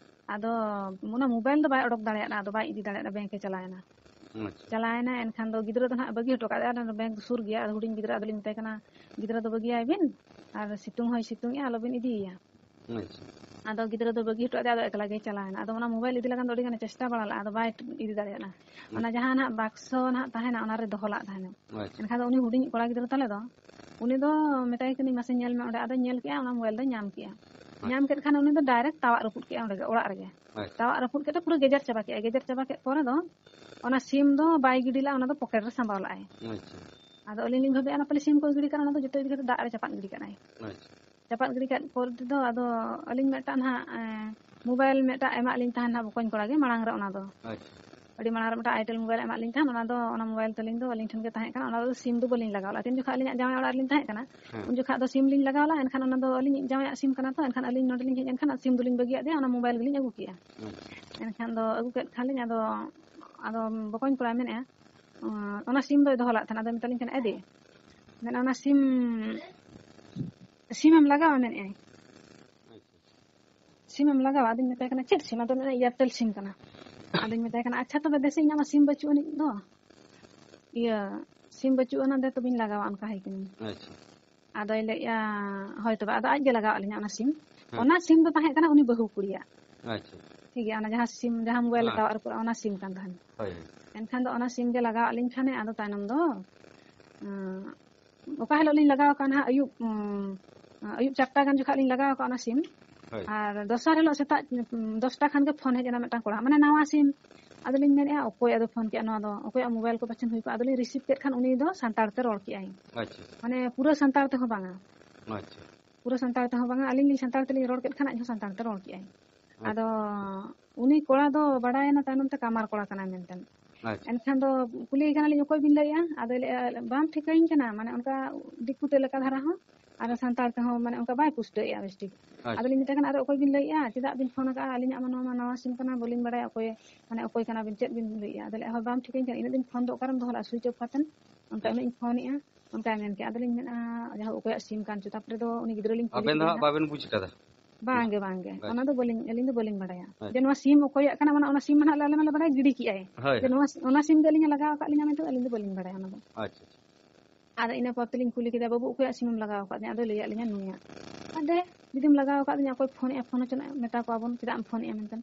ᱟᱫᱚ ᱚᱱᱟ ᱢᱳᱵᱟᱭᱤᱞ ᱫᱚ ᱵᱟᱭ ᱚᱰᱚᱠ ᱫᱟᱲᱮᱭᱟᱫᱟ, ᱟᱫᱚ ᱵᱟᱭ ᱤᱫᱤ ᱫᱟᱲᱮᱭᱟᱫᱟ, ᱵᱮᱝᱠ ᱮ ᱪᱟᱞᱟᱣ ᱮᱱᱟ᱾ ᱟᱪᱪᱷᱟ᱾ ᱪᱟᱞᱟᱣ ᱮᱱᱟ, ᱮᱱᱠᱷᱟᱱ ᱫᱚ ᱜᱤᱫᱽᱨᱟᱹ ᱫᱚ ᱱᱟᱦᱟᱜ ᱵᱟᱹᱜᱤ ᱦᱚᱴᱚ ᱠᱟᱫ ᱞᱮᱭᱟ, ᱟᱨ ᱵᱮᱝᱠ ᱫᱚ ᱥᱩᱨ ᱜᱮᱭᱟ᱾ ᱟᱫᱚ ᱦᱩᱰᱤᱧ ᱜᱤᱫᱽᱨᱟᱹ, ᱟᱫᱚᱞᱤᱧ ᱢᱮᱛᱟᱭ ᱠᱟᱱᱟ, "ᱜᱤᱫᱽᱨᱟᱹ ᱫᱚ ᱵᱟᱹᱜᱤᱭᱟᱭ ᱵᱤᱱ, ᱟᱨ ᱥᱤᱛᱩᱝ ᱦᱚᱸᱭ ᱥᱤᱛᱩᱝ ᱮᱜᱼᱟ, ᱟᱞᱚᱵᱤᱱ ᱤᱫᱤᱭᱮᱭᱟ᱾" ᱟᱪᱪᱷᱟ᱾ ᱟᱫᱚ ᱜᱤᱫᱽᱨᱟᱹ ᱫᱚ ᱵᱟᱹᱜᱤ ᱦᱚᱴᱚ ᱟᱫᱮᱭᱟ, ᱟᱫᱚ ᱮᱠᱞᱟ ᱜᱮᱭ ᱪᱟᱞᱟᱣ ᱮᱱᱟ᱾ ᱟᱫᱚ ᱚᱱᱟ ᱢᱳᱵᱟᱭᱤᱞ ᱤᱫᱤ ᱞᱟᱜᱟᱱ ᱫᱚ ᱟᱹᱰᱤ ᱜᱟᱱᱮ ᱪᱮᱥᱴᱟ ᱵᱟᱲᱟ ᱞᱮᱫᱼᱟ, ᱟᱫᱚ ᱵᱟᱭ ᱤᱫᱤ ᱫᱟᱲᱮᱭᱟᱜᱼᱟ᱾ ᱚᱱᱟ ᱟᱪᱪᱷᱟ᱾ ᱡᱟᱦᱟᱸ ᱱᱟᱦᱟᱜ ᱵᱟᱠᱥᱚ ᱱᱟᱦᱟᱜ ᱛᱟᱦᱮᱱᱟ, ᱚᱱᱟ ᱨᱮ ᱫᱚᱦᱚ ᱞᱟᱜ ᱛᱟᱦᱮᱱᱟ᱾ ᱟᱪᱪᱷᱟ᱾ ᱮᱱᱠᱷᱟᱱ ᱫᱚ ᱩᱱᱤ ᱦᱩᱰᱤᱧ ᱠᱚᱲᱟ ᱜᱤᱫᱽᱨᱟᱹ ᱛᱟᱞᱮ ᱫᱚ, ᱩᱱᱤ ᱫᱚ ᱢᱮᱛᱟᱭ ᱠᱟᱹᱱᱟᱹᱧ, "ᱢᱟᱥᱮ ᱧᱮᱞ ᱢᱮ ᱚᱸᱰᱮ", ᱟᱫᱚᱭ ᱧᱮᱞ ᱠᱮᱜᱼᱟ, ᱚᱱᱟ ᱢᱳᱵᱟᱭᱤᱞ ᱫᱚᱭ ᱧᱟᱢ ᱠᱮᱜᱼᱟ᱾ ᱟᱪᱪᱷᱟ᱾ ᱧᱟᱢ ᱠᱮᱫ ᱠᱷᱟᱱ ᱩᱱᱤ ᱫᱚ ᱰᱟᱭᱨᱮᱠᱴ ᱛᱟᱣᱟᱜ ᱨᱟᱹᱯᱩᱫ ᱠᱮᱜᱼᱟ ᱚᱸᱰᱮ ᱜᱮ, ᱚᱲᱟᱜ ᱨᱮᱜᱮ᱾ ᱟᱪᱪᱷᱟ᱾ ᱛᱟᱣᱟᱜ ᱨᱟᱹᱯᱩᱫ ᱠᱮᱫ ᱛᱮ ᱯᱩᱨᱟᱹ ᱜᱮᱡᱮᱨ ᱪᱟᱵᱟ ᱠᱮᱜᱼᱟᱭ᱾ ᱜᱮᱡᱮᱨ ᱪᱟᱵᱟ ᱠᱮᱫ ᱯᱚᱨᱮ ᱫᱚ ᱚᱱᱟ ᱥᱤᱢ ᱫᱚ ᱵᱟᱭ ᱜᱤᱰᱤ ᱞᱟᱜᱼᱟ, ᱚᱱᱟ ᱫᱚ ᱯᱚᱠᱮᱴ ᱨᱮ ᱥᱟᱢᱵᱟᱣ ᱞᱟᱜᱼᱟᱭ᱾ ᱟᱪᱪᱷᱟ᱾ ᱟᱫᱚ ᱟᱹᱞᱤᱧ ᱞᱤᱧ ᱵᱷᱟᱵᱤᱭᱟ, ᱚᱱᱟ ᱯᱟᱞᱮ ᱥᱤᱢ ᱠᱚ ᱜᱤᱰᱤ ᱠᱟᱜᱼᱟ, ᱚᱱᱟ ᱫᱚ ᱡᱚᱛᱚ ᱤᱫᱤ ᱠᱟᱛᱮ ᱫᱟᱜ ᱨᱮ ᱪᱟᱯᱟᱫ ᱜᱤᱰᱤ ᱠᱟᱜᱼᱟᱭ᱾ ᱟᱪᱪᱷᱟ᱾ ᱪᱟᱯᱟᱫ ᱜᱤᱰᱤ ᱠᱟᱜ ᱯᱚᱨ ᱛᱮᱫᱚ ᱟᱫᱚ ᱟᱹᱞᱤᱧ ᱢᱤᱫᱴᱟᱝ ᱱᱟᱦᱟᱜ, ᱮ, ᱢᱳᱵᱟᱭᱤᱞ ᱢᱤᱫᱴᱟᱝ ᱮᱢᱟᱜ ᱞᱤᱧ ᱛᱟᱦᱮᱱ ᱱᱟᱦᱟᱜ ᱵᱚᱠᱚᱧ ᱠᱚᱲᱟ ᱜᱮ, ᱢᱟᱲᱟᱝ ᱨᱮ ᱚᱱᱟ ᱫᱚ᱾ ᱟᱪᱪᱷᱟ᱾ ᱟᱹᱰᱤ ᱢᱟᱲᱟᱝ ᱨᱮ ᱢᱤᱫᱴᱟᱝ Itel ᱢᱳᱵᱟᱭᱤᱞ ᱮᱢᱟᱜ ᱞᱤᱧ ᱛᱟᱦᱮᱱ, ᱚᱱᱟ ᱫᱚ, ᱚᱱᱟ ᱢᱳᱵᱟᱭᱤᱞ ᱛᱟᱹᱞᱤᱧ ᱫᱚ ᱟᱹᱞᱤᱧ ᱴᱷᱮᱱ ᱜᱮ ᱛᱟᱦᱮᱸ ᱠᱟᱱᱟ, ᱚᱱᱟ ᱫᱚ ᱥᱤᱢ ᱫᱚ ᱵᱟᱹᱞᱤᱧ ᱞᱟᱜᱟᱣ ᱞᱮᱫᱼᱟ᱾ ᱛᱤᱱ ᱡᱚᱠᱷᱚᱱ ᱟᱹᱞᱤᱧᱟᱜ ᱡᱟᱶᱟᱭ ᱚᱲᱟᱜ ᱨᱮᱞᱤᱧ ᱛᱟᱦᱮᱸ ᱠᱟᱱᱟ, ᱦᱮᱸ᱾ ᱩᱱ ᱡᱚᱠᱷᱚᱱ ᱫᱚ ᱥᱤᱢ ᱞᱤᱧ ᱞᱟᱜᱟᱣ ᱞᱮᱫᱼᱟ, ᱮᱱᱠᱷᱟᱱ ᱚᱱᱟ ᱫᱚ ᱟᱹᱞᱤᱧ ᱡᱟᱶᱟᱭᱟᱜ ᱥᱤᱢ ᱠᱟᱱᱟ ᱛᱚ, ᱮᱱᱠᱷᱟᱱ ᱟᱹᱞᱤᱧ ᱱᱚᱰᱮ ᱞᱤᱧ ᱦᱮᱡ ᱮᱱᱠᱷᱟᱱ ᱥᱤᱢ ᱫᱚᱞᱤᱧ ᱵᱟᱹᱜᱤᱭᱟᱫ ᱫᱮᱭᱟ, ᱚᱱᱟ ᱢᱳᱵᱟᱭᱤᱞ ᱜᱮᱞᱤᱧ ᱟᱹᱜᱩ ᱠᱮᱜᱼᱟ᱾ ᱟᱪᱪᱷᱟ᱾ ᱮᱱᱠᱷᱟᱱ ᱫᱚ ᱟᱹᱜᱩ ᱠᱮᱫ ᱠᱷᱟᱱ ᱞᱤᱧ, ᱟᱫᱚ, ᱟᱫᱚ ᱵᱚᱠᱚᱧ ᱠᱚᱲᱟᱭ ᱢᱮᱱᱮᱫᱼᱟ, ᱚᱱᱟ ᱥᱤᱢ ᱫᱚᱭ ᱫᱚᱦᱚ ᱞᱮᱫ ᱛᱟᱦᱮᱱᱟ᱾ ᱟᱫᱚ ᱢᱮᱛᱟᱞᱤᱧ ᱠᱟᱱᱟ, "ᱮ ᱫᱤ", ᱢᱮᱱᱟ, "ᱚᱱᱟ ᱥᱤᱢ, ᱥᱤᱢᱮᱢ ᱞᱟᱜᱟᱣᱟ?" ᱢᱮᱱᱮᱫᱼᱟᱭ, "ᱥᱤᱢᱮᱢ ᱞᱟᱜᱟᱣᱟ?" ᱟᱫᱚᱧ ᱢᱮᱛᱟᱭ ᱠᱟᱱᱟ, "ᱪᱮᱫ ᱥᱤᱢ?" ᱟᱫᱚ ᱢᱮᱱᱟ, "Airtel ᱥᱤᱢ ᱠᱟᱱᱟ᱾" ᱟᱫᱚᱧ ᱢᱮᱛᱟᱭ ᱠᱟᱱᱟ, "ᱟᱪᱪᱷᱟ ᱛᱚᱵᱮ ᱫᱮᱥᱮ, ᱤᱧᱟᱹᱜ ᱢᱟ ᱥᱤᱢ ᱵᱟᱹᱪᱩᱜ ᱟᱹᱱᱤᱡ ᱫᱚ, ᱤᱭᱟᱹ, ᱥᱤᱢ ᱵᱟᱹᱪᱩᱜ ᱟᱱᱟ, ᱫᱮ ᱛᱚᱵᱮᱧ ᱞᱟᱜᱟᱣᱟ", ᱚᱱᱠᱟ ᱦᱟᱭ ᱠᱟᱹᱱᱟᱹᱧ᱾ ᱟᱪᱪᱷᱟ᱾ ᱟᱫᱚᱭ ᱞᱟᱹᱭᱮᱜᱼᱟ, "ᱦᱳᱭ ᱛᱚᱵᱮ", ᱟᱫᱚ ᱟᱡ ᱜᱮ ᱞᱟᱜᱟᱣᱟᱫ ᱞᱤᱧᱟ ᱚᱱᱟ ᱥᱤᱢ᱾ ᱦᱮᱸ᱾ ᱚᱱᱟ ᱥᱤᱢ ᱫᱚ ᱛᱟᱦᱮᱸ ᱠᱟᱱᱟ ᱩᱱᱤ ᱵᱟᱹᱦᱩ ᱠᱩᱲᱤᱭᱟᱜ᱾ ᱟᱪᱪᱷᱟ᱾ ᱴᱷᱤᱠ ᱜᱮᱭᱟ, ᱚᱱᱟ ᱡᱟᱦᱟᱸ ᱥᱤᱢ, ᱡᱟᱦᱟᱸ ᱢᱳᱵᱟᱭᱤᱞ ᱦᱮᱸ᱾ ᱛᱟᱣᱟᱜ ᱨᱟᱹᱯᱩᱫ, ᱚᱱᱟ ᱥᱤᱢ ᱠᱟᱱ ᱛᱟᱦᱮᱱ᱾ ᱦᱳᱭ, ᱦᱳᱭ᱾ ᱮᱱᱠᱷᱟᱱ ᱫᱚ ᱚᱱᱟ ᱥᱤᱢ ᱜᱮ ᱞᱟᱜᱟᱣᱟᱫ ᱞᱤᱧ ᱠᱷᱟᱱᱮ, ᱟᱫᱚ ᱛᱟᱭᱱᱚᱢ ᱫᱚ, ᱩᱸ, ᱚᱠᱟ ᱦᱤᱞᱳᱜ ᱞᱤᱧ ᱞᱟᱜᱟᱣ ᱠᱟᱜᱼᱟ ᱱᱟᱦᱟᱜ, ᱟᱹᱭᱩᱵ, ᱩᱸ, ᱟᱹᱭᱩᱵ ᱪᱟᱨᱴᱟ ᱜᱟᱱ ᱡᱚᱠᱷᱟᱜ ᱞᱤᱧ ᱞᱟᱜᱟᱣ ᱠᱟᱜᱼᱟ ᱚᱱᱟ ᱥᱤᱢ᱾ ᱦᱳᱭ᱾ ᱟᱨ ᱫᱚᱥᱟᱨ ᱦᱤᱞᱳᱜ ᱥᱮᱛᱟᱜ, ᱩᱸ, ᱫᱚᱥᱴᱟ ᱠᱷᱟᱱ ᱜᱮ ᱯᱷᱳᱱ ᱦᱮᱡ ᱮᱱᱟ ᱢᱤᱫᱴᱟᱝ ᱠᱚᱲᱟ, ᱢᱟᱱᱮ ᱱᱟᱣᱟ ᱥᱤᱢ᱾ ᱟᱫᱚᱞᱤᱧ ᱢᱮᱱᱮᱫᱼᱟ, ᱚᱠᱚᱭ ᱟᱫᱚ ᱯᱷᱳᱱ ᱠᱮᱜᱼᱟ ᱱᱚᱣᱟ ᱫᱚ, ᱚᱠᱚᱭᱟᱜ ᱢᱳᱵᱟᱭᱤᱞ ᱠᱚ ᱯᱟᱪᱷᱮᱱ ᱦᱩᱭ ᱠᱚᱜᱼᱟ? ᱟᱫᱚᱞᱤᱧ ᱨᱤᱥᱤᱵᱷ ᱠᱮᱫ ᱠᱷᱟᱱ ᱩᱱᱤ ᱫᱚ ᱥᱟᱱᱛᱟᱲ ᱛᱮ ᱨᱚᱲ ᱠᱮᱜᱼᱟᱭ᱾ ᱟᱪᱪᱷᱟ᱾ ᱢᱟᱱᱮ ᱯᱩᱨᱟᱹ ᱥᱟᱱᱛᱟᱲ ᱛᱮᱦᱚᱸ ᱵᱟᱝᱟ᱾ ᱟᱪᱪᱷᱟ᱾ ᱯᱩᱨᱟᱹ ᱥᱟᱱᱛᱟᱲ ᱛᱮᱦᱚᱸ ᱵᱟᱝᱟ, ᱟᱹᱞᱤᱧ ᱞᱤᱧ ᱥᱟᱱᱛᱟᱲ ᱛᱮᱞᱤᱧ ᱨᱚᱲ ᱠᱮᱫ ᱠᱷᱟᱱ ᱟᱡ ᱦᱚᱸ ᱥᱟᱱᱛᱟᱲ ᱛᱮ ᱨᱚᱲ ᱠᱮᱜᱼᱟᱭ᱾ ᱟᱪᱪᱷᱟ᱾ ᱟᱫᱚ ᱩᱱᱤ ᱠᱚᱲᱟ ᱫᱚ ᱵᱟᱲᱟᱭᱮᱱᱟ ᱛᱟᱭᱱᱚᱢ ᱛᱮ ᱠᱟᱢᱟᱨ ᱠᱚᱲᱟ ᱠᱟᱱᱟᱭ ᱢᱮᱱᱛᱮ᱾ ᱟᱪᱪᱷᱟ᱾ ᱮᱱᱠᱷᱟᱱ ᱫᱚ ᱠᱩᱞᱤᱭᱮ ᱠᱟᱱᱟᱞᱤᱧ, "ᱚᱠᱚᱭ ᱵᱤᱱ ᱞᱟᱹᱭᱮᱜᱼᱟ?" ᱟᱫᱚᱭ ᱞᱟᱹᱭᱮᱜᱼᱟ, "ᱵᱟᱢ ᱴᱷᱤᱠᱟᱹᱭᱤᱧ ᱠᱟᱱᱟ?" ᱢᱟᱱᱮ ᱚᱱᱠᱟ ᱫᱤᱠᱩ ᱛᱮ ᱞᱮᱠᱟ ᱫᱷᱟᱨᱟ ᱦᱚᱸ᱾ ᱟᱨ ᱥᱟᱱᱛᱟᱲ ᱛᱮᱦᱚᱸ ᱢᱟᱱᱮ ᱚᱱᱠᱟ ᱵᱟᱭ ᱯᱩᱥᱴᱟᱹᱣᱮᱫᱼᱟ ᱵᱮᱥ ᱴᱷᱤᱠ᱾ ᱟᱪᱪᱷᱟ᱾ ᱟᱫᱚᱞᱤᱧ ᱢᱮᱛᱟᱭ ᱠᱟᱱᱟ, "ᱟᱫᱚ ᱚᱠᱚᱭ ᱵᱤᱱ ᱞᱟᱹᱭᱮᱫᱼᱟ? ᱪᱮᱫᱟᱜ ᱵᱤᱱ ᱯᱷᱳᱱ ᱟᱠᱟᱫᱼᱟ? ᱟᱹᱞᱤᱧᱟᱜ ᱢᱟ ᱱᱚᱣᱟ ᱢᱟ ᱱᱟᱣᱟ ᱥᱤᱢ ᱠᱟᱱᱟ, ᱵᱟᱹᱞᱤᱧ ᱵᱟᱲᱟᱭᱟ ᱚᱠᱚᱭ, ᱢᱟᱱᱮ ᱚᱠᱚᱭ ᱠᱟᱱᱟ ᱵᱤᱱ, ᱪᱮᱫ ᱵᱤᱱ ᱞᱟᱹᱭᱮᱫᱼᱟ?" ᱟᱫᱚ ᱞᱟᱹᱭᱮᱫᱼᱟ, "ᱦᱳᱭ, ᱵᱟᱢ ᱴᱷᱤᱠᱟᱹᱧ ᱠᱟᱱᱟ, ᱤᱱᱟᱹᱜ ᱫᱤᱱ ᱯᱷᱳᱱ ᱫᱚ ᱚᱠᱟᱨᱮᱢ ᱫᱚᱦᱚ ᱞᱮᱫᱼᱟ? ᱥᱩᱭᱤᱪ ᱚᱯᱷ ᱠᱟᱛᱮᱱ ᱚᱱᱠᱟ ᱦᱮᱸ᱾ ᱩᱱᱟᱹᱜ ᱤᱧ ᱯᱷᱳᱱᱮᱫᱼᱟ," ᱚᱱᱠᱟᱭ ᱢᱮᱱ ᱠᱮᱫᱼᱟ᱾ ᱟᱫᱚᱞᱤᱧ ᱢᱮᱱᱟ, ᱡᱟᱦᱟᱸ ᱚᱠᱚᱭᱟᱜ ᱥᱤᱢ ᱠᱟᱱ ᱪᱚ, ᱛᱟᱨᱯᱚᱨᱮ ᱫᱚ ᱩᱱᱤ ᱜᱤᱫᱽᱨᱟᱹ ᱞᱤᱧ ᱠᱩᱞᱤ ᱟᱵᱮᱱ ᱫᱚ ᱠᱮᱫᱮᱭᱟ ᱦᱟᱸᱜ ᱦᱟᱸᱜ᱾ ᱵᱟᱵᱮᱱ ᱵᱩᱡᱽ ᱠᱟᱫᱟ? ᱵᱟᱝᱜᱮ, ᱵᱟᱝᱜᱮ, ᱟᱪᱪᱷᱟ᱾ ᱚᱱᱟ ᱫᱚ ᱵᱟᱹᱞᱤᱧ, ᱟᱹᱞᱤᱧ ᱫᱚ ᱵᱟᱹᱞᱤᱧ ᱵᱟᱲᱟᱭᱟ᱾ ᱟᱪᱪᱷᱟ᱾ ᱡᱮ ᱱᱚᱣᱟ ᱥᱤᱢ ᱚᱠᱚᱭᱟᱜ ᱠᱟᱱᱟ, ᱚᱱᱟ, ᱚᱱᱟ ᱥᱤᱢ ᱢᱟ ᱦᱟᱸᱜ ᱟᱞᱮ ᱢᱟᱞᱮ ᱵᱟᱲᱟᱭ ᱜᱤᱰᱤ ᱠᱮᱜᱼᱟᱭ᱾ ᱦᱳᱭ, ᱡᱮ ᱦᱳᱭ᱾ ᱱᱚᱣᱟ, ᱚᱱᱟ ᱥᱤᱢ ᱜᱮ ᱟᱹᱞᱤᱧ ᱞᱟᱜᱟᱣ ᱟᱠᱟᱫ ᱞᱤᱧᱟ ᱢᱮᱱᱛᱮ ᱟᱹᱞᱤᱧ ᱫᱚ ᱵᱟᱹᱞᱤᱧ ᱵᱟᱲᱟᱭᱟ ᱚᱱᱟ ᱫᱚ᱾ ᱟᱪᱪᱷᱟ, ᱟᱪᱪᱷᱟ᱾ ᱟᱫᱚ ᱤᱱᱟᱹ ᱯᱚᱨ ᱛᱮᱞᱤᱧ ᱠᱩᱞᱤ ᱠᱮᱫᱟ, "ᱵᱟᱹᱵᱩ, ᱚᱠᱚᱭᱟᱜ ᱥᱤᱢᱮᱢ ᱞᱟᱜᱟᱣ ᱟᱠᱟᱫ ᱛᱤᱧᱟ?" ᱟᱫᱚᱭ ᱞᱟᱹᱭᱟᱫ ᱞᱤᱧᱟ ᱱᱩᱭᱟᱜ᱾ ᱟᱫᱚ ᱡᱩᱫᱤᱢ ᱞᱟᱜᱟᱣ ᱟᱠᱟᱫ ᱛᱤᱧᱟ, ᱚᱠᱚᱭ ᱯᱷᱳᱱᱮᱜᱼᱟ, ᱯᱷᱳᱱ ᱦᱚᱪᱚ ᱢᱮᱛᱟ ᱠᱚᱣᱟ ᱵᱚᱱ, ᱪᱮᱫᱟᱜ ᱮᱢ ᱯᱷᱳᱱᱮᱜᱼᱟ ᱢᱮᱱᱛᱮ᱾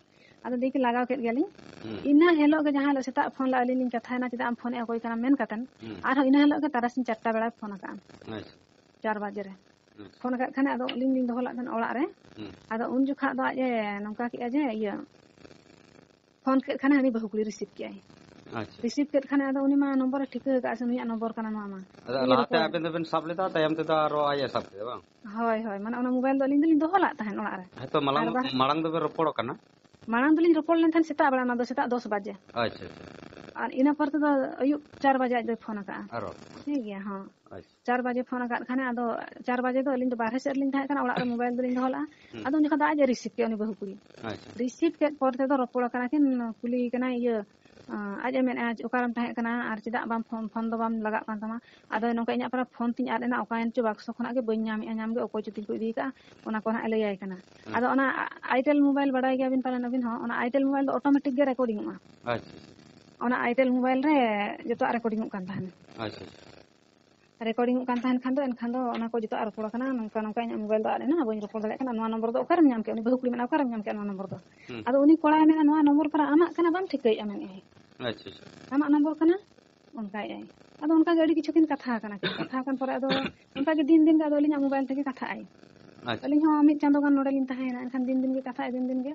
ᱟᱫᱚ ᱫᱮᱠᱷᱤ ᱞᱟᱜᱟᱣ ᱠᱮᱫ ᱜᱮᱭᱟᱞᱤᱧ᱾ ᱦᱩᱸ᱾ ᱤᱱᱟᱹ ᱦᱤᱞᱳᱜ ᱜᱮ ᱡᱟᱦᱟᱸ ᱦᱤᱞᱳᱜ ᱥᱮᱛᱟᱜ ᱯᱷᱳᱱ ᱞᱮᱫᱼᱟ, ᱟᱹᱞᱤᱧ ᱞᱤᱧ ᱠᱟᱛᱷᱟᱭᱮᱱᱟ, "ᱪᱮᱫᱟᱜ ᱮᱢ ᱯᱷᱳᱱᱮᱜᱼᱟ, ᱚᱠᱚᱭ ᱠᱟᱱᱟᱢ?" ᱢᱮᱱ ᱠᱟᱛᱮᱱ᱾ ᱦᱩᱸ᱾ ᱟᱨᱦᱚᱸ ᱤᱱᱟᱹ ᱦᱤᱞᱳᱜ ᱜᱮ ᱛᱟᱨᱟᱥᱤᱧ ᱪᱟᱨᱴᱟ ᱵᱮᱲᱟᱭ ᱯᱷᱳᱱ ᱟᱠᱟᱫᱼᱟ᱾ ᱟᱪᱪᱷᱟ᱾ ᱪᱟᱨ ᱵᱟᱡᱮ ᱨᱮ᱾ ᱟᱪᱪᱷᱟ᱾ ᱯᱷᱳᱱ ᱟᱠᱟᱫ ᱠᱷᱟᱱᱮ, ᱟᱫᱚ ᱟᱹᱞᱤᱧ ᱞᱤᱧ ᱫᱚᱦᱚ ᱞᱮᱫ ᱛᱟᱦᱮᱱ ᱚᱲᱟᱜ ᱨᱮ᱾ ᱦᱩᱸ᱾ ᱟᱫᱚ ᱩᱱ ᱡᱚᱠᱷᱟᱜ ᱫᱚ ᱟᱡ ᱮ ᱱᱚᱝᱠᱟ ᱠᱮᱫᱼᱟ ᱡᱮ, ᱤᱭᱟᱹ, ᱯᱷᱳᱱ ᱠᱮᱫ ᱠᱷᱟᱱᱮ ᱦᱟᱹᱱᱤ ᱵᱟᱹᱦᱩ ᱠᱩᱲᱤ ᱨᱤᱥᱤᱵᱷ ᱠᱮᱫᱼᱟᱭ᱾ ᱟᱪᱪᱷᱟ᱾ ᱨᱤᱥᱤᱵᱷ ᱠᱮᱫ ᱠᱷᱟᱱᱮ ᱟᱫᱚ ᱩᱱᱤ ᱢᱟ ᱱᱚᱢᱵᱚᱨᱮ ᱴᱷᱤᱠᱟᱹ ᱟᱠᱟᱫᱼᱟ ᱥᱮ ᱱᱩᱭᱟᱜ ᱱᱚᱢᱵᱚᱨ ᱠᱟᱱᱟ ᱱᱚᱣᱟ ᱢᱟ᱾ ᱟᱫᱚ ᱩᱱᱤ ᱞᱟᱦᱟᱛᱮ ᱨᱚᱯᱚᱲ ᱟᱵᱮᱱ ᱫᱚᱵᱮᱱ ᱥᱟᱵ ᱞᱮᱫᱟ, ᱛᱟᱭᱚᱢ ᱛᱮᱫᱚ ᱟᱨᱚ ᱟᱡ ᱮ ᱥᱟᱵ ᱠᱮᱫᱟ ᱵᱟᱝ? ᱦᱳᱭ, ᱦᱳᱭ, ᱢᱟᱱᱮ ᱚᱱᱟ ᱢᱳᱵᱟᱭᱤᱞ ᱫᱚ ᱟᱹᱞᱤᱧ ᱫᱚᱞᱤᱧ ᱫᱚᱦᱚ ᱞᱟᱜ ᱛᱟᱦᱮᱸᱫ ᱚᱲᱟᱜ ᱨᱮ᱾ ᱦᱮᱸᱛᱚ, ᱢᱟᱲᱟᱝ, ᱟᱨ ᱵᱟ- ᱢᱟᱲᱟᱝ ᱫᱚᱵᱮᱱ ᱨᱚᱯᱚᱲ ᱟᱠᱟᱱᱟ? ᱢᱟᱲᱟᱝ ᱫᱚᱞᱤᱧ ᱨᱚᱯᱚᱲ ᱞᱮᱱ ᱛᱟᱦᱮᱸᱫ ᱥᱮᱛᱟᱜ ᱵᱮᱲᱟ, ᱚᱱᱟ ᱫᱚ ᱥᱮᱛᱟᱜ ᱫᱚᱥ ᱵᱟᱡᱮ᱾ ᱟᱪᱪᱷᱟ, ᱟᱪᱪᱷᱟ᱾ ᱟᱨ ᱤᱱᱟᱹ ᱯᱚᱨ ᱛᱮᱫᱚ ᱟᱹᱭᱩᱵ ᱪᱟᱨ ᱵᱟᱡᱮ ᱟᱡ ᱫᱚᱭ ᱯᱷᱳᱱ ᱟᱠᱟᱫᱼᱟ᱾ ᱟᱨᱚ? ᱴᱷᱤᱠ ᱜᱮᱭᱟ, ᱦᱚᱸ᱾ ᱟᱪᱪᱷᱟ᱾ ᱪᱟᱨ ᱵᱟᱡᱮ ᱯᱷᱳᱱ ᱟᱠᱟᱫ ᱠᱷᱟᱱᱮ, ᱟᱫᱚ ᱪᱟᱨ ᱵᱟᱡᱮ ᱫᱚ ᱟᱹᱞᱤᱧ ᱫᱚ ᱵᱟᱨᱦᱮ ᱥᱮᱫ ᱨᱮᱞᱤᱧ ᱛᱟᱦᱮᱸ ᱠᱟᱱᱟ, ᱚᱲᱟᱜ ᱨᱮ ᱢᱳᱵᱟᱭᱤᱞ ᱫᱚᱞᱤᱧ ᱫᱚᱦᱚ ᱞᱟᱜᱼᱟ᱾ ᱦᱩᱸ᱾ ᱟᱫᱚ ᱩᱱ ᱡᱚᱠᱷᱚᱱ ᱫᱚ ᱟᱡ ᱮ ᱨᱤᱥᱤᱵᱷ ᱠᱮᱫᱼᱟ, ᱩᱱᱤ ᱵᱟᱹᱦᱩ ᱠᱩᱲᱤ᱾ ᱟᱪᱪᱷᱟ᱾ ᱨᱤᱥᱤᱵᱷ ᱠᱮᱫ ᱯᱚᱨ ᱛᱮᱫᱚ ᱨᱚᱯᱚᱲ ᱟᱠᱟᱱᱟ ᱠᱤᱱ, ᱠᱩᱞᱤ ᱠᱟᱱᱟᱭ, ᱤᱭᱟᱹ, ᱟᱸ, ᱟᱡ ᱮ ᱢᱮᱱᱮᱫᱼᱟ, "ᱚᱠᱟᱨᱮᱢ ᱛᱟᱦᱮᱸ ᱠᱟᱱᱟ ᱟᱨ ᱪᱮᱫᱟᱜ ᱵᱟᱢ ᱯᱷᱳᱱ, ᱯᱷᱳᱱ ᱫᱚ ᱵᱟᱢ ᱞᱟᱜᱟᱜ ᱠᱟᱱ ᱛᱟᱢᱟ?" ᱟᱫᱚ ᱱᱚᱝᱠᱟ, "ᱤᱧᱟᱹᱜ ᱯᱟᱨᱟ ᱯᱷᱳᱱ ᱛᱤᱧ ᱟᱫ ᱮᱱᱟ, ᱚᱠᱟᱭᱮᱱ ᱪᱚ ᱵᱟᱠᱥᱚ ᱠᱷᱚᱱᱟᱜ ᱜᱮ ᱵᱟᱹᱧ ᱧᱟᱢᱮᱫᱼᱟ ᱧᱟᱢ ᱜᱮ, ᱚᱠᱚᱭ ᱪᱚ ᱛᱤᱧ ᱠᱚ ᱤᱫᱤ ᱠᱟᱜᱼᱟ", ᱚᱱᱟ ᱠᱚ ᱱᱟᱦᱟᱜ ᱮ ᱞᱟᱹᱭᱟᱭ ᱠᱟᱱᱟ᱾ ᱦᱩᱸ᱾ ᱟᱫᱚ ᱚᱱᱟ ᱟ-, ᱟᱭᱴᱮᱞ ᱢᱳᱵᱟᱭᱤᱞ ᱵᱟᱲᱟᱭ ᱜᱮᱭᱟᱵᱤᱱ ᱯᱟᱞᱮᱱ ᱟᱹᱵᱤᱱ ᱦᱚᱸ, ᱚᱱᱟ ᱟᱭᱴᱮᱞ ᱢᱳᱵᱟᱭᱤᱞ ᱫᱚ ᱚᱴᱳᱢᱮᱴᱤᱠ ᱜᱮ ᱨᱮᱠᱚᱨᱰᱤᱝᱚᱜᱼᱟ᱾ ᱟᱪᱪᱷᱟ, ᱟᱪᱪᱷᱟ᱾ ᱚᱱᱟ ᱟᱭᱴᱮᱞ ᱢᱳᱵᱟᱭᱤᱞ ᱨᱮ ᱡᱚᱛᱚᱣᱟᱜ ᱨᱮᱠᱚᱨᱰᱤᱝᱚᱜ ᱠᱟᱱ ᱛᱟᱦᱮᱱᱟ᱾ ᱟᱪᱪᱷᱟ, ᱟᱪᱪᱷᱟ᱾ ᱨᱮᱠᱚᱨᱰᱤᱝᱚᱜ ᱠᱟᱱ ᱛᱟᱦᱮᱱ ᱠᱷᱟᱱ ᱫᱚ, ᱮᱱᱠᱷᱟᱱ ᱫᱚ ᱚᱱᱟ ᱠᱚ ᱡᱚᱛᱚᱣᱟᱜ ᱨᱚᱯᱚᱲ ᱟᱠᱟᱱᱟ, ᱱᱚᱝᱠᱟ, ᱱᱚᱝᱠᱟ ᱤᱧᱟᱹᱜ ᱢᱳᱵᱟᱭᱤᱞ ᱫᱚ ᱟᱫ ᱮᱱᱟ, ᱵᱟᱹᱧ ᱨᱚᱯᱚᱲ ᱫᱟᱲᱮᱭᱟᱜ ᱠᱟᱱᱟ, ᱱᱚᱣᱟ ᱱᱚᱢᱵᱚᱨ ᱫᱚ ᱚᱠᱟᱨᱮᱢ ᱧᱟᱢ ᱠᱮᱫᱼᱟ? ᱩᱱᱤ ᱵᱟᱹᱦᱩ ᱠᱩᱲᱤ ᱢᱮᱱᱟ, "ᱚᱠᱟᱨᱮᱢ ᱧᱟᱢ ᱠᱮᱫᱼᱟ ᱱᱚᱣᱟ ᱱᱚᱢᱵᱚᱨ ᱫᱚ?" ᱦᱩᱸ᱾ ᱟᱫᱚ ᱩᱱᱤ ᱠᱚᱲᱟᱭ ᱢᱮᱱᱟ, "ᱱᱚᱣᱟ ᱱᱚᱢᱵᱚᱨ ᱯᱟᱨᱟ ᱟᱢᱟᱜ ᱠᱟᱱᱟ, ᱵᱟᱢ ᱴᱷᱤᱠᱟᱹᱭᱮᱫᱼᱟ?" ᱢᱮᱱᱮᱫᱼᱟᱭ᱾ ᱟᱪᱪᱷᱟ, ᱟᱪᱪᱷᱟ᱾ "ᱟᱢᱟᱜ ᱱᱚᱢᱵᱚᱨ ᱠᱟᱱᱟ?" ᱚᱱᱠᱟᱭᱮᱫᱼᱟᱭ᱾ ᱟᱫᱚ ᱚᱱᱠᱟ ᱜᱮ ᱟᱹᱰᱤ ᱠᱤᱪᱷᱩ ᱠᱤᱱ ᱠᱟᱛᱷᱟ ᱟᱠᱟᱱᱟ ᱠᱤᱱ᱾ ᱠᱟᱛᱷᱟ ᱟᱠᱟᱱ ᱯᱚᱨᱮ ᱟᱫᱚ ᱚᱱᱠᱟ ᱜᱮ ᱫᱤᱱ ᱫᱤᱱ ᱜᱮ ᱟᱫᱚ ᱟᱹᱞᱤᱧᱟᱜ ᱢᱳᱵᱟᱭᱤᱞ ᱛᱮᱜᱮ ᱠᱟᱛᱷᱟᱜ ᱟᱭ᱾ ᱟᱪᱪᱷᱟ᱾ ᱟᱹᱞᱤᱧ ᱦᱚᱸ ᱢᱤᱫ ᱪᱟᱸᱫᱳ ᱜᱟᱱ ᱱᱚᱰᱮ ᱞᱤᱧ ᱛᱟᱦᱮᱸᱭᱮᱱᱟ, ᱮᱱᱠᱷᱟᱱ ᱫᱤᱱ ᱫᱤᱱ ᱜᱮ ᱠᱟᱛᱷᱟᱜ ᱟᱭ, ᱫᱤᱱ ᱫᱤᱱ ᱜᱮ᱾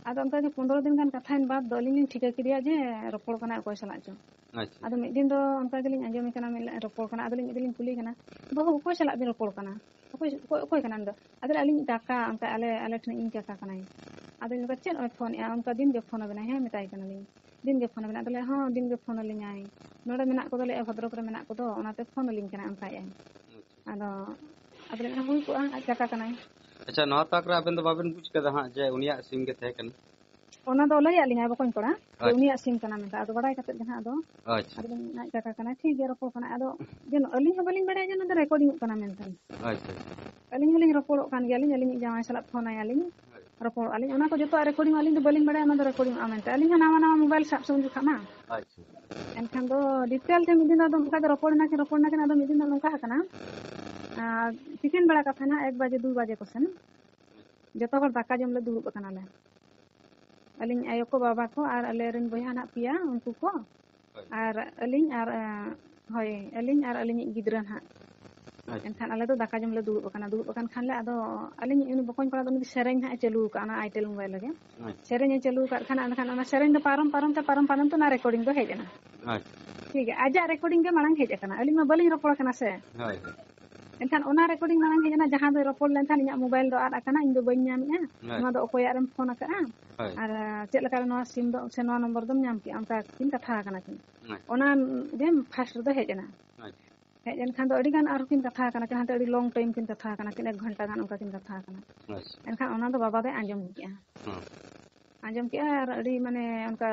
ᱟᱫᱚ ᱚᱱᱠᱟ ᱜᱮ ᱯᱚᱱᱫᱽᱨᱚ ᱫᱤᱱ ᱜᱟᱱ ᱠᱟᱛᱷᱟᱭᱮᱱ ᱵᱟᱫᱽ ᱫᱚ ᱟᱹᱞᱤᱧ ᱞᱤᱧ ᱴᱷᱤᱠᱟᱹ ᱠᱮᱫᱮᱭᱟ ᱡᱮ ᱨᱚᱯᱚᱲ ᱠᱟᱱᱟᱭ ᱚᱠᱚᱭ ᱥᱟᱞᱟᱜ ᱪᱚ᱾ ᱟᱪᱪᱷᱟ᱾ ᱟᱫᱚ ᱢᱤᱫ ᱫᱤᱱ ᱫᱚ ᱚᱱᱠᱟ ᱜᱮᱞᱤᱧ ᱟᱸᱡᱚᱢᱮ ᱠᱟᱱᱟ, ᱢᱮᱱ ᱞᱮᱫ ᱨᱚᱯᱚᱲ ᱠᱟᱱᱟ᱾ ᱟᱫᱚ ᱞᱤᱧ ᱢᱤᱫ ᱫᱤᱱ ᱞᱤᱧ ᱠᱩᱞᱤᱭᱮ ᱠᱟᱱᱟ, "ᱵᱟᱹᱦᱩ, ᱚᱠᱚᱭ ᱥᱟᱞᱟᱜ ᱵᱤᱱ ᱨᱚᱯᱚᱲ ᱠᱟᱱᱟ? ᱚᱠᱚᱭ, ᱚᱠᱚᱭ, ᱚᱠᱚᱭ ᱠᱟᱱᱟ ᱩᱱᱤ ᱫᱚ?" ᱟᱫᱚ ᱞᱟᱹᱭ, "ᱟᱹᱞᱤᱧ ᱠᱟᱠᱟ, ᱚᱱᱠᱟ ᱟᱞᱮ, ᱟᱞᱮ ᱴᱷᱮᱱ ᱤᱧ ᱠᱟᱠᱟ ᱠᱟᱱᱟᱭ᱾" ᱟᱫᱚ ᱞᱤᱧ ᱢᱮᱱᱫᱟ, "ᱪᱮᱫ ᱱᱚᱜᱼᱚᱭ ᱯᱷᱳᱱᱮᱜᱼᱟ? ᱚᱱᱠᱟ ᱫᱤᱱ ᱜᱮ ᱯᱷᱳᱱ ᱟᱵᱮᱱᱟᱭ?" "ᱦᱮᱸ," ᱢᱮᱛᱟᱭ ᱠᱟᱱᱟᱞᱤᱧ, "ᱫᱤᱱ ᱜᱮ ᱯᱷᱳᱱ ᱟᱵᱮᱱᱟ?" ᱟᱫᱚ ᱞᱟᱹᱭ, "ᱦᱚᱸ, ᱫᱤᱱ ᱜᱮ ᱯᱷᱳᱱ ᱟᱹᱞᱤᱧᱟᱭ, ᱱᱚᱰᱮ ᱢᱮᱱᱟᱜ ᱠᱚᱫᱚ, ᱞᱟᱹᱭ, ᱵᱷᱚᱫᱨᱚᱠ ᱨᱮ ᱢᱮᱱᱟᱜ ᱠᱚᱫᱚ, ᱚᱱᱟᱛᱮ ᱯᱷᱳᱱ ᱟᱹᱞᱤᱧ ᱠᱟᱱᱟᱭ," ᱚᱱᱠᱟᱭᱮᱫᱼᱟᱭ᱾ ᱟᱪᱪᱷᱟ᱾ ᱟᱫᱚ ᱟᱫᱚ ᱞᱤᱧ ᱢᱮᱱᱟ, ᱦᱩᱭ ᱠᱚᱜᱼᱟ, ᱟᱡ ᱠᱟᱠᱟ ᱠᱟᱱᱟᱭ᱾ ᱟᱪᱪᱷᱟ, ᱱᱚᱣᱟ ᱛᱟᱠ ᱨᱮ ᱟᱵᱮᱱ ᱫᱚ ᱵᱟᱵᱮᱱ ᱵᱩᱡᱽ ᱠᱟᱫᱟ ᱦᱟᱸᱜ ᱡᱮ ᱩᱱᱤᱭᱟᱜ ᱥᱤᱢ ᱜᱮ ᱛᱟᱦᱮᱸ ᱠᱟᱱᱟ? ᱚᱱᱟ ᱫᱚ ᱞᱟᱹᱭᱟᱫ ᱞᱤᱧᱟᱭ ᱵᱚᱠᱚᱧ ᱠᱚᱲᱟ, ᱡᱮ ᱟᱪᱪᱷᱟ᱾ ᱩᱱᱤᱭᱟᱜ ᱥᱤᱢ ᱠᱟᱱᱟ ᱢᱮᱱᱛᱮ᱾ ᱟᱫᱚ ᱵᱟᱲᱟᱭ ᱠᱟᱛᱮᱫ ᱜᱮ ᱦᱟᱸᱜ ᱟᱫᱚ, ᱟᱪᱪᱷᱟ᱾ ᱟᱫᱚ ᱞᱤᱧ ᱢᱮᱱᱟ, ᱟᱡ ᱠᱟᱠᱟ ᱠᱟᱱᱟᱭ, ᱴᱷᱤᱠ ᱜᱮᱭᱟ, ᱨᱚᱯᱚᱲ ᱠᱟᱱᱟᱭ᱾ ᱟᱫᱚ ᱡᱮ ᱟᱹᱞᱤᱧ ᱦᱚᱸ ᱵᱟᱹᱞᱤᱧ ᱵᱟᱲᱟᱭᱟ ᱡᱮ ᱚᱱᱟ ᱫᱚ recordingᱚᱜ ᱠᱟᱱᱟ ᱢᱮᱱᱛᱮ᱾ ᱟᱪᱪᱷᱟ, ᱟᱪᱪᱷᱟ᱾ ᱟᱹᱞᱤᱧ ᱦᱚᱸᱞᱤᱧ ᱨᱚᱯᱚᱲᱚᱜ ᱠᱟᱱ ᱜᱮᱭᱟᱞᱤᱧ, ᱟᱹᱞᱤᱧᱤᱡ ᱡᱟᱶᱟᱭ ᱥᱟᱞᱟᱜ ᱯᱷᱳᱱ ᱟᱭᱟᱞᱤᱧ, ᱦᱳᱭ᱾ ᱨᱚᱯᱚᱲᱚᱜ ᱟᱹᱞᱤᱧ᱾ ᱚᱱᱟ ᱠᱚ ᱡᱚᱛᱚᱣᱟᱜ recording ᱟᱹᱞᱤᱧ ᱫᱚ ᱵᱟᱹᱞᱤᱧ ᱵᱟᱲᱟᱭᱟ, ᱚᱱᱟ ᱫᱚ recordingᱚᱜᱼᱟ ᱢᱮᱱᱛᱮ᱾ ᱟᱹᱞᱤᱧ ᱦᱚᱸ ᱱᱟᱣᱟ ᱱᱟᱣᱟ mobile ᱥᱟᱵ ᱥᱮ ᱩᱱ ᱡᱚᱠᱷᱟᱜ ᱢᱟ᱾ ᱟᱪᱪᱷᱟ᱾ ᱮᱱᱠᱷᱟᱱ ᱫᱚ detail ᱛᱮ ᱢᱤᱫ ᱫᱤᱱ ᱫᱚ ᱟᱫᱚ ᱚᱱᱠᱟ ᱜᱮ ᱨᱚᱯᱚᱲ ᱮᱱᱟ ᱠᱤᱱ, ᱨᱚᱯᱚᱲ ᱮᱱᱟ ᱠᱤᱱ, ᱟᱫᱚ ᱢᱤᱫ ᱫᱤᱱ ᱫᱚ ᱱᱚᱝᱠᱟ ᱟᱠᱟᱱᱟ, ᱟᱨ ᱛᱤᱠᱤᱱ ᱵᱮᱲᱟ ᱠᱟᱛᱷᱟ ᱱᱟᱦᱟᱜ ᱮᱠ ᱵᱟᱡᱮ, ᱫᱩ ᱵᱟᱡᱮ ᱠᱚ ᱥᱮᱱ ᱡᱚᱛᱚ ᱦᱚᱲ ᱫᱟᱠᱟ ᱡᱚᱢ ᱞᱮ ᱫᱩᱲᱩᱵ ᱟᱠᱟᱱᱟᱞᱮ᱾ ᱟᱹᱞᱤᱧ ᱟᱭᱳ ᱠᱚ, ᱵᱟᱵᱟ ᱠᱚ ᱟᱨ ᱟᱞᱮ ᱨᱮᱱ ᱵᱚᱭᱦᱟ ᱱᱟᱦᱟᱜ ᱯᱮᱭᱟ, ᱩᱱᱠᱩ ᱠᱚ᱾ ᱦᱳᱭ᱾ ᱟᱨ ᱟᱹᱞᱤᱧ ᱟᱨ, ᱮᱸ, ᱦᱳᱭ, ᱟᱹᱞᱤᱧ ᱟᱨ ᱟᱹᱞᱤᱧᱤᱡ ᱜᱤᱫᱽᱨᱟᱹ ᱱᱟᱦᱟᱜ᱾ ᱟᱪᱪᱷᱟ᱾ ᱮᱱᱠᱷᱟᱱ ᱟᱞᱮ ᱫᱚ ᱫᱟᱠᱟ ᱡᱚᱢ ᱞᱮ ᱫᱩᱲᱩᱵ ᱟᱠᱟᱱᱟ᱾ ᱫᱩᱲᱩᱵ ᱟᱠᱟᱱ ᱠᱷᱟᱱ ᱞᱮ, ᱟᱫᱚ ᱟᱹᱞᱤᱧ ᱩᱱᱤ ᱵᱚᱠᱚᱧ ᱠᱚᱲᱟ ᱫᱚ ᱩᱱᱤ ᱫᱚ ᱥᱮᱨᱮᱧ ᱱᱟᱦᱟᱜ ᱮ ᱪᱟᱹᱞᱩ ᱟᱠᱟᱫᱼᱟ, ᱚᱱᱟ Itel mobile ᱨᱮᱜᱮ᱾ ᱟᱪᱪᱷᱟ᱾ ᱥᱮᱨᱮᱧ ᱮ ᱪᱟᱹᱞᱩ ᱟᱠᱟᱫ ᱠᱷᱟᱱ, ᱮᱱᱠᱷᱟᱱ ᱚᱱᱟ ᱥᱮᱨᱮᱧ ᱫᱚ ᱯᱟᱨᱚᱢ ᱯᱟᱨᱚᱢ ᱛᱮ, ᱯᱟᱨᱚᱢ ᱯᱟᱨᱚᱢ ᱛᱮ ᱚᱱᱟ recording ᱫᱚ ᱦᱮᱡ ᱮᱱᱟ᱾ ᱟᱪᱪᱷᱟ᱾ ᱴᱷᱤᱠ ᱜᱮᱭᱟ, ᱟᱡᱟᱜ recording ᱜᱮ ᱢᱟᱲᱟᱝ ᱦᱮᱡ ᱟᱠᱟᱱᱟ, ᱟᱹᱞᱤᱧ ᱢᱟ ᱵᱟᱹᱞᱤᱧ ᱨᱚᱯᱚᱲ ᱠᱟᱱᱟ ᱥᱮ᱾ ᱦᱳᱭ, ᱦᱳᱭ᱾ ᱮᱱᱠᱷᱟᱱ ᱚᱱᱟ recording ᱢᱟᱲᱟᱝ ᱦᱮᱡ ᱮᱱᱟ, ᱡᱟᱦᱟᱸ ᱫᱚᱭ ᱨᱚᱯᱚᱲ ᱞᱮᱱ ᱛᱟᱦᱮᱸᱫ, "ᱤᱧᱟᱹᱜ mobile ᱫᱚ ᱟᱫ ᱟᱠᱟᱱᱟ, ᱤᱧ ᱫᱚ ᱵᱟᱹᱧ ᱧᱟᱢᱮᱜᱼᱟ, ᱦᱳᱭ᱾ ᱱᱚᱣᱟ ᱫᱚ ᱚᱠᱚᱭᱟᱜ ᱨᱮᱢ ᱯᱷᱳᱱ ᱟᱠᱟᱫᱼᱟ? ᱦᱳᱭ᱾ ᱟᱨ, ᱪᱮᱫ ᱞᱮᱠᱟᱨᱮ ᱱᱚᱣᱟ ᱥᱤᱢ ᱫᱚ ᱥᱮ ᱱᱚᱣᱟ ᱱᱚᱢᱵᱚᱨ ᱫᱚᱢ ᱧᱟᱢ ᱠᱮᱜᱼᱟ?" ᱚᱱᱠᱟ ᱠᱤᱱ ᱠᱟᱛᱷᱟ ᱟᱠᱟᱱᱟ ᱠᱤᱱ᱾ ᱦᱳᱭ᱾ ᱚᱱᱟ ᱜᱮ first ᱨᱮᱫᱚ ᱦᱮᱡ ᱮᱱᱟ᱾ ᱦᱳᱭ᱾ ᱦᱮᱡ ᱮᱱᱠᱷᱟᱱ ᱫᱚ ᱟᱹᱰᱤ ᱜᱟᱱ ᱟᱨᱦᱚᱸ ᱠᱤᱱ ᱠᱟᱛᱷᱟ ᱟᱠᱟᱱᱟ ᱠᱤᱱ, ᱦᱟᱱᱛᱮ ᱟᱹᱰᱤ long time ᱠᱤᱱ ᱠᱟᱛᱷᱟ ᱟᱠᱟᱱᱟ ᱠᱤᱱ, ᱮᱠ ᱜᱷᱚᱱᱴᱟ ᱜᱟᱱ ᱚᱱᱠᱟ ᱠᱤᱱ ᱠᱟᱛᱷᱟ ᱟᱠᱟᱱᱟ᱾ ᱟᱪᱪᱷᱟ᱾ ᱮᱱᱠᱷᱟᱱ ᱚᱱᱟ ᱫᱚ ᱵᱟᱵᱟ ᱫᱚᱭ ᱟᱸᱡᱚᱢ ᱠᱮᱜᱼᱟ᱾ ᱦᱮᱸ᱾ ᱟᱸᱡᱚᱢ ᱠᱮᱜᱼᱟ ᱟᱨ ᱟᱹᱰᱤ, ᱢᱟᱱᱮ, ᱚᱱᱠᱟ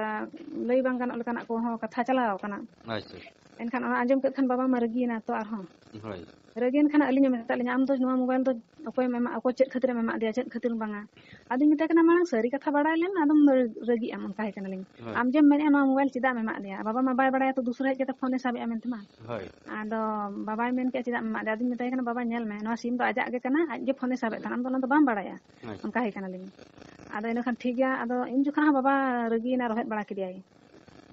ᱞᱟᱹᱭ ᱵᱟᱝ ᱜᱟᱱᱚᱜ ᱞᱮᱠᱟᱱᱟᱜ ᱠᱚᱦᱚᱸ ᱠᱟᱛᱷᱟ ᱪᱟᱞᱟᱣ ᱟᱠᱟᱱᱟ᱾ ᱟᱪᱪᱷᱟ᱾ ᱮᱱᱠᱷᱟᱱ ᱚᱱᱟ ᱟᱸᱡᱚᱢ ᱠᱮᱫ ᱠᱷᱟᱱ ᱵᱟᱵᱟ ᱢᱟ ᱨᱟᱹᱜᱤᱭᱮᱱᱟ ᱛᱚ ᱟᱨᱦᱚᱸ᱾ ᱦᱳᱭ᱾ ᱨᱟᱹᱜᱤᱭᱮᱱ ᱠᱷᱟᱱ ᱟᱹᱞᱤᱧᱮ ᱢᱮᱛᱟᱫ ᱞᱤᱧᱟ, "ᱟᱢ ᱫᱚ ᱱᱚᱣᱟ mobile ᱫᱚ ᱚᱠᱚᱭᱮᱢ ᱮᱢᱟ, ᱚᱠᱚᱭ ᱪᱮᱫ ᱠᱷᱟᱹᱛᱤᱨᱮᱢ ᱮᱢᱟᱫ ᱫᱮᱭᱟ, ᱪᱮᱫ ᱠᱷᱟᱹᱛᱤᱨ ᱵᱟᱝᱟ?" ᱟᱫᱚᱧ ᱢᱮᱛᱟᱭ ᱠᱟᱱᱟ, "ᱢᱟᱲᱟᱝ ᱥᱟᱹᱨᱤ ᱠᱟᱛᱷᱟ ᱵᱟᱲᱟᱭ ᱞᱮᱢ, ᱟᱫᱚᱢ ᱨᱟᱹᱜᱤᱜ ᱟᱢ," ᱚᱱᱠᱟᱭ ᱠᱟᱱᱟᱞᱤᱧ᱾ ᱦᱳᱭ᱾ "ᱟᱢ ᱡᱮᱢ ᱢᱮᱱᱮᱫᱼᱟ ᱱᱚᱣᱟ mobile ᱪᱮᱫᱟᱜ ᱮᱢ ᱮᱢᱟᱫ ᱞᱮᱭᱟ? ᱵᱟᱵᱟ ᱢᱟ ᱵᱟᱭ ᱵᱟᱲᱟᱭᱟ ᱛᱚ, ᱫᱩᱥᱨᱟ ᱦᱮᱡ ᱠᱟᱛᱮ ᱯᱷᱳᱱᱮ ᱥᱟᱵᱮᱜᱼᱟ ᱢᱮᱱᱛᱮ ᱢᱟ᱾" ᱦᱳᱭ᱾ ᱟᱫᱚ ᱵᱟᱵᱟᱭ ᱢᱮᱱ ᱠᱮᱜᱼᱟ, "ᱪᱮᱫᱟᱜ ᱮᱢ ᱮᱢᱟᱫ ᱞᱮᱭᱟ?" ᱟᱫᱚᱧ ᱢᱮᱛᱟᱭ ᱠᱟᱱᱟ, "ᱵᱟᱵᱟ ᱧᱮᱞ ᱢᱮ, ᱱᱚᱣᱟ ᱥᱤᱢ ᱫᱚ ᱟᱡᱟᱜ ᱜᱮ ᱠᱟᱱᱟ, ᱟᱡ ᱜᱮ ᱯᱷᱳᱱᱮ ᱥᱟᱵᱮᱫ ᱛᱟᱦᱮᱱ, ᱟᱢ ᱫᱚ ᱚᱱᱟ ᱫᱚ ᱵᱟᱢ ᱵᱟᱲᱟᱭᱟ᱾" ᱟᱪᱪᱷᱟ᱾ ᱚᱱᱠᱟ ᱦᱩᱭ ᱠᱟᱱᱟᱞᱤᱧ᱾ ᱟᱫᱚ ᱤᱱᱟᱹ ᱠᱷᱟᱱ ᱴᱷᱤᱠ ᱜᱮᱭᱟ, ᱟᱫᱚ ᱤᱧ ᱡᱚᱠᱷᱚᱱ ᱦᱚᱸ ᱵᱟᱵᱟ ᱨᱟᱹᱜᱤᱭᱮᱱᱟ, ᱨᱚᱦᱮᱫ ᱵᱟᱲᱟ ᱠᱮᱫᱮᱭᱟᱭ᱾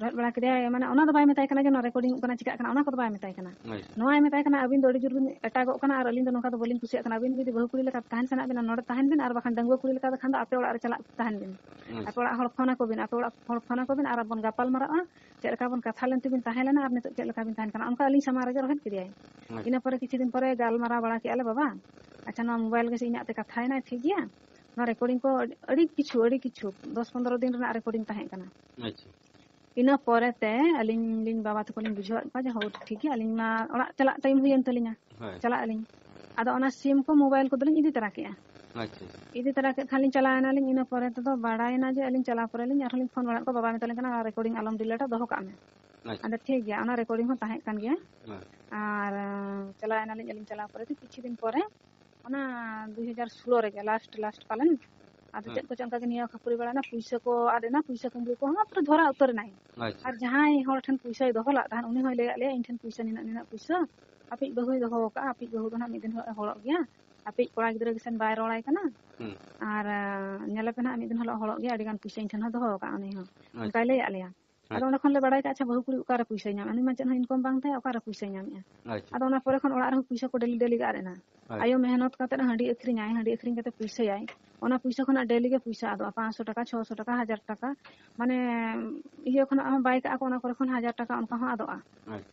ᱨᱚᱦᱮᱫ ᱵᱟᱲᱟ ᱠᱮᱫᱮᱭᱟᱭ, ᱢᱟᱱᱮ ᱚᱱᱟ ᱫᱚ ᱵᱟᱭ ᱢᱮᱛᱟᱭ ᱠᱟᱱᱟ ᱡᱮ ᱱᱚᱣᱟ recordingᱚᱜ ᱠᱟᱱᱟ, ᱪᱤᱠᱟᱹᱜ ᱠᱟᱱᱟ, ᱚᱱᱟ ᱠᱚᱫᱚ ᱵᱟᱭ ᱢᱮᱛᱟᱭ ᱠᱟᱱᱟ᱾ ᱟᱪᱪᱷᱟ᱾ ᱱᱚᱣᱟᱭ ᱢᱮᱛᱟᱭ ᱠᱟᱱᱟ, "ᱟᱹᱵᱤᱱ ᱫᱚ ᱟᱹᱰᱤ ᱡᱳᱨ ᱵᱤᱱ ᱮᱴᱟᱜᱚᱜ ᱠᱟᱱᱟ ᱟᱨ ᱟᱹᱞᱤᱧ ᱫᱚ ᱱᱚᱝᱠᱟ ᱫᱚ ᱵᱟᱹᱞᱤᱧ ᱠᱩᱥᱤᱭᱟᱜ ᱠᱟᱱᱟ᱾ ᱟᱹᱵᱤᱱ ᱡᱩᱫᱤ ᱵᱟᱹᱦᱩ ᱠᱩᱲᱤ ᱞᱮᱠᱟ ᱛᱟᱦᱮᱱ ᱥᱟᱱᱟᱭᱮᱫ ᱵᱤᱱᱟ, ᱱᱚᱰᱮ ᱛᱟᱦᱮᱱ ᱵᱤᱱ, ᱟᱨ ᱵᱟᱠᱷᱟᱱ ᱰᱟᱺᱜᱩᱣᱟᱹ ᱠᱩᱲᱤ ᱞᱮᱠᱟ ᱫᱚ ᱠᱷᱟᱱ ᱫᱚ ᱟᱯᱮ ᱚᱲᱟᱜ ᱨᱮ ᱪᱟᱞᱟᱜ ᱛᱟᱦᱮᱱ ᱵᱤᱱ᱾ ᱟᱪᱪᱷᱟ᱾ ᱟᱯᱮ ᱚᱲᱟᱜ ᱦᱚᱲ ᱯᱷᱳᱱ ᱟᱠᱚ ᱵᱤᱱ, ᱟᱯᱮ ᱚᱲᱟᱜ ᱦᱚᱲ ᱯᱷᱳᱱ ᱟᱠᱚ ᱵᱤᱱ, ᱟᱨ ᱟᱵᱚᱱ ᱜᱟᱯᱟᱞ ᱢᱟᱨᱟᱜᱼᱟ, ᱪᱮᱫ ᱞᱮᱠᱟ ᱵᱚᱱ ᱠᱟᱛᱷᱟ ᱞᱮᱱ ᱛᱮᱵᱤᱱ ᱛᱟᱦᱮᱸ ᱞᱮᱱᱟ ᱟᱨ ᱱᱤᱛᱚᱜ ᱪᱮᱫ ᱞᱮᱠᱟ ᱵᱤᱱ ᱛᱟᱦᱮᱱ ᱠᱟᱱᱟ?" ᱚᱱᱠᱟ ᱟᱹᱞᱤᱧ ᱥᱟᱢᱟᱝ ᱨᱮᱜᱮ ᱨᱚᱦᱮᱫ ᱠᱮᱫᱮᱭᱟᱭ᱾ ᱟᱪᱪᱷᱟ᱾ ᱤᱱᱟᱹ ᱯᱚᱨᱮ ᱠᱤᱪᱷᱩ ᱫᱤᱱ ᱯᱚᱨᱮ ᱜᱟᱞᱢᱟᱨᱟᱣ ᱵᱟᱲᱟ ᱠᱮᱜᱼᱟ ᱞᱮ, "ᱵᱟᱵᱟ, ᱟᱪᱪᱷᱟ, ᱱᱚᱣᱟ mobile ᱜᱮᱥᱮ ᱤᱧᱟᱹᱜ ᱛᱮ ᱠᱟᱛᱷᱟᱭᱮᱱᱟᱭ, ᱴᱷᱤᱠ ᱜᱮᱭᱟ, ᱱᱚᱣᱟ recording ᱠᱚ ᱟᱹᱰᱤ ᱠᱤᱪᱷᱩ, ᱟᱹᱰᱤ ᱠᱤᱪᱷᱩ ᱫᱚᱥ ᱯᱚᱱᱫᱽᱨᱚ ᱫᱤᱱ ᱨᱮᱱᱟᱜ recording ᱛᱟᱦᱮᱸ ᱠᱟᱱᱟ᱾" ᱟᱪᱪᱷᱟ᱾ ᱤᱱᱟᱹ ᱯᱚᱨᱮ ᱛᱮ ᱟᱹᱞᱤᱧ ᱞᱤᱧ ᱵᱟᱵᱟ ᱛᱟᱠᱚ ᱞᱤᱧ ᱵᱩᱡᱷᱟᱹᱣᱟᱫ ᱠᱚᱣᱟ ᱡᱮ, "ᱦᱳᱭ, ᱴᱷᱤᱠ ᱜᱮᱭᱟ, ᱟᱹᱞᱤᱧ ᱢᱟ ᱚᱲᱟᱜ ᱪᱟᱞᱟᱜ time ᱦᱩᱭᱮᱱ ᱛᱟᱹᱞᱤᱧᱟ, ᱦᱳᱭ᱾ ᱪᱟᱞᱟᱜ ᱟᱹᱞᱤᱧ᱾" ᱟᱫᱚ ᱚᱱᱟ ᱥᱤᱢ ᱠᱚ ᱢᱳᱵᱟᱭᱤᱞ ᱠᱚᱫᱚᱞᱤᱧ ᱤᱫᱤ ᱛᱚᱨᱟ ᱠᱮᱜᱼᱟ᱾ ᱟᱪᱪᱷᱟ᱾ ᱤᱫᱤ ᱛᱚᱨᱟ ᱠᱮᱫ ᱠᱷᱟᱱ ᱞᱤᱧ ᱪᱟᱞᱟᱣ ᱮᱱᱟᱞᱤᱧ, ᱤᱱᱟᱹ ᱯᱚᱨᱮ ᱛᱮᱫᱚ ᱵᱟᱲᱟᱭᱮᱱᱟ ᱡᱮ ᱟᱹᱞᱤᱧ ᱪᱟᱞᱟᱣ ᱯᱚᱨᱮ ᱞᱤᱧ ᱟᱨᱦᱚᱸ ᱞᱤᱧ ᱯᱷᱳᱱ ᱵᱟᱲᱟᱭᱮᱫ ᱠᱚᱣᱟ, ᱵᱟᱵᱟ ᱢᱮᱛᱟᱞᱤᱧ ᱠᱟᱱᱟ, "ᱚᱱᱟ ᱨᱮᱠᱚᱨᱰᱤᱝ ᱟᱞᱚᱢ ᱰᱤᱞᱮᱴᱟ, ᱫᱚᱦᱚ ᱠᱟᱜ ᱢᱮ, ᱟᱪᱪᱷᱟ᱾ ᱟᱫᱚ ᱴᱷᱤᱠ ᱜᱮᱭᱟ, ᱚᱱᱟ ᱨᱮᱠᱚᱨᱰᱤᱝ ᱦᱚᱸ ᱛᱟᱦᱮᱸ ᱠᱟᱱ ᱜᱮᱭᱟ᱾" ᱦᱮᱸ᱾ ᱟᱨ ᱪᱟᱞᱟᱣ ᱮᱱᱟᱞᱤᱧ ᱟᱹᱞᱤᱧ, ᱪᱟᱞᱟᱣ ᱯᱚᱨᱮ ᱛᱮ ᱠᱤᱪᱷᱩ ᱫᱤᱱ ᱯᱚᱨᱮ ᱚᱱᱟ ᱫᱩ ᱦᱟᱡᱟᱨ ᱥᱳᱞᱳ ᱨᱮᱜᱮ ᱞᱟᱥᱴ, ᱞᱟᱥᱴ ᱯᱟᱞᱮᱱ᱾ ᱟᱫᱚ ᱦᱮᱸ᱾ ᱪᱮᱫ ᱠᱚᱪᱚ ᱚᱱᱠᱟ ᱜᱮ ᱱᱤᱭᱟᱹ ᱠᱷᱟᱹᱯᱟᱹᱨᱤ ᱵᱟᱲᱟᱭᱮᱱᱟ, ᱯᱩᱭᱥᱟᱹ ᱠᱚ ᱟᱫ ᱮᱱᱟ, ᱯᱩᱭᱥᱟᱹ ᱠᱩᱢᱵᱽᱲᱩ ᱠᱚᱦᱚᱸ ᱯᱩᱨᱟᱹ ᱫᱷᱚᱨᱟ ᱩᱛᱟᱹᱨ ᱮᱱᱟᱭ᱾ ᱟᱪᱪᱷᱟ᱾ ᱟᱨ ᱡᱟᱦᱟᱸᱭ ᱦᱚᱲ ᱴᱷᱮᱱ ᱯᱩᱭᱥᱟᱹᱭ ᱫᱚᱦᱚ ᱞᱟᱜ ᱛᱟᱦᱮᱸᱫ, ᱩᱱᱤ ᱦᱚᱸᱭ ᱞᱟᱹᱭᱟᱫ ᱞᱮᱭᱟ, "ᱤᱧ ᱴᱷᱮᱱ ᱯᱩᱭᱥᱟᱹ ᱱᱤᱱᱟᱹᱜ, ᱱᱤᱱᱟᱹᱜ ᱯᱩᱭᱥᱟᱹ ᱟᱯᱮᱭᱤᱡ ᱵᱟᱹᱦᱩᱭ ᱫᱚᱦᱚ ᱟᱠᱟᱫᱼᱟ, ᱟᱯᱮᱭᱤᱡ ᱵᱟᱹᱦᱩ ᱫᱚ ᱱᱟᱦᱟᱜ ᱢᱤᱫ ᱫᱤᱱ ᱦᱤᱞᱳᱜ ᱮ ᱦᱚᱲᱚᱜ ᱜᱮᱭᱟ, ᱟᱯᱮᱭᱤᱡ ᱠᱚᱲᱟ ᱜᱤᱫᱽᱨᱟᱹ ᱜᱮᱥᱮᱱ ᱵᱟᱭ ᱨᱚᱲᱟᱭ ᱠᱟᱱᱟ, ᱦᱩᱸ᱾ ᱟᱨ, ᱟᱸ, ᱧᱮᱞᱮᱯᱮ ᱱᱟᱦᱟᱜ ᱢᱤᱫ ᱫᱤᱱ ᱦᱤᱞᱳᱜ ᱦᱚᱲᱚᱜ ᱜᱮᱭᱟ, ᱟᱹᱰᱤ ᱜᱟᱱ ᱯᱩᱭᱥᱟᱹ ᱤᱧ ᱴᱷᱮᱱ ᱦᱚᱸ ᱫᱚᱦᱚ ᱟᱠᱟᱫᱼᱟ ᱩᱱᱤ ᱦᱚᱸ", ᱟᱪᱪᱷᱟ᱾ ᱚᱱᱠᱟᱭ ᱞᱟᱹᱭᱟᱫ ᱞᱮᱭᱟ᱾ ᱟᱫᱚ ᱦᱮᱸ᱾ ᱚᱸᱰᱮ ᱠᱷᱚᱱ ᱞᱮ ᱵᱟᱲᱟᱭ ᱠᱟᱜᱼᱟ, ᱟᱪᱪᱷᱟ, ᱵᱟᱹᱦᱩ ᱠᱩᱲᱤ ᱚᱠᱟᱨᱮ ᱯᱩᱭᱥᱟᱹᱭ ᱧᱟᱢᱟ, ᱩᱱᱤ ᱢᱟ ᱪᱮᱫ ᱦᱚᱸ ᱤᱱᱠᱚᱢ ᱵᱟᱝ ᱛᱟᱭᱟ, ᱚᱠᱟᱨᱮ ᱯᱩᱭᱥᱟᱹᱭ ᱧᱟᱢᱮᱜᱼᱟ? ᱟᱪᱪᱷᱟ᱾ ᱟᱫᱚ ᱚᱱᱟ ᱯᱚᱨᱮ ᱠᱷᱚᱱ ᱚᱲᱟᱜ ᱨᱮᱦᱚᱸ ᱯᱩᱭᱥᱟᱹ ᱠᱚ ᱰᱮᱞᱤ ᱰᱮᱞᱤ ᱜᱮ ᱟᱫ ᱮᱱᱟ᱾ ᱟᱪᱪᱷᱟ᱾ ᱟᱭᱳ ᱢᱮᱦᱱᱚᱛ ᱠᱟᱛᱮᱫ ᱦᱟᱺᱰᱤ ᱟᱹᱠᱷᱨᱤᱧᱟᱭ, ᱦᱟᱺᱰᱤ ᱟᱹᱠᱷᱨᱤᱧ ᱠᱟᱛᱮᱫ ᱯᱩᱭᱥᱟᱹᱭᱟᱭ, ᱚᱱᱟ ᱯᱩᱭᱥᱟᱹ ᱠᱷᱚᱱᱟᱜ ᱰᱮᱞᱤ ᱜᱮ ᱯᱩᱭᱥᱟᱹ ᱟᱫᱚᱜᱼᱟ, ᱯᱟᱸᱪᱥᱚ ᱴᱟᱠᱟ, ᱪᱷᱚᱥᱚ ᱴᱟᱠᱟ, ᱦᱟᱡᱟᱨ ᱴᱟᱠᱟ, ᱢᱟᱱᱮ ᱤᱭᱟᱹ ᱠᱷᱚᱱᱟᱜ ᱦᱚᱸ ᱵᱟᱭ ᱠᱟᱜᱼᱟ ᱠᱚ, ᱚᱱᱟ ᱠᱚᱨᱮ ᱠᱷᱚᱱ ᱦᱟᱡᱟᱨ ᱴᱟᱠᱟ ᱚᱱᱠᱟ ᱦᱚᱸ ᱟᱫᱚᱜᱼᱟ᱾ ᱟᱪᱪᱷᱟ᱾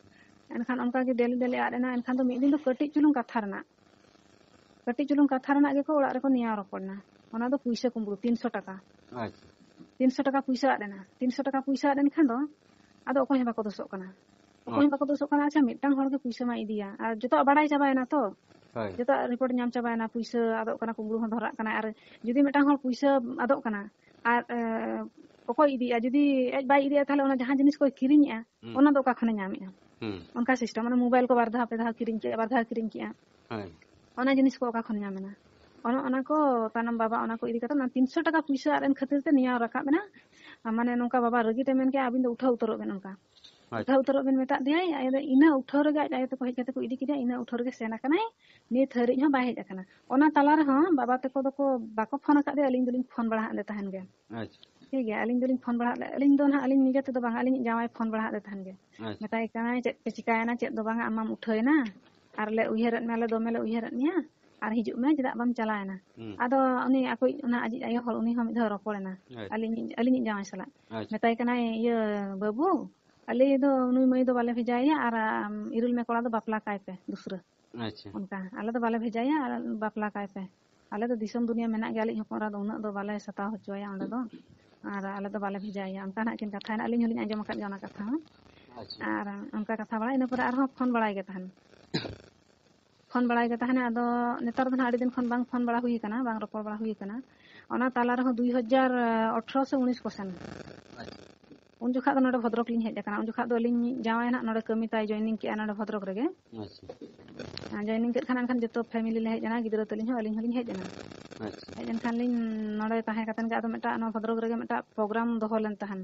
ᱮᱱᱠᱷᱟᱱ ᱚᱱᱠᱟ ᱜᱮ ᱰᱮᱞᱤ ᱰᱮᱞᱤ ᱟᱫ ᱮᱱᱟ, ᱮᱱᱠᱷᱟᱱ ᱫᱚ ᱢᱤᱫ ᱫᱤᱱ ᱫᱚ ᱠᱟᱹᱴᱤᱡ ᱪᱩᱞᱩᱝ ᱠᱟᱛᱷᱟ ᱨᱮᱱᱟᱜ, ᱠᱟᱹᱴᱤᱡ ᱪᱩᱞᱩᱝ ᱠᱟᱛᱷᱟ ᱨᱮᱱᱟᱜ ᱜᱮᱠᱚ ᱚᱲᱟᱜ ᱨᱮᱠᱚ ᱱᱮᱭᱟᱣ ᱨᱚᱯᱚᱲ ᱮᱱᱟ᱾ ᱚᱱᱟ ᱫᱚ ᱯᱩᱭᱥᱟᱹ ᱠᱩᱢᱵᱽᱲᱩ, ᱛᱤᱱᱥᱚ ᱴᱟᱠᱟ᱾ ᱟᱪᱪᱷᱟ᱾ ᱛᱤᱱᱥᱚ ᱴᱟᱠᱟ ᱯᱩᱭᱥᱟᱹ ᱟᱫ ᱮᱱᱟ᱾ ᱛᱤᱱᱥᱚ ᱴᱟᱠᱟ ᱯᱩᱭᱥᱟᱹ ᱟᱫ ᱮᱱ ᱠᱷᱟᱱ ᱫᱚ ᱟᱫᱚ ᱚᱠᱚᱭ ᱦᱚᱸ ᱵᱟᱠᱚ ᱫᱳᱥᱚᱜ ᱠᱟᱱᱟ᱾ ᱚᱠᱚᱭ ᱦᱚᱸ ᱦᱚᱸ᱾ ᱵᱟᱠᱚ ᱫᱳᱥᱚᱜ ᱠᱟᱱᱟ᱾ ᱟᱪᱪᱷᱟ, ᱢᱤᱫᱴᱟᱝ ᱦᱚᱲ ᱜᱮ ᱯᱩᱭᱥᱟᱹ ᱢᱟᱭ ᱤᱫᱤᱭᱟ, ᱟᱨ ᱡᱚᱛᱚᱣᱟᱜ ᱵᱟᱲᱟᱭ ᱪᱟᱵᱟᱭᱮᱱᱟ ᱛᱚ᱾ ᱦᱳᱭ᱾ ᱡᱚᱛᱚᱣᱟᱜ ᱨᱤᱯᱳᱨᱴ ᱧᱟᱢ ᱪᱟᱵᱟᱭᱮᱱᱟ, ᱯᱩᱭᱥᱟᱹ ᱟᱫᱚᱜ ᱠᱟᱱᱟ, ᱠᱩᱢᱵᱽᱲᱩ ᱦᱚᱸ ᱫᱷᱚᱨᱟᱜ ᱠᱟᱱᱟ, ᱟᱨ ᱡᱩᱫᱤ ᱢᱤᱫᱴᱟᱝ ᱦᱚᱲ ᱯᱩᱭᱥᱟᱹ ᱟᱫᱚᱜ ᱠᱟᱱᱟ, ᱟᱨ, ᱮ, ᱚᱠᱚᱭ ᱤᱫᱤᱭᱮᱜᱼᱟ? ᱡᱩᱫᱤ ᱟᱡ ᱵᱟᱭ ᱤᱫᱤᱭᱮᱜᱼᱟ, ᱛᱟᱦᱞᱮ ᱚᱱᱟ ᱡᱟᱦᱟᱸ ᱡᱤᱱᱤᱥ ᱠᱚᱭ ᱠᱤᱨᱤᱧᱮᱜᱼᱟ, ᱦᱩᱸ᱾ ᱚᱱᱟ ᱫᱚ ᱚᱠᱟ ᱠᱷᱚᱱᱮ ᱧᱟᱢᱮᱜᱼᱟ? ᱦᱩᱸ᱾ ᱚᱱᱠᱟ ᱥᱤᱥᱴᱮᱢ, ᱚᱱᱟ ᱢᱳᱵᱟᱭᱤᱞ ᱠᱚ ᱵᱟᱨ ᱫᱷᱟᱣ ᱯᱮ ᱫᱷᱟᱣ ᱠᱤᱨᱤᱧ ᱠᱮᱜᱼᱟ, ᱵᱟᱨ ᱫᱷᱟᱣ ᱠᱤᱨᱤᱧ ᱠᱮᱜᱼᱟ᱾ ᱦᱳᱭ᱾ ᱚᱱᱟ ᱡᱤᱱᱤᱥ ᱠᱚ ᱚᱠᱟ ᱠᱷᱚᱱ ᱧᱟᱢ ᱮᱱᱟ? ᱚᱱᱮ ᱚᱱᱟ ᱠᱚ ᱛᱟᱭᱱᱚᱢ ᱵᱟᱵᱟ ᱚᱱᱟ ᱠᱚ ᱤᱫᱤ ᱠᱟᱛᱮ ᱚᱱᱟ ᱛᱤᱱᱥᱚ ᱴᱟᱠᱟ ᱯᱩᱭᱥᱟᱹ ᱟᱫ ᱮᱱ ᱠᱷᱟᱹᱛᱤᱨ ᱛᱮ ᱱᱮᱭᱟᱣ ᱨᱟᱠᱟᱵ ᱮᱱᱟ᱾ ᱟᱨ ᱢᱟᱱᱮ ᱱᱚᱝᱠᱟ ᱵᱟᱵᱟ ᱨᱟᱹᱜᱤ ᱛᱮ ᱢᱮᱱ ᱠᱮᱜᱼᱟ, "ᱟᱹᱵᱤᱱ ᱫᱚ ᱩᱴᱷᱟᱹᱣ ᱩᱛᱟᱹᱨᱚᱜ ᱵᱮᱱ ᱚᱱᱠᱟ᱾ ᱟᱪᱪᱷᱟ᱾ ᱩᱴᱷᱟᱹᱣ ᱩᱛᱟᱹᱨᱚᱜ ᱵᱮᱱ" ᱢᱮᱛᱟᱜ ᱫᱮᱭᱟᱭ᱾ ᱟᱫᱚ ᱤᱱᱟᱹ ᱩᱴᱷᱟᱹᱣ ᱨᱮᱜᱮ ᱟᱡ ᱟᱭᱳ ᱛᱟᱠᱚ ᱦᱮᱡ ᱠᱟᱛᱮ ᱠᱚ ᱤᱫᱤ ᱠᱮᱫᱮᱭᱟ, ᱤᱱᱟᱹ ᱩᱴᱷᱟᱹᱣ ᱨᱮᱜᱮ ᱥᱮᱱ ᱟᱠᱟᱱᱟᱭ᱾ ᱱᱤᱛ ᱦᱟᱹᱨᱤᱡ ᱦᱚᱸ ᱵᱟᱭ ᱦᱮᱡ ᱟᱠᱟᱱᱟ᱾ ᱚᱱᱟ ᱛᱟᱞᱟ ᱨᱮᱦᱚᱸ ᱵᱟᱵᱟ ᱛᱟᱠᱚ ᱫᱚᱠᱚ ᱵᱟᱠᱚ ᱯᱷᱳᱱ ᱟᱠᱟᱫ ᱫᱮᱭᱟ, ᱟᱹᱞᱤᱧ ᱫᱚᱞᱤᱧ ᱯᱷᱳᱱ ᱵᱟᱲᱟ ᱟᱫ ᱫᱮ ᱛᱟᱦᱮᱱ ᱜᱮ᱾ ᱟᱪᱪᱷᱟ᱾ ᱴᱷᱤᱠ ᱜᱮᱭᱟ, ᱟᱹᱞᱤᱧ ᱫᱚᱞᱤᱧ ᱯᱷᱳᱱ ᱵᱟᱲᱟ ᱟᱫ ᱞᱮ-, ᱟᱹᱞᱤᱧ ᱫᱚ ᱱᱟᱦᱟᱜ ᱟᱹᱞᱤᱧ ᱱᱤᱡᱮ ᱛᱮᱫᱚ ᱵᱟᱝ, ᱟᱹᱞᱤᱧᱤᱡ ᱡᱟᱶᱟᱭ ᱯᱷᱳᱱ ᱵᱟᱲᱟ ᱟᱫ ᱫᱮ ᱛᱟᱦᱮᱱ ᱜᱮ᱾ ᱟᱪᱪᱷᱟ᱾ ᱢᱮᱛᱟᱭ ᱠᱟᱱᱟᱭ, "ᱪᱮᱫ ᱯᱮ ᱪᱤᱠᱟᱭᱮᱱᱟ, ᱪᱮᱫ ᱫᱚ ᱵᱟᱝᱟ, ᱟᱢ ᱢᱟᱢ ᱩᱴᱷᱟᱹᱣᱮᱱᱟ, ᱟᱨ ᱞᱮ ᱩᱭᱦᱟᱹᱨᱮᱫ ᱢᱮᱭᱟ, ᱟᱞᱮ ᱫᱚᱢᱮ ᱞᱮ ᱩᱭᱦᱟᱹᱨᱮᱫ ᱢᱮᱭᱟ, ᱟᱨ ᱦᱤᱡᱩᱜ ᱢᱮ, ᱪᱮᱫᱟᱜ ᱵᱟᱢ ᱪᱟᱞᱟᱣᱮᱱᱟ?" ᱦᱩᱸ᱾ ᱟᱫᱚ ᱩᱱᱤ ᱟᱠᱚᱭᱤᱡ ᱚᱱᱟ ᱟᱡᱤᱡ ᱟᱭᱳ ᱦᱚᱲ, ᱩᱱᱤ ᱦᱚᱸ ᱢᱤᱫ ᱫᱷᱟᱣ ᱨᱚᱯᱚᱲᱮᱱᱟ ᱟᱪᱪᱷᱟ᱾ ᱟᱹᱞᱤᱧᱤᱡ, ᱟᱹᱞᱤᱧᱤᱡ ᱡᱟᱶᱟᱭ ᱥᱟᱞᱟᱜ᱾ ᱟᱪᱪᱷᱟ᱾ ᱢᱮᱛᱟᱭ ᱠᱟᱱᱟᱭ, "ᱤᱭᱟᱹ ᱵᱟᱹᱵᱩ, ᱟᱞᱮ ᱫᱚ ᱱᱩᱭ ᱢᱟᱹᱭ ᱫᱚ ᱵᱟᱞᱮ ᱵᱷᱮᱡᱟᱭᱮᱭᱟ, ᱟᱨ, ᱟᱢ, ᱤᱨᱤᱞ ᱢᱮ ᱠᱚᱲᱟ ᱫᱚ ᱵᱟᱯᱞᱟ ᱠᱟᱭ ᱯᱮ ᱫᱩᱥᱨᱟᱹ᱾" ᱟᱪᱪᱷᱟ᱾ ᱚᱱᱠᱟ, "ᱟᱞᱮ ᱫᱚ ᱵᱟᱞᱮ ᱵᱷᱮᱡᱟᱭᱟ, ᱟᱨ ᱵᱟᱯᱞᱟ ᱠᱟᱭ ᱯᱮ᱾ ᱟᱞᱮ ᱫᱚ ᱫᱤᱥᱚᱢ ᱫᱩᱱᱤᱭᱟᱹ ᱢᱮᱱᱟᱜ ᱜᱮᱭᱟ, ᱟᱞᱮᱭᱤᱡ ᱦᱚᱯᱚᱱ ᱮᱨᱟ ᱫᱚ ᱩᱱᱟᱹᱜ ᱫᱚ ᱵᱟᱞᱮ ᱥᱟᱛᱟᱣ ᱦᱚᱪᱚᱣᱟᱭᱟ ᱚᱸᱰᱮ ᱫᱚ, ᱟᱨ ᱟᱞᱮ ᱫᱚ ᱵᱟᱞᱮ ᱵᱷᱮᱡᱟᱭᱮᱭᱟ", ᱚᱱᱠᱟ ᱱᱟᱜ ᱠᱤᱱ ᱠᱟᱛᱷᱟᱭᱮᱱᱟ᱾ ᱟᱹᱞᱤᱧ ᱦᱚᱸᱞᱤᱧ ᱟᱸᱡᱚᱢ ᱟᱠᱟᱫ ᱜᱮᱭᱟ ᱚᱱᱟ ᱠᱟᱛᱷᱟ ᱦᱚᱸ᱾ ᱟᱪᱪᱷᱟ᱾ ᱟᱨ ᱚᱱᱠᱟ ᱠᱟᱛᱷᱟ ᱵᱟᱲᱟ, ᱤᱱᱟᱹ ᱯᱚᱨᱮ ᱟᱨᱦᱚᱸ ᱯᱷᱳᱱ ᱵᱟᱲᱟᱭ ᱜᱮ ᱛᱟᱦᱮᱱ᱾ ᱯᱷᱳᱱ ᱵᱟᱲᱟᱭ ᱜᱮ ᱛᱟᱦᱮᱱᱟ᱾ ᱟᱫᱚ ᱱᱮᱛᱟᱨ ᱫᱚ ᱱᱟᱦᱟᱜ ᱟᱹᱰᱤ ᱫᱤᱱ ᱠᱷᱚᱱ ᱵᱟᱝ ᱯᱷᱳᱱ ᱵᱟᱲᱟ ᱦᱩᱭ ᱟᱠᱟᱱᱟ, ᱵᱟᱝ ᱨᱚᱯᱚᱲ ᱵᱟᱲᱟ ᱦᱩᱭ ᱟᱠᱟᱱᱟ᱾ ᱚᱱᱟ ᱛᱟᱞᱟ ᱨᱮᱦᱚᱸ ᱫᱩᱭ ᱦᱟᱡᱟᱨ ᱟᱴᱷᱨᱚ ᱥᱮ ᱩᱱᱤᱥ ᱠᱚ ᱥᱮᱱ, ᱟᱪᱪᱷᱟ᱾ ᱩᱱ ᱡᱚᱠᱷᱟᱜ ᱫᱚ ᱱᱚᱰᱮ ᱵᱷᱚᱫᱨᱚᱠ ᱞᱤᱧ ᱦᱮᱡ ᱟᱠᱟᱱᱟ᱾ ᱩᱱ ᱡᱚᱠᱷᱟᱜ ᱫᱚ ᱟᱹᱞᱤᱧ ᱡᱟᱶᱟᱭ ᱱᱟᱦᱟᱜ ᱱᱚᱰᱮ ᱠᱟᱹᱢᱤ ᱛᱟᱭ ᱡᱚᱭᱱᱤᱝ ᱠᱮᱜᱼᱟ ᱱᱚᱰᱮ ᱵᱷᱚᱫᱨᱚᱠ ᱨᱮᱜᱮ᱾ ᱟᱪᱪᱷᱟ᱾ ᱡᱚᱭᱱᱤᱝ ᱠᱮᱫ ᱠᱷᱟᱱ ᱮᱱᱠᱷᱟᱱ ᱡᱚᱛᱚ ᱯᱷᱮᱢᱤᱞᱤ ᱞᱮ ᱦᱮᱡ ᱮᱱᱟ, ᱜᱤᱫᱽᱨᱟᱹ ᱛᱟᱹᱞᱤᱧ ᱦᱚᱸ, ᱟᱹᱞᱤᱧ ᱦᱚᱸᱞᱤᱧ ᱦᱮᱡ ᱮᱱᱟ᱾ ᱟᱪᱪᱷᱟ᱾ ᱦᱮᱡ ᱮᱱᱠᱷᱟᱱ ᱞᱤᱧ ᱱᱚᱰᱮ ᱛᱟᱦᱮᱸ ᱠᱟᱛᱮᱱ ᱜᱮ ᱟᱫᱚ ᱢᱤᱫᱴᱟᱝ ᱱᱚᱣᱟ ᱵᱷᱚᱫᱨᱚᱠ ᱨᱮᱜᱮ ᱢᱤᱫᱴᱟᱝ ᱯᱨᱳᱜᱨᱟᱢ ᱫᱚᱦᱚ ᱞᱮᱱ ᱛᱟᱦᱮᱱ᱾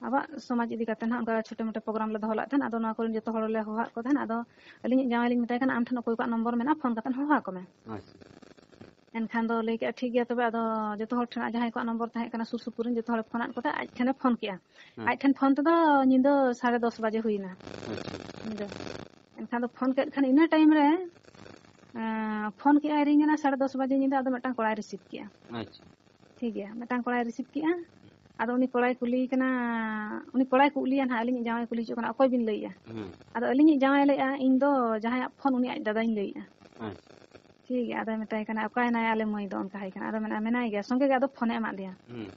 ᱟᱵᱚᱣᱟᱜ ᱥᱚᱢᱟᱡᱽ ᱤᱫᱤ ᱠᱟᱛᱮ ᱱᱟᱦᱟᱜ ᱚᱱᱠᱟ ᱪᱷᱳᱴᱳ ᱢᱳᱴᱳ ᱯᱨᱳᱜᱨᱟᱢ ᱞᱮ ᱫᱚᱦᱚ ᱞᱮᱫ ᱛᱟᱦᱮᱱ᱾ ᱟᱫᱚ ᱱᱚᱣᱟ ᱠᱚᱨᱮᱱ ᱡᱚᱛᱚ ᱦᱚᱲ ᱞᱮ ᱦᱚᱦᱚᱣᱟᱫ ᱠᱚ ᱛᱟᱦᱮᱱ᱾ ᱟᱫᱚ ᱟᱹᱞᱤᱧᱤᱡ ᱡᱟᱶᱟᱭ ᱞᱤᱧ ᱢᱮᱛᱟᱭ ᱠᱟᱱᱟ, "ᱟᱢ ᱴᱷᱮᱱ ᱚᱠᱚᱭ ᱠᱚᱣᱟᱜ ᱱᱚᱢᱵᱚᱨ ᱢᱮᱱᱟᱜᱼᱟ, ᱯᱷᱳᱱ ᱠᱟᱛᱮ ᱦᱚᱦᱚᱣᱟ ᱠᱚ ᱢᱮ᱾" ᱟᱪᱪᱷᱟ᱾ ᱮᱱᱠᱷᱟᱱ ᱫᱚ ᱞᱟᱹᱭ ᱠᱮᱜᱼᱟ, "ᱴᱷᱤᱠ ᱜᱮᱭᱟ ᱛᱚᱵᱮ, ᱟᱫᱚ ᱡᱚᱛᱚ ᱦᱚᱲ ᱴᱷᱮᱱ ᱡᱟᱦᱟᱸᱭ ᱠᱚᱣᱟᱜ ᱱᱚᱢᱵᱚᱨ ᱛᱟᱦᱮᱸ ᱠᱟᱱᱟ ᱥᱩᱨ ᱥᱩᱯᱩᱨ ᱨᱮᱱ ᱡᱚᱛᱚ ᱦᱚᱲᱮ ᱯᱷᱳᱱᱟᱫ ᱠᱚᱛᱮ ᱟᱡ ᱴᱷᱮᱱᱮ ᱯᱷᱳᱱ ᱠᱮᱜᱼᱟ᱾ ᱦᱮᱸ᱾ ᱟᱡ ᱴᱷᱮᱱ ᱯᱷᱳᱱ ᱛᱮᱫᱚ ᱧᱤᱫᱟᱹ ᱥᱟᱲᱮ ᱫᱚᱥ ᱵᱟᱡᱮ ᱦᱩᱭᱱᱟ ᱟᱪᱪᱷᱟ᱾ ᱧᱤᱫᱟᱹ᱾ ᱮᱱᱠᱷᱟᱱ ᱫᱚ ᱯᱷᱳᱱ ᱠᱮᱫ ᱠᱷᱟᱱ ᱤᱱᱟᱹ ᱴᱟᱭᱤᱢ ᱨᱮ, ᱮᱸ, ᱯᱷᱳᱱ ᱠᱮᱜᱼᱟᱭ, ᱨᱤᱝ ᱮᱱᱟ ᱥᱟᱲᱮ ᱫᱚᱥ ᱵᱟᱡᱮ ᱧᱤᱫᱟᱹ, ᱟᱫᱚ ᱢᱤᱫᱴᱟᱝ ᱠᱚᱲᱟᱭ ᱨᱤᱥᱤᱵᱷ ᱠᱮᱜᱼᱟ᱾ ᱟᱪᱪᱷᱟ᱾ ᱴᱷᱤᱠ ᱜᱮᱭᱟ, ᱢᱤᱫᱴᱟᱝ ᱠᱚᱲᱟᱭ ᱨᱤᱥᱤᱵᱷ ᱠᱮᱜᱼᱟ᱾ ᱟᱫᱚ ᱩᱱᱤ ᱠᱚᱲᱟᱭ ᱠᱩᱞᱤᱭᱮ ᱠᱟᱱᱟ, ᱩᱱᱤ ᱠᱚᱲᱟᱭ ᱠᱩᱞᱤᱭᱟ ᱱᱟᱦᱟᱜ, ᱟᱹᱞᱤᱧᱤᱡ ᱡᱟᱶᱟᱭ ᱠᱩᱞᱤ ᱦᱤᱡᱩᱜ ᱠᱟᱱᱟ, "ᱚᱠᱚᱭ ᱵᱤᱱ ᱞᱟᱹᱭᱮᱜᱼᱟ?" ᱦᱮᱸ᱾ ᱟᱫᱚ ᱟᱹᱞᱤᱧᱤᱡ ᱡᱟᱶᱟᱭ ᱞᱟᱹᱭᱮᱜᱼᱟ, "ᱤᱧ ᱫᱚ ᱡᱟᱦᱟᱸᱭᱟᱜ ᱯᱷᱳᱱ ᱩᱱᱤ ᱟᱡ ᱫᱟᱫᱟᱧ ᱞᱟᱹᱭᱮᱜᱼᱟ᱾" ᱟᱪᱪᱷᱟ᱾ ᱴᱷᱤᱠ ᱜᱮᱭᱟ, ᱟᱫᱚᱭ ᱢᱮᱛᱟᱭ ᱠᱟᱱᱟ, "ᱚᱠᱟᱭᱮᱱᱟᱭ ᱟᱞᱮ ᱢᱟᱹᱭ ᱫᱚ?" ᱚᱱᱠᱟ ᱦᱟᱭ ᱠᱟᱱᱟ᱾ ᱟᱫᱚ ᱢᱮᱱᱟ, "ᱢᱮᱱᱟᱭ ᱜᱮᱭᱟ", ᱥᱚᱸᱜᱮ ᱜᱮ ᱟᱫᱚ ᱯᱷᱳᱱᱮ ᱮᱢᱟᱫ ᱫᱮᱭᱟ᱾ ᱦᱮᱸ᱾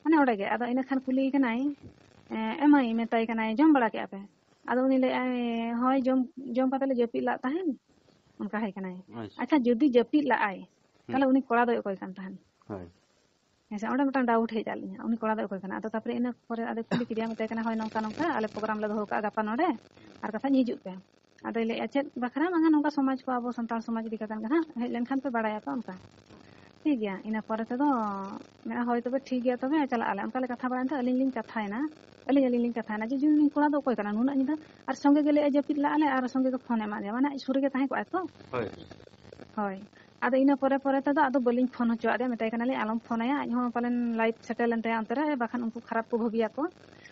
ᱢᱟᱱᱮ ᱚᱸᱰᱮ ᱜᱮ᱾ ᱟᱫᱚ ᱤᱱᱟᱹ ᱠᱷᱟᱱ ᱠᱩᱞᱤᱭᱮ ᱠᱟᱱᱟᱭ, "ᱮ, ᱮ ᱢᱟᱹᱭ," ᱢᱮᱛᱟᱭ ᱠᱟᱱᱟᱭ, "ᱡᱚᱢ ᱵᱟᱲᱟ ᱠᱮᱜᱼᱟ ᱯᱮ?" ᱟᱫᱚ ᱩᱱᱤ ᱞᱟᱹᱭᱮᱜᱼᱟᱭ, "ᱦᱳᱭ, ᱡᱚᱢ, ᱡᱚᱢ ᱠᱟᱛᱮ ᱞᱮ ᱡᱟᱹᱯᱤᱫ ᱞᱟᱜ ᱛᱟᱦᱮᱱ᱾" ᱚᱱᱠᱟ ᱦᱟᱭ ᱠᱟᱱᱟᱭ᱾ ᱟᱪᱪᱷᱟ᱾ ᱟᱪᱪᱷᱟ, ᱡᱩᱫᱤ ᱡᱟᱹᱯᱤᱫ ᱞᱟᱜᱼᱟᱭ, ᱛᱟᱦᱞᱮ ᱦᱮᱸ᱾ ᱩᱱᱤ ᱠᱚᱲᱟ ᱫᱚᱭ ᱚᱠᱚᱭ ᱠᱟᱱ ᱛᱟᱦᱮᱱ? ᱦᱳᱭ᱾ ᱦᱮᱸ ᱥᱮ, ᱚᱸᱰᱮ ᱢᱤᱫᱴᱟᱝ ᱰᱟᱣᱩᱴ ᱦᱮᱡ ᱟᱫ ᱞᱤᱧᱟ, ᱩᱱᱤ ᱠᱚᱲᱟ ᱫᱚ ᱚᱠᱚᱭ ᱠᱟᱱᱟ? ᱟᱫᱚ ᱛᱟᱨᱯᱚᱨᱮ ᱤᱱᱟᱹ ᱯᱚᱨᱮ ᱟᱫᱚ ᱠᱩᱞᱤ ᱠᱮᱫᱮᱭᱟ, ᱢᱮᱛᱟᱭ ᱠᱟᱱᱟ, "ᱦᱳᱭ, ᱱᱚᱝᱠᱟ ᱱᱚᱝᱠᱟ, ᱟᱞᱮ ᱯᱨᱳᱜᱨᱟᱢ ᱞᱮ ᱫᱚᱦᱚ ᱠᱟᱜᱼᱟ ᱜᱟᱯᱟ ᱱᱚᱰᱮ, ᱟᱨ ᱠᱟᱛᱷᱟᱧ ᱦᱤᱡᱩᱜ ᱯᱮ᱾" ᱟᱫᱚᱭ ᱞᱟᱹᱭᱮᱜᱼᱟ, "ᱪᱮᱫ ᱵᱟᱠᱷᱨᱟ?" "ᱵᱟᱝᱟ, ᱱᱚᱝᱠᱟ ᱥᱚᱢᱟᱡᱽ ᱠᱚ, ᱟᱵᱚ ᱥᱟᱱᱛᱟᱲ ᱥᱚᱢᱟᱡᱽ ᱤᱫᱤ ᱠᱟᱛᱮ ᱜᱮ ᱦᱟᱸᱜ, ᱦᱮᱡ ᱞᱮᱱᱠᱷᱟᱱ ᱯᱮ ᱵᱟᱲᱟᱭᱟᱯᱮ ᱚᱱᱠᱟ᱾" ᱴᱷᱤᱠ ᱜᱮᱭᱟ, ᱤᱱᱟᱹ ᱯᱚᱨᱮ ᱛᱮᱫᱚ ᱢᱮᱱᱟ, "ᱦᱳᱭ ᱛᱚᱵᱮ ᱴᱷᱤᱠ ᱜᱮᱭᱟ, ᱛᱚᱵᱮ ᱪᱟᱞᱟᱜ ᱟᱞᱮ᱾" ᱚᱱᱠᱟ ᱞᱮ ᱠᱟᱛᱷᱟ ᱵᱟᱲᱟᱭᱮᱱ ᱛᱮ ᱟᱹᱞᱤᱧ ᱞᱤᱧ ᱠᱟᱛᱷᱟᱭᱮᱱᱟ, ᱟᱹᱞᱤᱧ, ᱟᱹᱞᱤᱧ ᱞᱤᱧ ᱠᱟᱛᱷᱟᱭᱮᱱᱟ ᱡᱮ, "ᱡᱩᱫᱤ ᱩᱱᱤ ᱠᱚᱲᱟ ᱫᱚ ᱚᱠᱚᱭ ᱠᱟᱱᱟ ᱱᱩᱱᱟᱹᱜ ᱧᱤᱫᱟᱹ?" ᱟᱨ ᱥᱚᱸᱜᱮ ᱜᱮ ᱞᱟᱹᱭᱮᱜᱼᱟ, "ᱡᱟᱹᱯᱤᱫ ᱞᱟᱜᱼᱟ ᱞᱮ", ᱟᱨ ᱥᱚᱸᱜᱮ ᱜᱮ ᱯᱷᱳᱱ ᱮᱢᱟᱫ ᱫᱮᱭᱟ, ᱢᱟᱱᱮ ᱟᱡ ᱥᱩᱨ ᱨᱮᱜᱮ ᱛᱟᱦᱮᱸ ᱠᱚᱜᱼᱟᱭ ᱛᱚ᱾ ᱦᱳᱭ᱾ ᱦᱳᱭ᱾ ᱟᱫᱚ ᱤᱱᱟᱹ ᱯᱚᱨᱮ ᱯᱚᱨᱮ ᱛᱮᱫᱚ ᱟᱫᱚ ᱵᱟᱹᱞᱤᱧ ᱯᱷᱳᱱ ᱦᱚᱪᱚᱣᱟᱫ ᱫᱮᱭᱟ, ᱢᱮᱛᱟᱭ ᱠᱟᱱᱟᱞᱤᱧ, "ᱟᱞᱚᱢ ᱯᱷᱳᱱᱟᱭᱟ, ᱟᱡ ᱦᱚᱸ ᱯᱟᱞᱮᱱ ᱞᱟᱭᱤᱯᱷ ᱥᱮᱴᱮᱞ ᱮᱱ ᱛᱟᱭᱟ ᱚᱱᱛᱮ ᱨᱮ, ᱵᱟᱠᱷᱟᱱ ᱩᱱᱠᱩ ᱠᱷᱟᱨᱟᱯ ᱠᱚ ᱵᱷᱟᱹᱵᱤᱭᱟᱠᱚ᱾"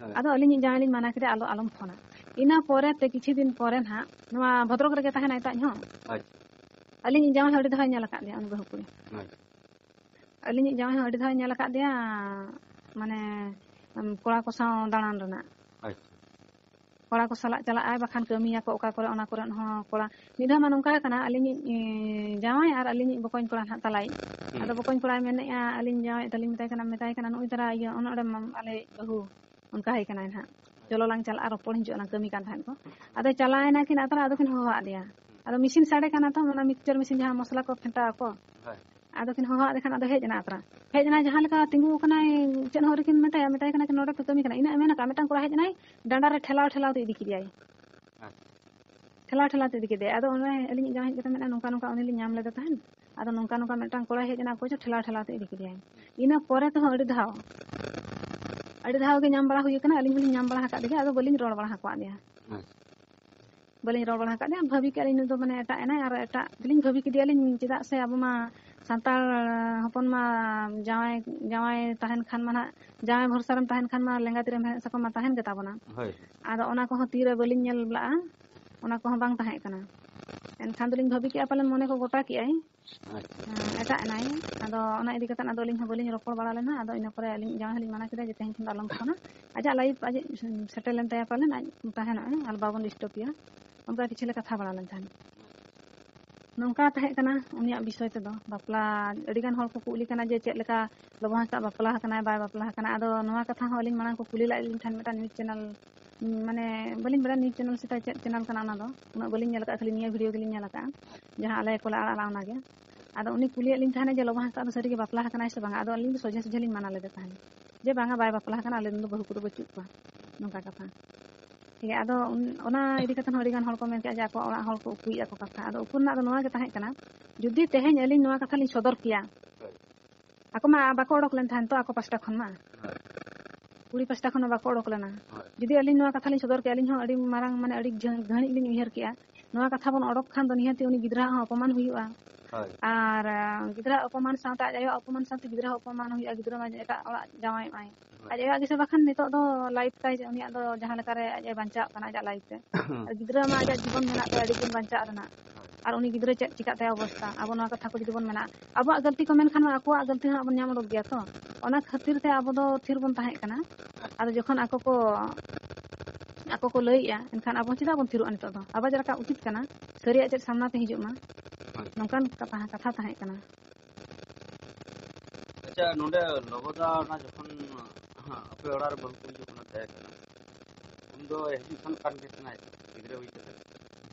ᱦᱳᱭ᱾ ᱟᱫᱚ ᱟᱹᱞᱤᱧᱤᱡ ᱡᱟᱶᱟᱭ ᱞᱤᱧ ᱢᱟᱱᱟ ᱠᱮᱫᱮᱭᱟ, "ᱟᱞᱚ, ᱟᱞᱚᱢ ᱯᱷᱳᱱᱟ᱾" ᱤᱱᱟᱹ ᱯᱚᱨᱮ ᱛᱮ ᱠᱤᱪᱷᱩ ᱫᱤᱱ ᱯᱚᱨᱮ ᱱᱟᱦᱟᱜ ᱱᱚᱣᱟ ᱵᱷᱚᱫᱨᱚᱠ ᱨᱮᱜᱮ ᱛᱟᱦᱮᱱᱟᱭ ᱛᱚ ᱟᱡ ᱦᱚᱸ᱾ ᱟᱪᱪᱷᱟ᱾ ᱟᱹᱞᱤᱧᱤᱡ ᱡᱟᱶᱟᱭ ᱦᱚᱸ ᱟᱹᱰᱤ ᱫᱷᱟᱣ ᱧᱮᱞ ᱟᱠᱟᱫ ᱫᱮᱭᱟ ᱩᱱᱤ ᱵᱟᱹᱦᱩ ᱠᱩᱲᱤ᱾ ᱟᱪᱪᱷᱟ᱾ ᱟᱹᱞᱤᱧᱤᱡ ᱡᱟᱶᱟᱭ ᱦᱚᱸ ᱟᱹᱰᱤ ᱫᱷᱟᱣ ᱧᱮᱞ ᱟᱠᱟᱫ ᱫᱮᱭᱟ, ᱢᱟᱱᱮ, ᱩᱢ, ᱠᱚᱲᱟ ᱠᱚ ᱥᱟᱶ ᱫᱟᱬᱟᱱ ᱨᱮᱱᱟᱜ᱾ ᱟᱪᱪᱷᱟ᱾ ᱠᱚᱲᱟ ᱠᱚ ᱥᱟᱞᱟᱜ ᱪᱟᱞᱟᱜᱼᱟᱭ, ᱵᱟᱠᱷᱟᱱ ᱠᱟᱹᱢᱤᱭᱟᱠᱚ ᱚᱠᱟ ᱠᱚᱨᱮ, ᱚᱱᱟ ᱠᱚᱨᱮ ᱦᱚᱸ ᱠᱚᱲᱟ᱾ ᱢᱤᱫ ᱫᱷᱟᱣ ᱢᱟ ᱱᱚᱝᱠᱟ ᱠᱟᱱᱟ, ᱟᱹᱞᱤᱧᱤᱡ, ᱮ, ᱡᱟᱶᱟᱭ ᱟᱨ ᱟᱹᱞᱤᱧᱤᱡ ᱵᱚᱠᱚᱧ ᱠᱚᱲᱟ ᱱᱟᱦᱟᱜ ᱛᱟᱞᱟᱭᱤᱡ᱾ ᱦᱩᱸ᱾ ᱟᱫᱚ ᱵᱚᱠᱚᱧ ᱠᱚᱲᱟᱭ ᱢᱮᱱᱮᱫᱼᱟ, ᱟᱹᱞᱤᱧ ᱡᱟᱶᱟᱭ ᱛᱟᱹᱞᱤᱧ ᱢᱮᱛᱟᱭ ᱠᱟᱱᱟ, ᱢᱮᱛᱟᱭ ᱠᱟᱱᱟ, "ᱱᱚᱜᱼᱚᱭ ᱛᱟᱨᱟ ᱤᱭᱟᱹ, ᱚᱱᱮ ᱚᱸᱰᱮ ᱢᱟᱢ-, ᱟᱞᱮ ᱵᱟᱹᱦᱩ ᱚᱱᱠᱟ ᱦᱟᱭ ᱠᱟᱱᱟᱭ ᱱᱟᱦᱟᱜ, ᱪᱚᱞᱚ ᱞᱟᱝ ᱪᱟᱞᱟᱜᱼᱟ, ᱨᱚᱯᱚᱲ ᱦᱤᱡᱩᱜᱼᱟ ᱞᱟᱝ", ᱠᱟᱹᱢᱤ ᱠᱟᱱ ᱛᱟᱦᱮᱸᱫ ᱠᱚ᱾ ᱟᱫᱚ ᱪᱟᱞᱟᱣ ᱮᱱᱟ ᱠᱤᱱ, ᱟᱫᱚ ᱟᱫᱚ ᱠᱤᱱ ᱦᱚᱦᱚᱣᱟᱫ ᱫᱮᱭᱟ᱾ ᱟᱫᱚ ᱢᱮᱥᱤᱱ ᱥᱟᱰᱮ ᱠᱟᱱᱟ ᱛᱚ, ᱚᱱᱟ ᱢᱤᱠᱥᱪᱟᱨ ᱢᱮᱥᱤᱱ ᱡᱟᱦᱟᱸ ᱢᱚᱥᱞᱟ ᱠᱚ ᱯᱷᱮᱱᱴᱟᱣ ᱟᱠᱚ᱾ ᱦᱳᱭ᱾ ᱟᱫᱚ ᱠᱤᱱ ᱦᱚᱦᱚᱣᱟᱫ ᱠᱷᱟᱱ ᱟᱫᱚ ᱦᱮᱡ ᱮᱱᱟ ᱟᱛᱨᱟ᱾ ᱦᱮᱡ ᱮᱱᱟ, ᱡᱟᱦᱟᱸ ᱞᱮᱠᱟ ᱛᱤᱸᱜᱩ ᱟᱠᱟᱱᱟᱭ, ᱪᱮᱫ ᱦᱚᱸ ᱟᱹᱣᱨᱤ ᱠᱤᱱ ᱢᱮᱛᱟᱭᱟ, ᱢᱮᱛᱟᱭ ᱠᱟᱱᱟ ᱠᱤᱱ, "ᱱᱚᱰᱮ ᱯᱮ ᱠᱟᱹᱢᱤ ᱠᱟᱱᱟ?" ᱤᱱᱟᱹᱜ ᱮ ᱢᱮᱱ ᱟᱠᱟᱫ, ᱢᱤᱫᱴᱟᱝ ᱠᱚᱲᱟ ᱦᱮᱡ ᱮᱱᱟᱭ, ᱰᱟᱸᱰᱟ ᱨᱮ ᱴᱷᱮᱞᱟᱣ ᱴᱷᱮᱞᱟᱣ ᱛᱮ ᱤᱫᱤ ᱠᱮᱫᱮᱭᱟᱭ᱾ ᱟᱪᱪᱷᱟ᱾ ᱴᱷᱮᱞᱟᱣ ᱴᱷᱮᱞᱟᱣ ᱛᱮ ᱤᱫᱤ ᱠᱮᱫᱮᱭᱟᱭ᱾ ᱟᱫᱚ ᱚᱱᱮ ᱟᱹᱞᱤᱧᱤᱡ ᱡᱟᱶᱟᱭ ᱦᱮᱡ ᱠᱟᱛᱮ ᱢᱮᱱᱟ, "ᱱᱚᱝᱠᱟ ᱱᱚᱝᱠᱟ ᱩᱱᱤ ᱞᱤᱧ ᱧᱟᱢ ᱞᱮᱫᱮ ᱛᱟᱦᱮᱸᱫ, ᱟᱫᱚ ᱱᱚᱝᱠᱟ ᱱᱚᱝᱠᱟ ᱢᱤᱫᱴᱟᱝ ᱠᱚᱲᱟᱭ ᱦᱮᱡ ᱮᱱᱟ, ᱚᱠᱚᱭ ᱪᱚ ᱴᱷᱮᱞᱟᱣ ᱴᱷᱮᱞᱟᱣ ᱛᱮ ᱤᱫᱤ ᱠᱮᱫᱮᱭᱟᱭ᱾" ᱤᱱᱟᱹ ᱯᱚᱨᱮ ᱛᱮᱦᱚᱸ ᱟᱹᱰᱤ ᱫᱷᱟᱣ, ᱟᱹᱰᱤ ᱫᱷᱟᱣ ᱜᱮ ᱧᱟᱢ ᱵᱟᱲᱟ ᱦᱩᱭ ᱟᱠᱟᱱᱟ, ᱟᱹᱞᱤᱧ ᱦᱚᱸᱞᱤᱧ ᱧᱟᱢ ᱵᱟᱲᱟ ᱟᱠᱟᱫ ᱜᱮᱭᱟ, ᱟᱫᱚ ᱵᱟᱹᱞᱤᱧ ᱨᱚᱲ ᱵᱟᱲᱟ ᱟᱠᱟᱫ ᱜᱮᱭᱟ᱾ ᱟᱪᱪᱷᱟ᱾ ᱵᱟᱹᱞᱤᱧ ᱨᱚᱲ ᱵᱟᱲᱟ ᱟᱠᱟᱫ ᱜᱮᱭᱟ, ᱵᱷᱟᱹᱵᱤ ᱠᱮᱫ ᱞᱤᱧ ᱱᱩᱭ ᱫᱚ ᱢᱟᱱᱮ ᱮᱴᱟᱜ ᱮᱱᱟᱭ, ᱟᱨ ᱮᱴᱟᱜ ᱜᱮᱞᱤᱧ ᱵᱷᱟᱹᱵᱤ ᱠᱮᱫᱮᱭᱟᱞᱤᱧ, ᱪᱮᱫᱟᱜ ᱥᱮ ᱟᱵᱚ ᱢᱟ ᱥᱟᱱᱛᱟᱲ ᱦᱚᱯᱚᱱ ᱢᱟ ᱡᱟᱶᱟᱭ, ᱡᱟᱶᱟᱭ ᱛᱟᱦᱮᱱ ᱠᱷᱟᱱ ᱢᱟ ᱱᱟᱦᱟᱜ, ᱡᱟᱶᱟᱭ ᱵᱷᱚᱨᱥᱟ ᱨᱮᱢ ᱛᱟᱦᱮᱱ ᱠᱷᱟᱱ ᱢᱟ ᱞᱮᱸᱜᱟ ᱛᱤᱨᱮ ᱢᱮᱲᱦᱮᱫ ᱥᱟᱠᱚᱢ ᱢᱟ ᱛᱟᱦᱮᱱ ᱜᱮ ᱛᱟᱵᱚᱱᱟ᱾ ᱦᱳᱭ᱾ ᱟᱫᱚ ᱚᱱᱟ ᱠᱚᱦᱚᱸ ᱛᱤᱨᱮ ᱵᱟᱹᱞᱤᱧ ᱧᱮᱞ ᱞᱟᱜᱼᱟ, ᱚᱱᱟ ᱠᱚᱦᱚᱸ ᱵᱟᱝ ᱛᱟᱦᱮᱸ ᱠᱟᱱᱟ᱾ ᱮᱱᱠᱷᱟᱱ ᱫᱚᱞᱤᱧ ᱵᱷᱟᱹᱵᱤ ᱠᱮᱫᱼᱟ ᱯᱟᱞᱮᱱ ᱢᱚᱱᱮ ᱠᱚ ᱜᱚᱴᱟ ᱠᱮᱫᱼᱟᱭ᱾ ᱟᱪᱪᱷᱟ᱾ ᱦᱮᱸ, ᱮᱴᱟᱜ ᱮᱱᱟᱭ᱾ ᱟᱫᱚ ᱚᱱᱟ ᱤᱫᱤ ᱠᱟᱛᱮ ᱟᱫᱚ ᱟᱹᱞᱤᱧ ᱦᱚᱸ ᱵᱟᱹᱞᱤᱧ ᱨᱚᱯᱚᱲ ᱵᱟᱲᱟ ᱞᱮᱱᱟ᱾ ᱟᱫᱚ ᱤᱱᱟᱹ ᱯᱚᱨᱮ ᱟᱹᱞᱤᱧ ᱡᱟᱶᱟᱭ ᱦᱚᱸᱞᱤᱧ ᱢᱟᱱᱟ ᱠᱮᱫᱟ ᱡᱮ ᱛᱮᱦᱮᱧ ᱠᱷᱚᱱ ᱫᱚ ᱟᱞᱚᱢ ᱯᱷᱳᱱᱟ, ᱟᱡᱟᱜ ᱞᱟᱭᱤᱯᱷ ᱟᱡ ᱥᱮᱴᱮᱞ ᱞᱮᱱ ᱛᱟᱭᱟ ᱯᱟᱞᱮᱱ, ᱟᱡ ᱛᱟᱦᱮᱱᱚᱜᱼᱟᱭ, ᱟᱨ ᱵᱟᱵᱚᱱ ᱰᱤᱥᱴᱟᱵᱮᱭᱟ᱾ ᱚᱱᱠᱟ ᱠᱤᱪᱷᱩ ᱞᱮ ᱠᱟᱛᱷᱟ ᱵᱟᱲᱟ ᱞᱮᱱ ᱛᱟᱦᱮᱸᱫ᱾ ᱱᱚᱝᱠᱟ ᱛᱟᱦᱮᱸ ᱠᱟᱱᱟ ᱩᱱᱤᱭᱟᱜ ᱵᱤᱥᱚᱭ ᱛᱮᱫᱚ᱾ ᱵᱟᱯᱞᱟ, ᱟᱹᱰᱤᱜᱟᱱ ᱦᱚᱲ ᱠᱚ ᱠᱩᱞᱤ ᱠᱟᱱᱟ ᱡᱮ ᱪᱮᱫ ᱞᱮᱠᱟ ᱞᱚᱵᱚ ᱦᱟᱸᱥᱫᱟ ᱵᱟᱯᱞᱟ ᱟᱠᱟᱱᱟᱭ, ᱵᱟᱭ ᱵᱟᱯᱞᱟ ᱟᱠᱟᱱᱟ᱾ ᱟᱫᱚ ᱱᱚᱣᱟ ᱠᱟᱛᱷᱟ ᱦᱚᱸ ᱟᱹᱞᱤᱧ ᱢᱟᱲᱟᱝ ᱠᱚ ᱠᱩᱞᱤ ᱞᱮᱫ ᱞᱤᱧ ᱛᱟᱦᱮᱸᱫ ᱢᱤᱫᱴᱟᱝ ᱱᱤᱭᱩᱡᱽ ᱪᱮᱱᱮᱞ, ᱢᱟᱱᱮ ᱵᱟᱹᱞᱤᱧ ᱵᱟᱲᱟᱭᱟ ᱱᱤᱭᱩᱡᱽ ᱪᱮᱱᱮᱞ ᱥᱮ ᱪᱮᱫ ᱪᱮᱱᱮᱞ ᱠᱟᱱᱟ ᱚᱱᱟ ᱫᱚ, ᱩᱱᱟᱹᱜ ᱵᱟᱹᱞᱤᱧ ᱧᱮᱞ ᱟᱠᱟᱫᱼᱟ, ᱠᱷᱟᱹᱞᱤ ᱱᱤᱭᱟᱹ ᱵᱷᱤᱰᱤᱭᱳ ᱜᱮᱞᱤᱧ ᱧᱮᱞ ᱟᱠᱟᱫᱼᱟ, ᱡᱟᱦᱟᱸ ᱟᱞᱮ ᱠᱚᱞᱮ ᱟᱲᱟᱜ ᱞᱮᱫᱼᱟ ᱚᱱᱟᱜᱮ᱾ ᱟᱫᱚ ᱩᱱᱤ ᱠᱩᱞᱤᱭᱮᱫ ᱞᱤᱧ ᱛᱟᱦᱮᱱᱟ ᱡᱮ ᱞᱚᱵᱚ ᱦᱟᱸᱥᱫᱟ ᱫᱚ ᱥᱟᱹᱨᱤᱜᱮ ᱵᱟᱯᱞᱟ ᱟᱠᱟᱱᱟᱭ ᱥᱮ ᱵᱟᱝᱟ? ᱟᱫᱚ ᱟᱹᱞᱤᱧ ᱫᱚ ᱥᱚᱡᱷᱮ ᱥᱚᱡᱷᱮ ᱞᱤᱧ ᱢᱟᱱᱟ ᱞᱮᱫᱮ ᱛᱟᱦᱮᱸᱫ ᱡᱮ ᱵᱟᱝᱟ, ᱵᱟᱭ ᱵᱟᱯᱞᱟ ᱟᱠᱟᱱᱟ, ᱟᱞᱮ ᱨᱮᱱ ᱫᱚ ᱵᱟᱹᱦᱩ ᱠᱚᱫᱚ ᱵᱟᱹᱪᱩᱜ ᱠᱚᱣᱟ, ᱱᱚᱝᱠᱟ ᱠᱟᱛᱷᱟ᱾ ᱴᱷᱤᱠ ᱜᱮᱭᱟ, ᱟᱫᱚ ᱩᱱ-, ᱚᱱᱟ ᱤᱫᱤ ᱠᱟᱛᱮ ᱦᱚᱸ ᱟᱹᱰᱤ ᱜᱟᱱ ᱦᱚᱲ ᱠᱚ ᱢᱮᱱ ᱠᱮᱫᱼᱟ ᱡᱮ ᱟᱠᱚᱣᱟᱜ ᱚᱲᱟᱜ ᱦᱚᱲ ᱠᱚ ᱩᱠᱩᱭᱮᱫᱼᱟ ᱠᱚ ᱠᱟᱛᱷᱟ᱾ ᱟᱫᱚ ᱩᱠᱩ ᱨᱮᱱᱟᱜ ᱫᱚ ᱱᱚᱣᱟ ᱜᱮ ᱛᱟᱦᱮᱸ ᱠᱟᱱᱟ, ᱡᱩᱫᱤ ᱛᱮᱦᱮᱧ ᱟᱹᱞᱤᱧ ᱱᱚᱣᱟ ᱠᱟᱛᱷᱟ ᱞᱤᱧ ᱥᱚᱫᱚᱨ ᱠᱮᱭᱟ, ᱟᱠᱚ ᱢᱟ ᱵᱟᱠᱚ ᱚᱰᱚᱠ ᱞᱮᱱ ᱛᱟᱦᱮᱱ ᱛᱚ, ᱟᱠᱚ ᱯᱟᱥᱴᱟ ᱠᱷᱚᱱ ᱢᱟ, ᱠᱩᱲᱤ ᱯᱟᱥᱴᱟ ᱠᱷᱚᱱ ᱢᱟ ᱵᱟᱠᱚ ᱚᱰᱚᱠ ᱞᱮᱱᱟ᱾ ᱦᱳᱭ᱾ ᱡᱩᱫᱤ ᱟᱹᱞᱤᱧ ᱱᱚᱣᱟ ᱠᱟᱛᱷᱟ ᱞᱤᱧ ᱥᱚᱫᱚᱨ ᱠᱮᱭᱟ, ᱟᱹᱞᱤᱧ ᱦᱚᱸ ᱟᱹᱰᱤ ᱢᱟᱨᱟᱝ, ᱢᱟᱱᱮ ᱟᱹᱰᱤ ᱡᱷᱟᱹ-, ᱜᱷᱟᱹᱲᱤᱡ ᱞᱤᱧ ᱩᱭᱦᱟᱹᱨ ᱠᱮᱭᱟ, ᱱᱚᱣᱟ ᱠᱟᱛᱷᱟ ᱵᱚᱱ ᱚᱰᱚᱠ ᱠᱷᱟᱱ ᱫᱚ ᱱᱤᱦᱟᱹᱛ ᱩᱱᱤ ᱜᱤᱫᱽᱨᱟᱹ ᱦᱚᱸ ᱚᱯᱚᱢᱟᱱ ᱦᱩᱭᱩᱜᱼᱟ᱾ ᱦᱳᱭ᱾ ᱟᱨ, ᱟᱸ, ᱜᱤᱫᱽᱨᱟᱹ ᱚᱯᱚᱢᱟᱱ ᱥᱟᱶᱛᱮ ᱟᱡ ᱟᱭᱳᱣᱟᱜ ᱚᱯᱚᱢᱟᱱ ᱥᱟᱶᱛᱮ ᱜᱤᱫᱽᱨᱟᱹ ᱦᱚᱸ ᱚᱯᱚᱢᱟᱱ ᱦᱩᱭᱩᱜᱼᱟ, ᱜᱤᱫᱽᱨᱟᱹ ᱢᱟ ᱮᱴᱟᱜ ᱚᱲᱟᱜ ᱡᱟᱶᱟᱭᱚᱜᱼᱟᱭ᱾ ᱦᱳᱭ᱾ ᱟᱡ ᱟᱭᱳᱣᱟᱜ ᱜᱮᱥᱮ ᱵᱟᱠᱷᱟᱱ ᱱᱤᱛᱚᱜ ᱫᱚ ᱞᱟᱭᱤᱯᱷ ᱛᱟᱭ, ᱩᱱᱤᱭᱟᱜ ᱫᱚ ᱡᱟᱦᱟᱸ ᱞᱮᱠᱟᱨᱮ ᱟᱡ ᱮ ᱵᱟᱧᱪᱟᱣ ᱠᱟᱱᱟ, ᱟᱡᱟᱜ ᱞᱟᱭᱤᱯᱷ ᱨᱮ᱾ ᱟᱨ ᱜᱤᱫᱽᱨᱟᱹ ᱢᱟ ᱟᱡᱟᱜ ᱡᱤᱵᱚᱱ ᱢᱮᱱᱟᱜ ᱛᱟᱭᱟ, ᱟᱹᱰᱤ ᱫᱤᱱ ᱵᱟᱧᱪᱟᱜ ᱨᱮᱱᱟᱜ᱾ ᱦᱳᱭ᱾ ᱟᱨ ᱩᱱᱤ ᱜᱤᱫᱽᱨᱟᱹ ᱪᱮᱫ ᱪᱤᱠᱟᱜ ᱛᱟᱭᱟ ᱚᱵᱚᱥᱛᱟ, ᱟᱵᱚ ᱱᱚᱣᱟ ᱠᱟᱛᱷᱟ ᱠᱚ ᱡᱩᱫᱤ ᱵᱚᱱ ᱢᱮᱱᱟ, ᱟᱵᱚᱣᱟᱜ ᱜᱟᱹᱞᱛᱤ ᱠᱚ ᱢᱮᱱᱠᱷᱟᱱ ᱢᱟ ᱟᱠᱚᱣᱟᱜ ᱜᱟᱹᱞᱛᱤ ᱦᱚᱸ ᱵᱚᱱ ᱧᱟᱢ ᱩᱰᱩᱠ ᱜᱮᱭᱟ ᱛᱚ᱾ ᱚᱱᱟ ᱠᱷᱟᱹᱛᱤᱨ ᱛᱮ ᱟᱵᱚ ᱫᱚ ᱛᱷᱤᱨ ᱵᱚᱱ ᱛᱟᱦᱮᱸ ᱠᱟᱱᱟ᱾ ᱟᱫᱚ ᱡᱚᱠᱷᱚᱱ ᱟᱠᱚ ᱠᱚ, ᱟᱠᱚ ᱠᱚ ᱞᱟᱹᱭᱮᱜᱼᱟ, ᱮᱱᱠᱷᱟᱱ ᱟᱵᱚ ᱪᱮᱫᱟᱜ ᱵᱚᱱ ᱛᱷᱤᱨᱚᱜᱼᱟ ᱱᱤᱛᱚᱜ ᱫᱚ? ᱟᱵᱚ ᱡᱮ ᱨᱟᱠᱟᱵ ᱩᱪᱤᱛ ᱠᱟᱱᱟ, ᱥᱟᱹᱨᱤᱭᱟᱜ ᱪᱮᱫ ᱥᱟᱢᱱᱟ ᱛᱮ ᱦᱤᱡᱩᱜ ᱢᱟ, ᱦᱳᱭ᱾ ᱱᱚᱝᱠᱟᱱ ᱠᱟᱛᱷᱟ, ᱠᱟᱛᱷᱟ ᱛᱟᱦᱮᱸ ᱠᱟᱱᱟ᱾ ᱟᱪᱪᱷᱟ, ᱱᱚᱰᱮ ᱞᱚᱵᱚᱫᱟ ᱚᱱᱟ ᱡᱚᱠᱷᱚᱱ ᱟᱯᱮ ᱚᱲᱟᱜ ᱨᱮ ᱵᱟᱹᱦᱩ ᱠᱩᱲᱤ ᱡᱚᱠᱷᱚᱱᱮ ᱛᱟᱦᱮᱸ ᱠᱟᱱᱟ, ᱩᱱ ᱫᱚ ᱦᱤᱡᱩᱜ ᱥᱮᱱᱚᱜ ᱠᱟᱱ ᱜᱮ ᱛᱟᱦᱮᱱᱟᱭ ᱜᱤᱫᱽᱨᱟᱹ ᱦᱩᱭ ᱠᱟᱛᱮ?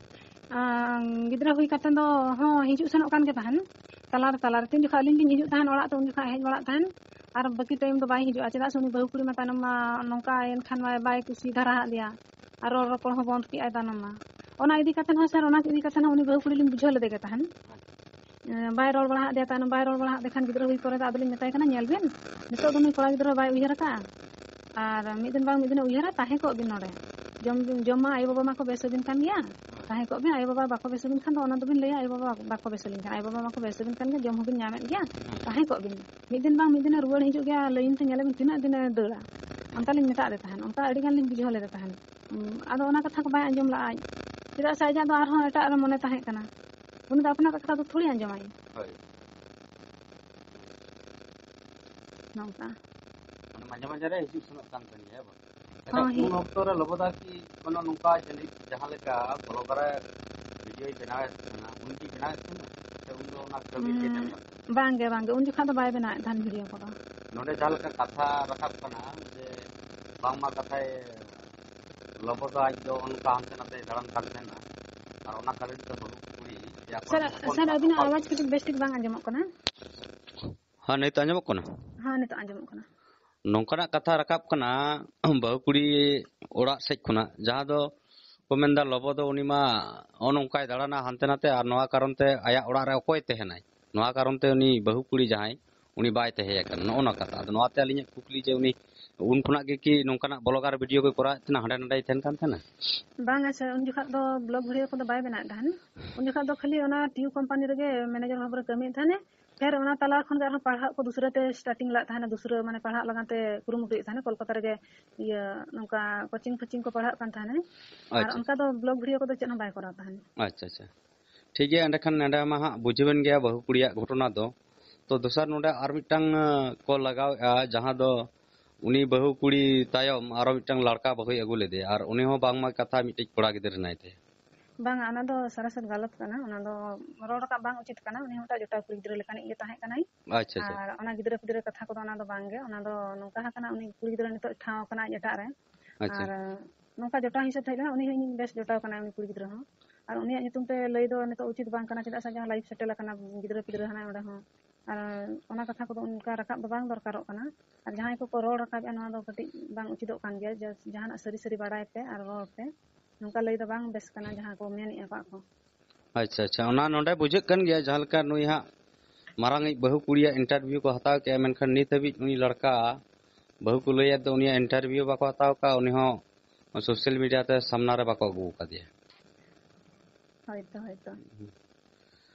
ᱟᱸ, ᱜᱤᱫᱽᱨᱟᱹ ᱦᱩᱭ ᱠᱟᱛᱮ ᱫᱚ ᱦᱚᱸ ᱦᱤᱡᱩᱜ ᱥᱮᱱᱚᱜ ᱠᱟᱱ ᱜᱮ ᱛᱟᱦᱮᱱ᱾ ᱛᱟᱞᱟᱨᱮ ᱛᱟᱞᱟᱨᱮ ᱛᱤᱱ ᱡᱚᱠᱷᱚᱱ ᱟᱹᱞᱤᱧ ᱞᱤᱧ ᱦᱤᱡᱩᱜ ᱛᱟᱦᱮᱱ ᱚᱲᱟᱜ ᱛᱮ, ᱩᱱ ᱡᱚᱠᱷᱚᱱ ᱦᱮᱡ ᱵᱟᱲᱟᱜ ᱛᱟᱦᱮᱱ᱾ ᱟᱨ ᱵᱟᱹᱠᱤ ᱴᱟᱭᱤᱢ ᱫᱚ ᱵᱟᱭ ᱦᱤᱡᱩᱜᱼᱟ, ᱪᱮᱫᱟᱜ ᱥᱮ ᱩᱱᱤ ᱵᱟᱹᱦᱩ ᱠᱩᱲᱤ ᱢᱟ ᱛᱟᱭᱱᱚᱢ ᱢᱟ ᱱᱚᱝᱠᱟ ᱮᱱᱠᱷᱟᱱ ᱢᱟ ᱵᱟᱭ ᱠᱩᱥᱤ ᱫᱷᱟᱨᱟ ᱟᱫ ᱞᱮᱭᱟ᱾ ᱟᱨ ᱨᱚᱲ ᱨᱚᱯᱚᱲ ᱦᱚᱸ ᱵᱚᱱᱫ ᱠᱮᱜᱼᱟᱭ ᱛᱟᱭᱱᱚᱢ ᱢᱟ᱾ ᱚᱱᱟ ᱤᱫᱤ ᱠᱟᱛᱮ ᱦᱚᱸ ᱥᱟᱨ, ᱚᱱᱟ ᱤᱫᱤ ᱠᱟᱛᱮ ᱦᱚᱸ ᱩᱱᱤ ᱵᱟᱹᱦᱩ ᱠᱩᱲᱤ ᱞᱤᱧ ᱵᱩᱡᱷᱟᱹᱣ ᱞᱮᱫᱮ ᱜᱮ ᱛᱟᱦᱮᱱ᱾ ᱮᱸ, ᱵᱟᱭ ᱨᱚᱲ ᱵᱟᱲᱟ ᱟᱫ ᱞᱮᱭᱟ ᱛᱟᱭᱱᱚᱢ, ᱵᱟᱭ ᱨᱚᱲ ᱵᱟᱲᱟ ᱟᱫ ᱞᱮᱠᱷᱟᱱ ᱜᱤᱫᱽᱨᱟᱹ ᱦᱩᱭ ᱯᱚᱨᱮ ᱫᱚ ᱟᱫᱚ ᱞᱤᱧ ᱢᱮᱛᱟᱭ ᱠᱟᱱᱟ, ᱧᱮᱞ ᱵᱤᱱ, ᱱᱤᱛᱚᱜ ᱫᱚ ᱱᱩᱭ ᱠᱚᱲᱟ ᱜᱤᱫᱽᱨᱟᱹ ᱵᱟᱭ ᱩᱭᱦᱟᱹᱨ ᱟᱠᱟᱫᱼᱟ᱾ ᱟᱨ ᱢᱤᱫ ᱫᱤᱱ ᱵᱟᱝ ᱢᱤᱫ ᱫᱤᱱᱮ ᱩᱭᱦᱟᱹᱨᱟ, ᱛᱟᱦᱮᱸ ᱠᱚᱜ ᱵᱤᱱ ᱱᱚᱰᱮ᱾ ᱡᱚᱢ, ᱡᱚᱢ ᱢᱟ ᱟᱭᱳ ᱵᱟᱵᱟ ᱢᱟᱠᱚ ᱵᱮᱥ ᱟᱹᱵᱤᱱ ᱠᱟᱱ ᱜᱮᱭᱟ, ᱛᱟᱦᱮᱸ ᱠᱚᱜ ᱵᱤᱱ᱾ ᱟᱭᱳ ᱵᱟᱵᱟ ᱵᱟᱠᱚ ᱵᱮᱥ ᱟᱹᱵᱤᱱ ᱠᱷᱟᱱ ᱫᱚ ᱚᱱᱟ ᱫᱚᱵᱤᱱ ᱞᱟᱹᱭᱟ ᱟᱭᱳ ᱵᱟᱵᱟ ᱵᱟᱠᱚ ᱵᱮᱥ ᱟᱹᱞᱤᱧ ᱠᱟᱱᱟ, ᱟᱭᱳ ᱵᱟᱵᱟ ᱢᱟᱠᱚ ᱵᱮᱥ ᱟᱹᱵᱤᱱ ᱠᱟᱱ ᱜᱮᱭᱟ, ᱡᱚᱢ ᱦᱚᱸᱵᱤᱱ ᱧᱟᱢᱮᱫ ᱜᱮᱭᱟ, ᱛᱟᱦᱮᱸ ᱠᱚᱜ ᱵᱤᱱ᱾ ᱢᱤᱫ ᱫᱤᱱ ᱵᱟᱝ ᱢᱤᱫ ᱫᱤᱱᱮ ᱨᱩᱣᱟᱹᱲ ᱦᱤᱡᱩᱜ ᱜᱮᱭᱟ, ᱞᱟᱹᱭᱤᱱ ᱛᱮ ᱧᱮᱞ ᱟᱵᱤᱱ ᱛᱤᱱᱟᱹᱜ ᱫᱤᱱᱮ ᱫᱟᱹᱲᱟ᱾ ᱚᱱᱠᱟ ᱞᱤᱧ ᱢᱮᱛᱟᱫ ᱫᱮ ᱛᱟᱦᱮᱸᱱ, ᱚᱱᱠᱟ ᱟᱹᱰᱤ ᱜᱟᱱ ᱞᱤᱧ ᱵᱩᱡᱷᱟᱹᱣ ᱞᱮᱫᱮ ᱛᱟᱦᱮᱸᱱ᱾ ᱩᱸ, ᱟᱫᱚ ᱚᱱᱟ ᱠᱟᱛᱷᱟ ᱠᱚ ᱵᱟᱭ ᱟᱸᱡᱚᱢ ᱞᱟᱜᱼᱟᱭ, ᱪᱮᱫᱟᱜ ᱥᱮ ᱟᱡᱟᱜ ᱫᱚ ᱟᱨᱦᱚᱸ ᱮᱴᱟᱜ ᱨᱮ ᱢᱚᱱᱮ ᱛᱟᱦᱮᱸ ᱠᱟᱱᱟ᱾ ᱩᱱᱤ ᱫᱚ ᱟᱯᱱᱟᱨᱟᱜ ᱠᱟᱛᱷᱟ ᱫᱚ ᱛᱷᱚᱲᱤ ᱟᱸᱡᱚᱢᱟᱭ᱾ ᱦᱳᱭ᱾ ᱱᱚᱝᱠᱟ᱾ ᱢᱟᱱᱮ ᱢᱟᱡᱷᱮ ᱢᱟᱡᱷᱮ ᱨᱮ ᱦᱤᱡᱩᱜ ᱥᱮᱱᱚᱜ ᱠᱟᱱ ᱛᱟᱦᱮᱸᱱ ᱜᱮᱭᱟ, ᱦᱮᱸ ᱵᱟᱝ? ᱦᱚᱸ, ᱮᱱᱠᱷᱟᱱ ᱦᱤᱡᱩᱜ᱾ ᱩᱱ ᱚᱠᱛᱚ ᱨᱮ ᱞᱚᱵᱚᱫᱟ ᱠᱤ ᱠᱳᱱᱳ ᱱᱚᱝᱠᱟ ᱡᱟᱹᱱᱤᱡ ᱡᱟᱦᱟᱸ ᱞᱮᱠᱟ ᱵᱞᱚᱜᱟᱨ ᱨᱮ ᱵᱷᱤᱰᱤᱭᱳᱭ ᱵᱮᱱᱟᱣᱮᱫ ᱛᱟᱦᱮᱱᱟ, ᱩᱱᱤ ᱠᱤ ᱵᱮᱱᱟᱣᱮᱫ ᱛᱟᱦᱮᱱᱟ? ᱥᱮ ᱩᱱ ᱫᱚ ᱚᱱᱟ ᱠᱟᱹᱢᱤ ᱜᱮ ᱛᱟᱦᱮᱸ ᱠᱟᱱᱟ? ᱵᱟᱝ ᱜᱮ, ᱵᱟᱝ ᱜᱮ, ᱩᱱ ᱡᱚᱠᱷᱟᱜ ᱫᱚ ᱵᱟᱭ ᱵᱮᱱᱟᱣᱮᱫ ᱛᱟᱦᱮᱱ ᱵᱷᱤᱰᱤᱭᱳ ᱠᱚᱫᱚ᱾ ᱱᱚᱰᱮ ᱡᱟᱦᱟᱸ ᱞᱮᱠᱟ ᱠᱟᱛᱷᱟ ᱨᱟᱠᱟᱵ ᱠᱟᱱᱟ ᱡᱮ ᱵᱟᱝᱢᱟ ᱠᱟᱛᱷᱟᱭ ᱞᱚᱵᱚᱫᱟ ᱟᱡ ᱫᱚ ᱚᱱᱠᱟ ᱦᱟᱱᱛᱮ ᱱᱟᱛᱮ ᱫᱟᱬᱟᱱ ᱠᱟᱱ ᱛᱟᱦᱮᱱᱟ, ᱟᱨ ᱚᱱᱟ ᱠᱟᱨᱚᱱ ᱛᱮ ᱵᱟᱹᱦᱩ ᱠᱩᱲᱤ ᱡᱮ ᱟᱠᱚ ᱥᱟᱨ, ᱦᱚᱯᱚᱱ ᱥᱟᱨ, ᱟᱹᱵᱤᱱᱟᱜ ᱦᱚᱯᱚᱱ ᱟᱣᱟᱡ ᱠᱟᱹᱴᱤᱡ ᱵᱮᱥ ᱴᱷᱤᱠ ᱵᱟᱝ ᱟᱸᱡᱚᱢᱚᱜ ᱠᱟᱱᱟ᱾ ᱦᱮᱸ, ᱱᱤᱛ ᱟᱸᱡᱚᱢᱚᱜ ᱠᱟᱱᱟ? ᱦᱮᱸ, ᱱᱤᱛᱚᱜ ᱟᱸᱡᱚᱢᱚᱜ ᱠᱟᱱᱟ᱾ ᱱᱚᱝᱠᱟᱱᱟᱜ ᱠᱟᱛᱷᱟ ᱨᱟᱠᱟᱵ ᱠᱟᱱᱟ ᱵᱟᱹᱦᱩ ᱠᱩᱲᱤ ᱚᱲᱟᱜ ᱥᱮᱫ ᱠᱷᱚᱱᱟᱜ, ᱡᱟᱦᱟᱸ ᱫᱚ ᱠᱚ ᱢᱮᱱᱫᱟ ᱞᱚᱵᱚ ᱫᱚ ᱩᱱᱤ ᱢᱟ ᱱᱚᱜᱼᱚ ᱱᱚᱝᱠᱟᱭ ᱫᱟᱬᱟᱱᱟ ᱦᱟᱱᱛᱮ ᱱᱟᱛᱮ, ᱟᱨ ᱱᱚᱣᱟ ᱠᱟᱨᱚᱱ ᱛᱮ ᱟᱭᱟᱜ ᱚᱲᱟᱜ ᱨᱮ ᱚᱠᱚᱭ ᱛᱟᱦᱮᱱᱟᱭ? ᱱᱚᱣᱟ ᱠᱟᱨᱚᱱ ᱛᱮ ᱩᱱᱤ ᱵᱟᱹᱦᱩ ᱠᱩᱲᱤ ᱡᱟᱦᱟᱸᱭ, ᱩᱱᱤ ᱵᱟᱭ ᱛᱟᱦᱮᱸ ᱟᱠᱟᱱᱟ, ᱱᱚᱜᱼᱚ ᱱᱚᱣᱟ ᱠᱟᱛᱷᱟ᱾ ᱟᱫᱚ ᱱᱚᱣᱟᱛᱮ ᱟᱹᱞᱤᱧᱟᱜ ᱠᱩᱠᱞᱤ ᱡᱮ ᱩᱱᱤ ᱩᱱ ᱠᱷᱚᱱᱟᱜ ᱜᱮ ᱠᱤ ᱱᱚᱝᱠᱟᱱᱟᱜ ᱵᱞᱚᱜᱟᱨ ᱵᱷᱤᱰᱤᱭᱳ ᱠᱚᱭ ᱠᱚᱨᱟᱣᱮᱫ ᱛᱟᱦᱮᱱᱟ, ᱦᱟᱸᱰᱮ ᱱᱟᱰᱮᱭ ᱛᱟᱦᱮᱱ ᱠᱟᱱ ᱛᱟᱦᱮᱱᱟ? ᱵᱟᱝᱟ ᱥᱟᱨ, ᱩᱱ ᱡᱚᱠᱷᱟᱜ ᱫᱚ ᱵᱞᱚᱜ ᱵᱷᱤᱰᱤᱭᱳ ᱠᱚᱫᱚ ᱵᱟᱭ ᱵᱮᱱᱟᱣᱮᱫ ᱛᱟᱦᱮᱱ᱾ ᱩᱱ ᱡᱚᱠᱷᱟᱜ ᱫᱚ ᱠᱷᱟᱹᱞᱤ ᱚᱱᱟ ᱴᱤᱭᱩ ᱠᱳᱢᱯᱟᱱᱤ ᱨᱮᱜᱮ ᱢᱮᱱᱮᱡᱟᱨ ᱵᱷᱟᱵᱽ ᱨᱮ ᱠᱟᱹᱢᱤᱭᱮᱫ ᱛᱟᱦᱮᱱᱮ᱾ ᱯᱷᱮᱨ ᱚᱱᱟ ᱛᱟᱞᱟ ᱠᱷᱚᱱ ᱜᱮ ᱟᱨᱦᱚᱸ ᱯᱟᱲᱦᱟᱜ ᱠᱚ ᱫᱩᱥᱨᱟᱹ ᱛᱮ ᱥᱴᱟᱨᱴᱤᱝ ᱞᱟᱜ ᱛᱟᱦᱮᱱᱟ, ᱫᱩᱥᱨᱟᱹ ᱢᱟᱱᱮ ᱯᱟᱲᱦᱟᱜ ᱞᱟᱜᱟᱱ ᱛᱮ ᱠᱩᱨᱩᱢᱩᱴᱩᱭᱮᱫ ᱛᱟᱦᱮᱱᱟ᱾ ᱠᱳᱞᱠᱟᱛᱟ ᱨᱮᱜᱮ ᱤᱭᱟᱹ ᱱᱚᱝᱠᱟ ᱠᱳᱪᱤᱝ ᱯᱷᱳᱪᱤᱝ ᱠᱚ ᱯᱟᱲᱦᱟᱜ ᱠᱟᱱ ᱛᱟᱦᱮᱱᱟ᱾ ᱟᱨ ᱟᱪᱪᱷᱟ᱾ ᱚᱱᱠᱟ ᱫᱚ ᱵᱞᱚᱜ ᱵᱷᱤᱰᱤᱭᱳ ᱠᱚᱫᱚ ᱪᱮᱫ ᱦᱚᱸ ᱵᱟᱭ ᱠᱚᱨᱟᱣ ᱛᱟᱦᱮᱱᱟ᱾ ᱟᱪᱪᱷᱟ, ᱟᱪᱪᱷᱟ᱾ ᱴᱷᱤᱠ ᱜᱮᱭᱟ, ᱮᱸᱰᱮᱠᱷᱟᱱ ᱱᱚᱰᱮ ᱢᱟ ᱦᱟᱸᱜ ᱵᱩᱡᱷᱟᱹᱣᱮᱱ ᱜᱮᱭᱟ ᱵᱟᱹᱦᱩ ᱠᱩᱲᱤᱭᱟᱜ ᱜᱷᱚᱴᱚᱱᱟ ᱫᱚ᱾ ᱛᱚ ᱫᱚᱥᱟᱨ ᱱᱚᱰᱮ ᱟᱨ ᱢᱤᱫᱴᱟᱝ, ᱟᱸ, ᱠᱚ ᱞᱟᱜᱟᱣᱮᱫᱼᱟ, ᱡᱟᱦᱟᱸ ᱫᱚ ᱩᱱᱤ ᱵᱟᱹᱦᱩ ᱠᱩᱲᱤ ᱛᱟᱭᱚᱢ ᱟᱨᱚ ᱢᱤᱫᱴᱟᱝ ᱞᱟᱲᱠᱟ ᱵᱟᱹᱦᱩᱭ ᱟᱹᱜᱩ ᱞᱮᱫᱮᱭᱟ, ᱟᱨ ᱩᱱᱤ ᱦᱚᱸ ᱵᱟᱝᱢᱟ ᱠᱟᱛᱷᱟ ᱢᱤᱫᱴᱤᱡ ᱠᱚᱲᱟ ᱜᱤᱫᱽᱨᱟᱹ ᱦᱮᱱᱟᱭ ᱛᱟᱭᱟ᱾ ᱵᱟᱝᱟ, ᱚᱱᱟ ᱫᱚ ᱥᱟᱨᱟᱥᱟᱨ ᱜᱟᱞᱚᱛ ᱠᱟᱱᱟ, ᱚᱱᱟ ᱫᱚ ᱨᱚᱲ ᱨᱟᱠᱟᱵ ᱵᱟᱝ ᱩᱪᱤᱛ ᱠᱟᱱᱟ᱾ ᱩᱱᱤ ᱦᱚᱸ ᱢᱤᱫᱴᱟᱝ ᱡᱚᱴᱟᱣ ᱠᱩᱲᱤ ᱜᱤᱫᱽᱨᱟᱹ ᱞᱮᱠᱟᱱᱤᱡ ᱜᱮ ᱛᱟᱦᱮᱸ ᱠᱟᱱᱟᱭ᱾ ᱟᱪᱪᱷᱟ, ᱟᱪᱪᱷᱟ᱾ ᱟᱨ ᱚᱱᱟ ᱜᱤᱫᱽᱨᱟᱹ ᱯᱤᱫᱽᱨᱟᱹ ᱠᱟᱛᱷᱟ ᱠᱚᱫᱚ ᱚᱱᱟ ᱫᱚ ᱵᱟᱝ ᱜᱮ, ᱚᱱᱟ ᱫᱚ ᱱᱚᱝᱠᱟ ᱟᱠᱟᱱᱟ, ᱩᱱᱤ ᱠᱩᱲᱤ ᱜᱤᱫᱽᱨᱟᱹ ᱱᱤᱛᱚᱜ ᱴᱷᱟᱶ ᱟᱠᱟᱱᱟ ᱟᱡ ᱮᱴᱟᱜ ᱨᱮ᱾ ᱟᱪᱪᱷᱟ᱾ ᱟᱨ ᱱᱚᱝᱠᱟ ᱡᱚᱴᱟᱣ ᱦᱤᱥᱟᱹᱵ ᱛᱟᱦᱮᱸ ᱠᱟᱱᱟ, ᱩᱱᱤ ᱦᱚᱸ ᱤᱧ ᱵᱮᱥ ᱡᱚᱴᱟᱣ ᱠᱟᱱᱟᱭ, ᱩᱱᱤ ᱠᱩᱲᱤ ᱜᱤᱫᱽᱨᱟᱹ ᱦᱚᱸ᱾ ᱟᱨ ᱩᱱᱤᱭᱟᱜ ᱧᱩᱛᱩᱢ ᱛᱮ ᱞᱟᱹᱭ ᱫᱚ ᱱᱤᱛᱚᱜ ᱩᱪᱤᱛ ᱵᱟᱝ ᱠᱟᱱᱟ, ᱪᱮᱫᱟᱜ ᱥᱮ ᱡᱟᱦᱟᱸ live settle ᱟᱠᱟᱱᱟ, ᱜᱤᱫᱽᱨᱟᱹ ᱯᱤᱫᱽᱨᱟᱹ ᱦᱟᱱᱟ ᱚᱸᱰᱮ ᱦᱚᱸ, ᱟᱨ ᱚᱱᱟ ᱠᱟᱛᱷᱟ ᱠᱚᱫᱚ ᱚᱱᱠᱟ ᱨᱟᱠᱟᱵ ᱫᱚ ᱵᱟᱝ ᱫᱚᱨᱠᱟᱨᱚᱜ ᱠᱟᱱᱟ᱾ ᱟᱨ ᱡᱟᱦᱟᱸᱭ ᱠᱚᱠᱚ ᱨᱚᱲ ᱨᱟᱠᱟᱵᱮᱜᱼᱟ, ᱱᱚᱣᱟ ᱫᱚ ᱠᱟᱹᱴᱤᱡ ᱵᱟᱝ ᱩᱪᱤᱛᱚᱜ ᱠᱟᱱ ᱜᱮᱭᱟ᱾ ᱡᱟ-, ᱡᱟᱦᱟᱱᱟᱜ ᱥᱟᱹᱨᱤ ᱥᱟᱹᱨᱤ ᱵᱟᱲᱟᱭ ᱯᱮ ᱟᱨ ᱨᱚᱲ ᱯᱮ, ᱱᱚᱝᱠᱟ ᱞᱟᱹᱭ ᱫᱚ ᱵᱟᱝ ᱵᱮᱥ ᱠᱟᱱᱟ ᱡᱟᱦᱟᱸ ᱠᱚ ᱢᱮᱱᱮᱜᱼᱟ ᱠᱚ ᱟᱠᱚ᱾ ᱟᱪᱪᱷᱟ, ᱟᱪᱪᱷᱟ, ᱚᱱᱟ ᱱᱚᱰᱮ ᱵᱩᱡᱷᱟᱹᱜ ᱠᱟᱱ ᱜᱮᱭᱟ, ᱡᱟᱦᱟᱸ ᱞᱮᱠᱟ ᱱᱩᱭ ᱦᱟᱸᱜ ᱢᱟᱨᱟᱝ ᱤᱡ ᱵᱟᱹᱦᱩ ᱠᱩᱲᱤᱭᱟᱜ interview ᱠᱚ ᱦᱟᱛᱟᱣ ᱠᱮᱜᱼᱟ, ᱢᱮᱱᱠᱷᱟᱱ ᱱᱤᱛ ᱦᱟᱹᱵᱤᱡ ᱩᱱᱤ ᱞᱟᱲᱠᱟ, ᱵᱟᱹᱦᱩ ᱠᱚ ᱞᱟᱹᱭᱮᱫ ᱫᱚ, ᱩᱱᱤᱭᱟᱜ interview ᱵᱟᱠᱚ ᱦᱟᱛᱟᱣ ᱠᱟᱜᱼᱟ, ᱩᱱᱤ ᱦᱚᱸ social media ᱛᱮ ᱥᱟᱢᱱᱟ ᱨᱮ ᱵᱟᱠᱚ ᱟᱹᱜᱩ ᱟᱠᱟᱫᱮᱭᱟ᱾ ᱦᱳᱭᱛᱚ, ᱦᱳᱭᱛᱚ᱾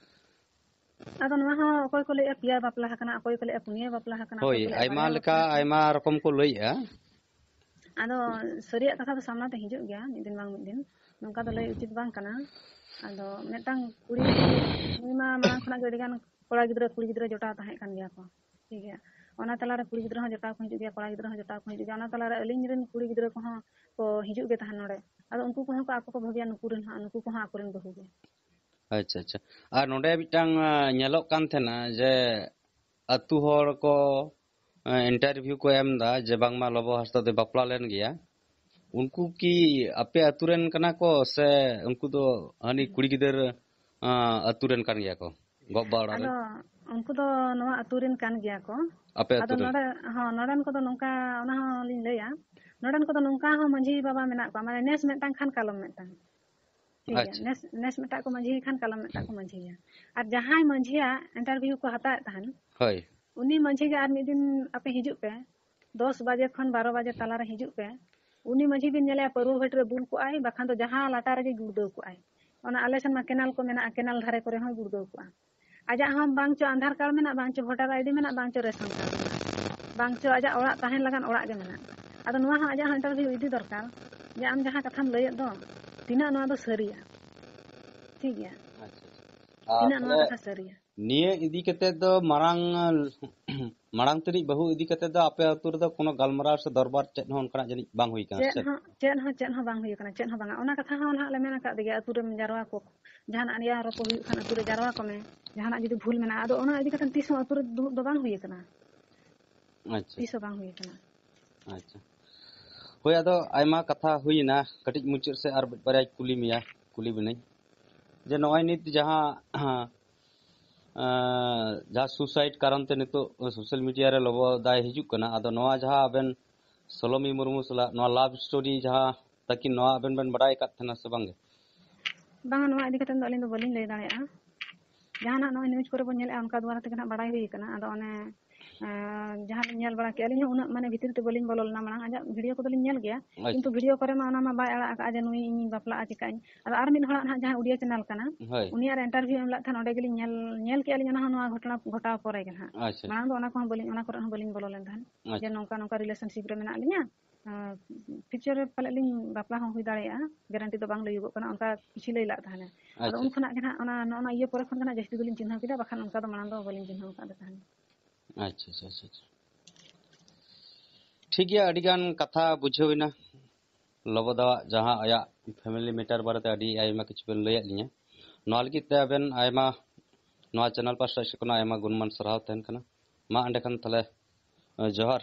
ᱟᱫᱚ ᱱᱚᱣᱟ ᱦᱚᱸ ᱚᱠᱚᱭ ᱠᱚ ᱞᱟᱹᱭᱮᱜᱼᱟ ᱯᱮᱭᱟ ᱵᱟᱯᱞᱟ ᱟᱠᱟᱱᱟ, ᱚᱠᱚᱭ ᱠᱚ ᱞᱟᱹᱭᱮᱜᱼᱟ ᱯᱩᱱᱭᱟᱹ ᱵᱟᱯᱞᱟ ᱟᱠᱟᱱᱟ, ᱦᱳᱭ, ᱚᱠᱚᱭ ᱠᱚ ᱞᱟᱹᱭᱮᱜᱼᱟ ᱟᱭᱢᱟ ᱵᱟᱨᱭᱟ ᱞᱮᱠᱟ, ᱵᱟᱯᱞᱟ ᱟᱠᱟᱱᱟ᱾ ᱟᱭᱢᱟ ᱨᱚᱠᱚᱢ ᱠᱚ ᱞᱟᱹᱭᱮᱜᱼᱟ᱾ ᱟᱫᱚ ᱥᱟᱹᱨᱤᱭᱟᱜ ᱠᱟᱛᱷᱟ ᱫᱚ ᱥᱟᱢᱱᱟ ᱛᱮ ᱦᱤᱡᱩᱜ ᱜᱮᱭᱟ ᱢᱤᱫ ᱫᱤᱱ ᱵᱟᱝ ᱢᱤᱫ ᱫᱤᱱ, ᱱᱚᱝᱠᱟ ᱫᱚ ᱞᱟᱹᱭ ᱩᱪᱤᱛ ᱵᱟᱝ ᱠᱟᱱᱟ᱾ ᱟᱫᱚ ᱢᱤᱫᱴᱟᱝ ᱠᱩᱲᱤ, ᱱᱩᱭ ᱢᱟ ᱢᱟᱲᱟᱝ ᱠᱷᱚᱱᱟᱜ ᱜᱮ ᱟᱹᱰᱤ ᱜᱟᱱ ᱠᱚᱲᱟ ᱜᱤᱫᱽᱨᱟᱹ ᱠᱩᱲᱤ ᱜᱤᱫᱽᱨᱟᱹ ᱡᱚᱴᱟᱣ ᱛᱟᱦᱮᱸ ᱠᱟᱱ ᱜᱮᱭᱟ ᱠᱚ, ᱴᱷᱤᱠ ᱜᱮᱭᱟ᱾ ᱚᱱᱟ ᱛᱟᱞᱟᱨᱮ ᱠᱩᱲᱤ ᱜᱤᱫᱽᱨᱟᱹ ᱦᱚᱸ ᱡᱚᱴᱟᱣ ᱠᱚ ᱦᱤᱡᱩᱜ ᱜᱮᱭᱟ, ᱠᱚᱲᱟ ᱜᱤᱫᱽᱨᱟᱹ ᱦᱚᱸ ᱡᱚᱴᱟᱣ ᱠᱚ ᱦᱤᱡᱩᱜ ᱜᱮᱭᱟ, ᱚᱱᱟ ᱛᱟᱞᱟᱨᱮ ᱟᱹᱞᱤᱧ ᱨᱮᱱ ᱠᱩᱲᱤ ᱜᱤᱫᱽᱨᱟᱹ ᱠᱚᱦᱚᱸ ᱠᱚ ᱦᱤᱡᱩᱜ ᱜᱮ ᱛᱟᱦᱮᱱ ᱱᱚᱰᱮ᱾ ᱟᱫᱚ ᱩᱱᱠᱩ ᱠᱚᱦᱚᱸ ᱠᱚ ᱟᱠᱚ ᱠᱚ ᱵᱷᱟᱹᱵᱤᱭᱟ, ᱱᱩᱠᱩ ᱨᱮᱱ ᱦᱚᱸ, ᱱᱩᱠᱩ ᱠᱚᱦᱚᱸ ᱟᱠᱚᱨᱮᱱ ᱵᱟᱹᱦᱩ ᱜᱮ᱾ ᱟᱪᱪᱷᱟ, ᱟᱪᱪᱷᱟ᱾ ᱟᱨ ᱱᱚᱰᱮ ᱢᱤᱫᱴᱟᱝ, ᱟ, ᱧᱮᱞᱚᱜ ᱠᱟᱱ ᱛᱟᱦᱮᱱᱟ ᱡᱮ ᱟᱹᱛᱩ ᱦᱚᱲ ᱠᱚ, ᱟ, interview ᱠᱚ ᱮᱢ ᱮᱫᱟ ᱡᱮ ᱵᱟᱝᱢᱟ ᱞᱚᱵᱚ ᱦᱟᱸᱥᱫᱟ ᱫᱚᱭ ᱵᱟᱯᱞᱟ ᱞᱮᱱ ᱜᱮᱭᱟ᱾ ᱩᱱᱠᱩ ᱠᱤ ᱟᱯᱮ ᱟᱹᱛᱩ ᱨᱮᱱ ᱠᱟᱱᱟ ᱠᱚ ᱥᱮ ᱩᱱᱠᱩ ᱫᱚ ᱦᱟᱹᱱᱤ ᱠᱩᱲᱤ ᱜᱤᱫᱟᱹᱨ, ᱟ, ᱟᱹᱛᱩ ᱨᱮᱱ ᱠᱟᱱ ᱜᱮᱭᱟ ᱠᱚ? ᱜᱚ ᱵᱟᱵᱟ ᱚᱲᱟᱜ ᱨᱮᱱ? ᱟᱫᱚ ᱩᱱᱠᱩ ᱫᱚ ᱱᱚᱣᱟ ᱟᱹᱛᱩ ᱨᱮᱱ ᱠᱟᱱ ᱜᱮᱭᱟ ᱠᱚ᱾ ᱟᱯᱮ ᱟᱹᱛᱩ ᱟᱫᱚ ᱨᱮᱱ? ᱱᱚᱰᱮ, ᱦᱚᱸ, ᱱᱚᱰᱮᱱ ᱠᱚᱫᱚ ᱱᱚᱝᱠᱟ, ᱚᱱᱟ ᱦᱚᱸ ᱞᱤᱧ ᱞᱟᱹᱭᱟ, ᱱᱚᱰᱮᱱ ᱠᱚᱫᱚ ᱱᱚᱝᱠᱟ ᱦᱚᱸ ᱢᱟᱹᱡᱷᱤ ᱵᱟᱵᱟ ᱢᱮᱱᱟᱜ ᱠᱚᱣᱟ, ᱢᱟᱱᱮ ᱱᱮᱥ ᱢᱤᱫᱴᱟᱝ ᱠᱷᱟᱱ ᱠᱟᱞᱚᱢ ᱢᱤᱫᱴᱟᱝ᱾ ᱴᱷᱤᱠ ᱜᱮᱭᱟ᱾ ᱟᱪᱪᱷᱟ᱾ ᱱᱮᱥ, ᱱᱮᱥ ᱢᱤᱫᱴᱟᱝ ᱠᱚ ᱢᱟᱹᱡᱷᱤ ᱠᱷᱟᱱ ᱠᱟᱞᱚᱢ ᱢᱤᱫᱴᱟᱝ ᱠᱚ ᱢᱟᱹᱡᱷᱤᱭᱟ᱾ ᱟᱨ ᱡᱟᱦᱟᱸᱭ ᱢᱟᱹᱡᱷᱤᱭᱟᱜ interview ᱠᱚ ᱦᱟᱛᱟᱣᱮᱫ ᱛᱟᱦᱮᱱ, ᱦᱳᱭ᱾ ᱩᱱᱤ ᱢᱟᱹᱡᱷᱤ ᱜᱮ ᱟᱨ ᱢᱤᱫ ᱫᱤᱱ ᱟᱯᱮ ᱦᱤᱡᱩᱜ ᱯᱮ, ᱫᱚᱥ ᱵᱟᱡᱮ ᱠᱷᱚᱱ ᱵᱟᱨᱚ ᱵᱟᱡᱮ ᱛᱟᱞᱟᱨᱮ ᱦᱤᱡᱩᱜ ᱯᱮ᱾ ᱩᱱᱤ ᱢᱟᱹᱡᱷᱤ ᱵᱤᱱ ᱧᱮᱞᱮᱭᱟ ᱯᱟᱹᱨᱣᱟᱹ ᱵᱷᱟᱹᱴᱤ ᱨᱮ ᱵᱩᱞ ᱠᱚᱜᱼᱟᱭ, ᱵᱟᱠᱷᱟᱱ ᱫᱚ ᱡᱟᱦᱟᱸ ᱞᱟᱴᱟ ᱨᱮᱜᱮ ᱜᱩᱲᱫᱟᱹᱣ ᱠᱚᱜᱼᱟᱭ᱾ ᱚᱱᱟ ᱟᱞᱮ ᱥᱮᱱ ᱢᱟ ᱠᱮᱱᱟᱞ ᱠᱚ ᱢᱮᱱᱟᱜᱼᱟ, ᱠᱮᱱᱟᱞ ᱫᱷᱟᱨᱮ ᱠᱚᱨᱮ ᱦᱚᱸᱭ ᱜᱩᱲᱫᱟᱹᱣ ᱠᱚᱜᱼᱟ᱾ ᱟᱡᱟᱜ ᱦᱚᱸ ᱵᱟᱝ ᱪᱚ ᱟᱫᱷᱟᱨ ᱠᱟᱨᱰ ᱢᱮᱱᱟᱜᱼᱟ, ᱵᱟᱝ ᱪᱚ voter ID ᱢᱮᱱᱟᱜᱼᱟ, ᱵᱟᱝ ᱪᱚ ration card ᱢᱮᱱᱟᱜᱼᱟ, ᱵᱟᱝ ᱪᱚ ᱟᱡᱟᱜ ᱚᱲᱟᱜ ᱛᱟᱦᱮᱱ ᱞᱟᱜᱟᱱ ᱚᱲᱟᱜ ᱜᱮ ᱢᱮᱱᱟᱜᱼᱟ᱾ ᱟᱫᱚ ᱱᱚᱣᱟ ᱦᱚᱸ ᱟᱡᱟᱜ ᱦᱚᱸ interview ᱤᱫᱤ ᱫᱚᱨᱠᱟᱨ, ᱡᱮ ᱟᱢ ᱡᱟᱦᱟᱸ ᱠᱟᱛᱷᱟᱢ ᱞᱟᱹᱭᱮᱫ ᱫᱚ, ᱛᱤᱱᱟᱹᱜ ᱱᱚᱣᱟ ᱫᱚ ᱥᱟᱹᱨᱤᱭᱟ? ᱴᱷᱤᱠ ᱜᱮᱭᱟ? ᱟᱪᱪᱷᱟ, ᱟᱪᱪᱷᱟ᱾ ᱟᱨ ᱛᱤᱱᱟᱹᱜ ᱱᱚᱣᱟ ᱛᱟᱦᱞᱮ ᱠᱟᱛᱷᱟ ᱥᱟᱹᱨᱤᱭᱟ? ᱱᱤᱭᱟᱹ ᱤᱫᱤ ᱠᱟᱛᱮ ᱫᱚ ᱢᱟᱲᱟᱝ, ᱢᱟᱲᱟᱝ ᱛᱮᱱᱤᱡ ᱵᱟᱹᱦᱩ ᱤᱫᱤ ᱠᱟᱛᱮ ᱫᱚ ᱟᱯᱮ ᱟᱹᱛᱩ ᱨᱮᱫᱚ ᱠᱳᱱᱳ ᱜᱟᱞᱢᱟᱨᱟᱣ ᱥᱮ ᱫᱚᱨᱵᱟᱨ ᱪᱮᱫ ᱦᱚᱸ ᱚᱱᱠᱟᱱᱟᱜ ᱡᱟᱹᱱᱤᱡ ᱵᱟᱝ ᱦᱩᱭ ᱠᱟᱱᱟ, ᱥᱮ ᱪᱮᱫ ᱪᱮᱫ? ᱦᱚᱸ, ᱪᱮᱫ ᱦᱚᱸ, ᱪᱮᱫ ᱦᱚᱸ ᱵᱟᱝ ᱦᱩᱭ ᱠᱟᱱᱟ, ᱪᱮᱫ ᱦᱚᱸ ᱵᱟᱝᱟ᱾ ᱚᱱᱟ ᱠᱟᱛᱷᱟ ᱦᱚᱸ ᱱᱟᱦᱟᱜ ᱞᱮ ᱢᱮᱱ ᱟᱠᱟᱫ ᱜᱮᱭᱟ, ᱟᱹᱛᱩ ᱨᱮᱢ ᱡᱟᱨᱣᱟ ᱠᱚ, ᱡᱟᱦᱟᱱᱟᱜ ᱱᱤᱭᱟᱹ ᱨᱚᱯᱚᱲ ᱦᱩᱭᱩᱜ ᱠᱷᱟᱱ ᱟᱹᱛᱩ ᱨᱮ ᱡᱟᱨᱣᱟ ᱠᱚᱢᱮ, ᱡᱟᱦᱟᱱᱟᱜ ᱡᱩᱫᱤ ᱵᱷᱩᱞ ᱢᱮᱱᱟᱜᱼᱟ, ᱟᱫᱚ ᱚᱱᱟ ᱤᱫᱤ ᱠᱟᱛᱮ ᱛᱤᱥ ᱦᱚᱸ ᱟᱹᱛᱩ ᱨᱮ ᱫᱩᱲᱩᱵ ᱫᱚ ᱵᱟᱝ ᱦᱩᱭ ᱠᱟᱱᱟ᱾ ᱟᱪᱪᱷᱟ᱾ ᱛᱤᱥ ᱦᱚᱸ ᱵᱟᱝ ᱦᱩᱭ ᱠᱟᱱᱟ᱾ ᱟᱪᱪᱷᱟ᱾ ᱦᱳᱭ, ᱟᱫᱚ ᱟᱭᱢᱟ ᱠᱟᱛᱷᱟ ᱦᱩᱭᱮᱱᱟ, ᱠᱟᱹᱴᱤᱡ ᱢᱩᱪᱟᱹᱫ ᱥᱮᱫ ᱟᱨ ᱵᱟᱨᱭᱟᱧ ᱠᱩᱞᱤ ᱢᱮᱭᱟ, ᱠᱩᱞᱤ ᱵᱤᱱᱟᱹᱧ᱾ ᱡᱮ ᱱᱚᱜᱼᱚᱭ ᱱᱤᱛ ᱡᱟᱦᱟᱸ ᱟᱸ, ᱡᱟᱦᱟᱸ ᱥᱩᱥᱟᱭᱤᱰ ᱠᱟᱨᱚᱱ ᱛᱮ ᱱᱤᱛᱚᱜ ᱥᱳᱥᱟᱞ ᱢᱤᱰᱤᱭᱟ ᱨᱮ ᱞᱚᱵᱚ ᱫᱟᱭ ᱦᱤᱡᱩᱜ ᱠᱟᱱᱟ, ᱟᱫᱚ ᱱᱚᱣᱟ ᱡᱟᱦᱟᱸ ᱟᱵᱮᱱ ᱥᱳᱞᱳᱢᱤ ᱢᱩᱨᱢᱩ ᱥᱟᱞᱟᱜ ᱱᱚᱣᱟ ᱞᱟᱵᱷ ᱥᱴᱳᱨᱤ ᱡᱟᱦᱟᱸ ᱛᱟᱹᱠᱤᱱ, ᱱᱚᱣᱟ ᱟᱵᱮᱱ ᱵᱮᱱ ᱵᱟᱰᱟᱭ ᱟᱠᱟᱫ ᱛᱟᱦᱮᱱᱟ ᱥᱮ ᱵᱟᱝᱜᱮ? ᱵᱟᱝᱟ, ᱱᱚᱣᱟ ᱤᱫᱤ ᱠᱟᱛᱮ ᱫᱚ ᱟᱹᱞᱤᱧ ᱫᱚ ᱵᱟᱹᱞᱤᱧ ᱞᱟᱹᱭ ᱫᱟᱲᱮᱭᱟᱜᱼᱟ᱾ ᱡᱟᱦᱟᱱᱟᱜ ᱱᱚᱜᱼᱚᱭ ᱱᱤᱭᱩᱡᱽ ᱠᱚᱨᱮ ᱵᱚᱱ ᱧᱮᱞᱮᱫᱼᱟ, ᱚᱱᱠᱟ ᱫᱩᱣᱟᱨᱟ ᱛᱮᱜᱮ ᱱᱟᱦᱟᱜ ᱵᱟᱲᱟᱭ ᱦᱩᱭ ᱟᱠᱟᱱᱟ᱾ ᱟᱫᱚ ᱚᱱᱮ ᱟᱸ, ᱡᱟᱦᱟᱸ ᱞᱤᱧ ᱧᱮᱞ ᱵᱟᱲᱟ ᱠᱮᱜᱼᱟ, ᱟᱹᱞᱤᱧ ᱦᱚᱸ ᱩᱱᱟᱹᱜ ᱢᱟᱱᱮ ᱵᱷᱤᱛᱤᱨ ᱛᱮ ᱵᱟᱹᱞᱤᱧ ᱵᱚᱞᱚ ᱞᱮᱱᱟ᱾ ᱢᱟᱲᱟᱝ ᱟᱡᱟᱜ ᱵᱷᱤᱰᱤᱭᱳ ᱠᱚᱫᱚ ᱞᱤᱧ ᱧᱮᱞ ᱜᱮᱭᱟ, ᱟᱪᱪᱷᱟ᱾ ᱠᱤᱱᱛᱩ ᱵᱷᱤᱰᱤᱭᱳ ᱠᱚᱨᱮ ᱢᱟ ᱚᱱᱟ ᱢᱟ ᱵᱟᱭ ᱟᱲᱟᱜ ᱟᱠᱟᱫᱼᱟ ᱡᱮ ᱱᱩᱭ ᱤᱧ ᱵᱟᱯᱞᱟᱜᱼᱟ ᱪᱤᱠᱟᱹᱧ᱾ ᱟᱫᱚ ᱟᱨ ᱢᱤᱫ ᱦᱚᱲᱟᱜ ᱱᱟᱦᱟᱜ ᱡᱟᱦᱟᱸ ᱩᱰᱤᱭᱟ ᱪᱮᱱᱮᱞ ᱠᱟᱱᱟ, ᱦᱳᱭ᱾ ᱩᱱᱤᱭᱟᱜ ᱨᱮ ᱤᱱᱴᱟᱨᱵᱷᱤᱭᱩ ᱮᱢ ᱞᱮᱫ ᱛᱟᱦᱮᱸᱫ, ᱚᱸᱰᱮ ᱜᱮᱞᱤᱧ ᱧᱮᱞ ᱧᱮᱞ ᱠᱮᱜᱼᱟ ᱞᱤᱧ ᱚᱱᱟ ᱦᱚᱸ, ᱱᱚᱣᱟ ᱜᱷᱚᱴᱚᱱᱟ ᱜᱷᱚᱴᱟᱣ ᱯᱚᱨᱮ ᱜᱮ ᱱᱟᱦᱟᱜ᱾ ᱟᱪᱪᱷᱟ᱾ ᱢᱟᱲᱟᱝ ᱫᱚ ᱚᱱᱟ ᱠᱚᱦᱚᱸ ᱵᱟᱹᱞᱤᱧ, ᱚᱱᱟ ᱠᱚᱨᱮ ᱦᱚᱸ ᱵᱟᱹᱞᱤᱧ ᱵᱚᱞᱚ ᱞᱮᱱ ᱛᱟᱦᱮᱸᱫ ᱡᱮ ᱟᱪᱪᱷᱟ᱾ ᱱᱚᱝᱠᱟ ᱱᱚᱝᱠᱟ ᱨᱤᱞᱮᱥᱚᱱᱥᱤᱯ ᱨᱮ ᱢᱮᱱᱟᱜ ᱞᱤᱧᱟ᱾ ᱯᱷᱤᱭᱩᱪᱟᱨ ᱨᱮ ᱯᱟᱞᱮᱫ ᱞᱤᱧ ᱵᱟᱯᱞᱟ ᱦᱚᱸ ᱦᱩᱭ ᱫᱟᱲᱮᱭᱟᱜᱼᱟ, ᱜᱟᱨᱮᱱᱴᱤ ᱫᱚ ᱵᱟᱝ ᱞᱟᱹᱭᱩᱜᱚᱜ ᱠᱟᱱᱟ, ᱚᱱᱠᱟ ᱠᱤᱪᱷᱩ ᱞᱟᱹᱭ ᱞᱟᱜ ᱛᱟᱦᱮᱱᱟ᱾ ᱟᱫᱚ ᱟᱪᱪᱷᱟ᱾ ᱩᱱ ᱠᱷᱚᱱᱟᱜ ᱜᱮ ᱱᱟᱦᱟᱜ ᱚᱱᱟ ᱱᱚᱜᱼᱚ ᱱᱚᱣᱟ ᱤᱭᱟᱹ ᱯᱚᱨᱮ ᱠᱷᱚᱱ ᱜᱮ ᱱᱟᱦᱟᱜ ᱡᱟᱹᱥᱛᱤ ᱫᱚᱞᱤᱧ ᱪᱤᱱᱦᱟᱹᱣ ᱠᱮᱫᱟ, ᱵᱟᱠᱷᱟᱱ ᱚᱱᱠᱟ ᱫᱚ ᱢᱟᱲᱟᱝ ᱫᱚ ᱵᱟᱹᱞᱤᱧ ᱪᱤᱱᱦᱟᱹᱣ ᱟᱠᱟᱫ ᱛᱟᱦᱮᱱ᱾ ᱟᱪᱪᱷᱟ, ᱟᱪᱪᱷᱟ, ᱟᱪᱪᱷᱟ, ᱟᱪᱪᱷᱟ᱾ ᱴᱷᱤᱠ ᱜᱮᱭᱟ, ᱟᱹᱰᱤ ᱜᱟᱱ ᱠᱟᱛᱷᱟ ᱵᱩᱡᱷᱟᱹᱣ ᱮᱱᱟ᱾ ᱞᱚᱵᱚᱫᱟᱣᱟᱜ ᱡᱟᱦᱟᱸ ᱟᱭᱟᱜ ᱯᱷᱮᱢᱤᱞᱤ ᱢᱮᱴᱟᱨ ᱵᱟᱨᱮᱛᱮ ᱟᱹᱰᱤ ᱟᱭᱢᱟ ᱠᱤᱪᱷᱩ ᱵᱮᱱ ᱞᱟᱹᱭᱟᱫ ᱞᱤᱧᱟ, ᱱᱚᱣᱟ ᱞᱟᱹᱜᱤᱫ ᱛᱮ ᱟᱵᱮᱱ ᱟᱭᱢᱟ, ᱱᱚᱣᱟ ᱪᱮᱱᱮᱞ ᱯᱟᱥᱴᱟ ᱥᱮᱫ ᱠᱷᱚᱱᱟᱜ ᱟᱭᱢᱟ ᱜᱩᱱᱢᱟᱱ ᱥᱟᱨᱦᱟᱣ ᱛᱟᱦᱮᱱ ᱠᱟᱱᱟ᱾ ᱢᱟ ᱮᱸᱰᱮᱠᱷᱟᱱ ᱛᱟᱦᱞᱮ, ᱡᱚᱦᱟᱨ᱾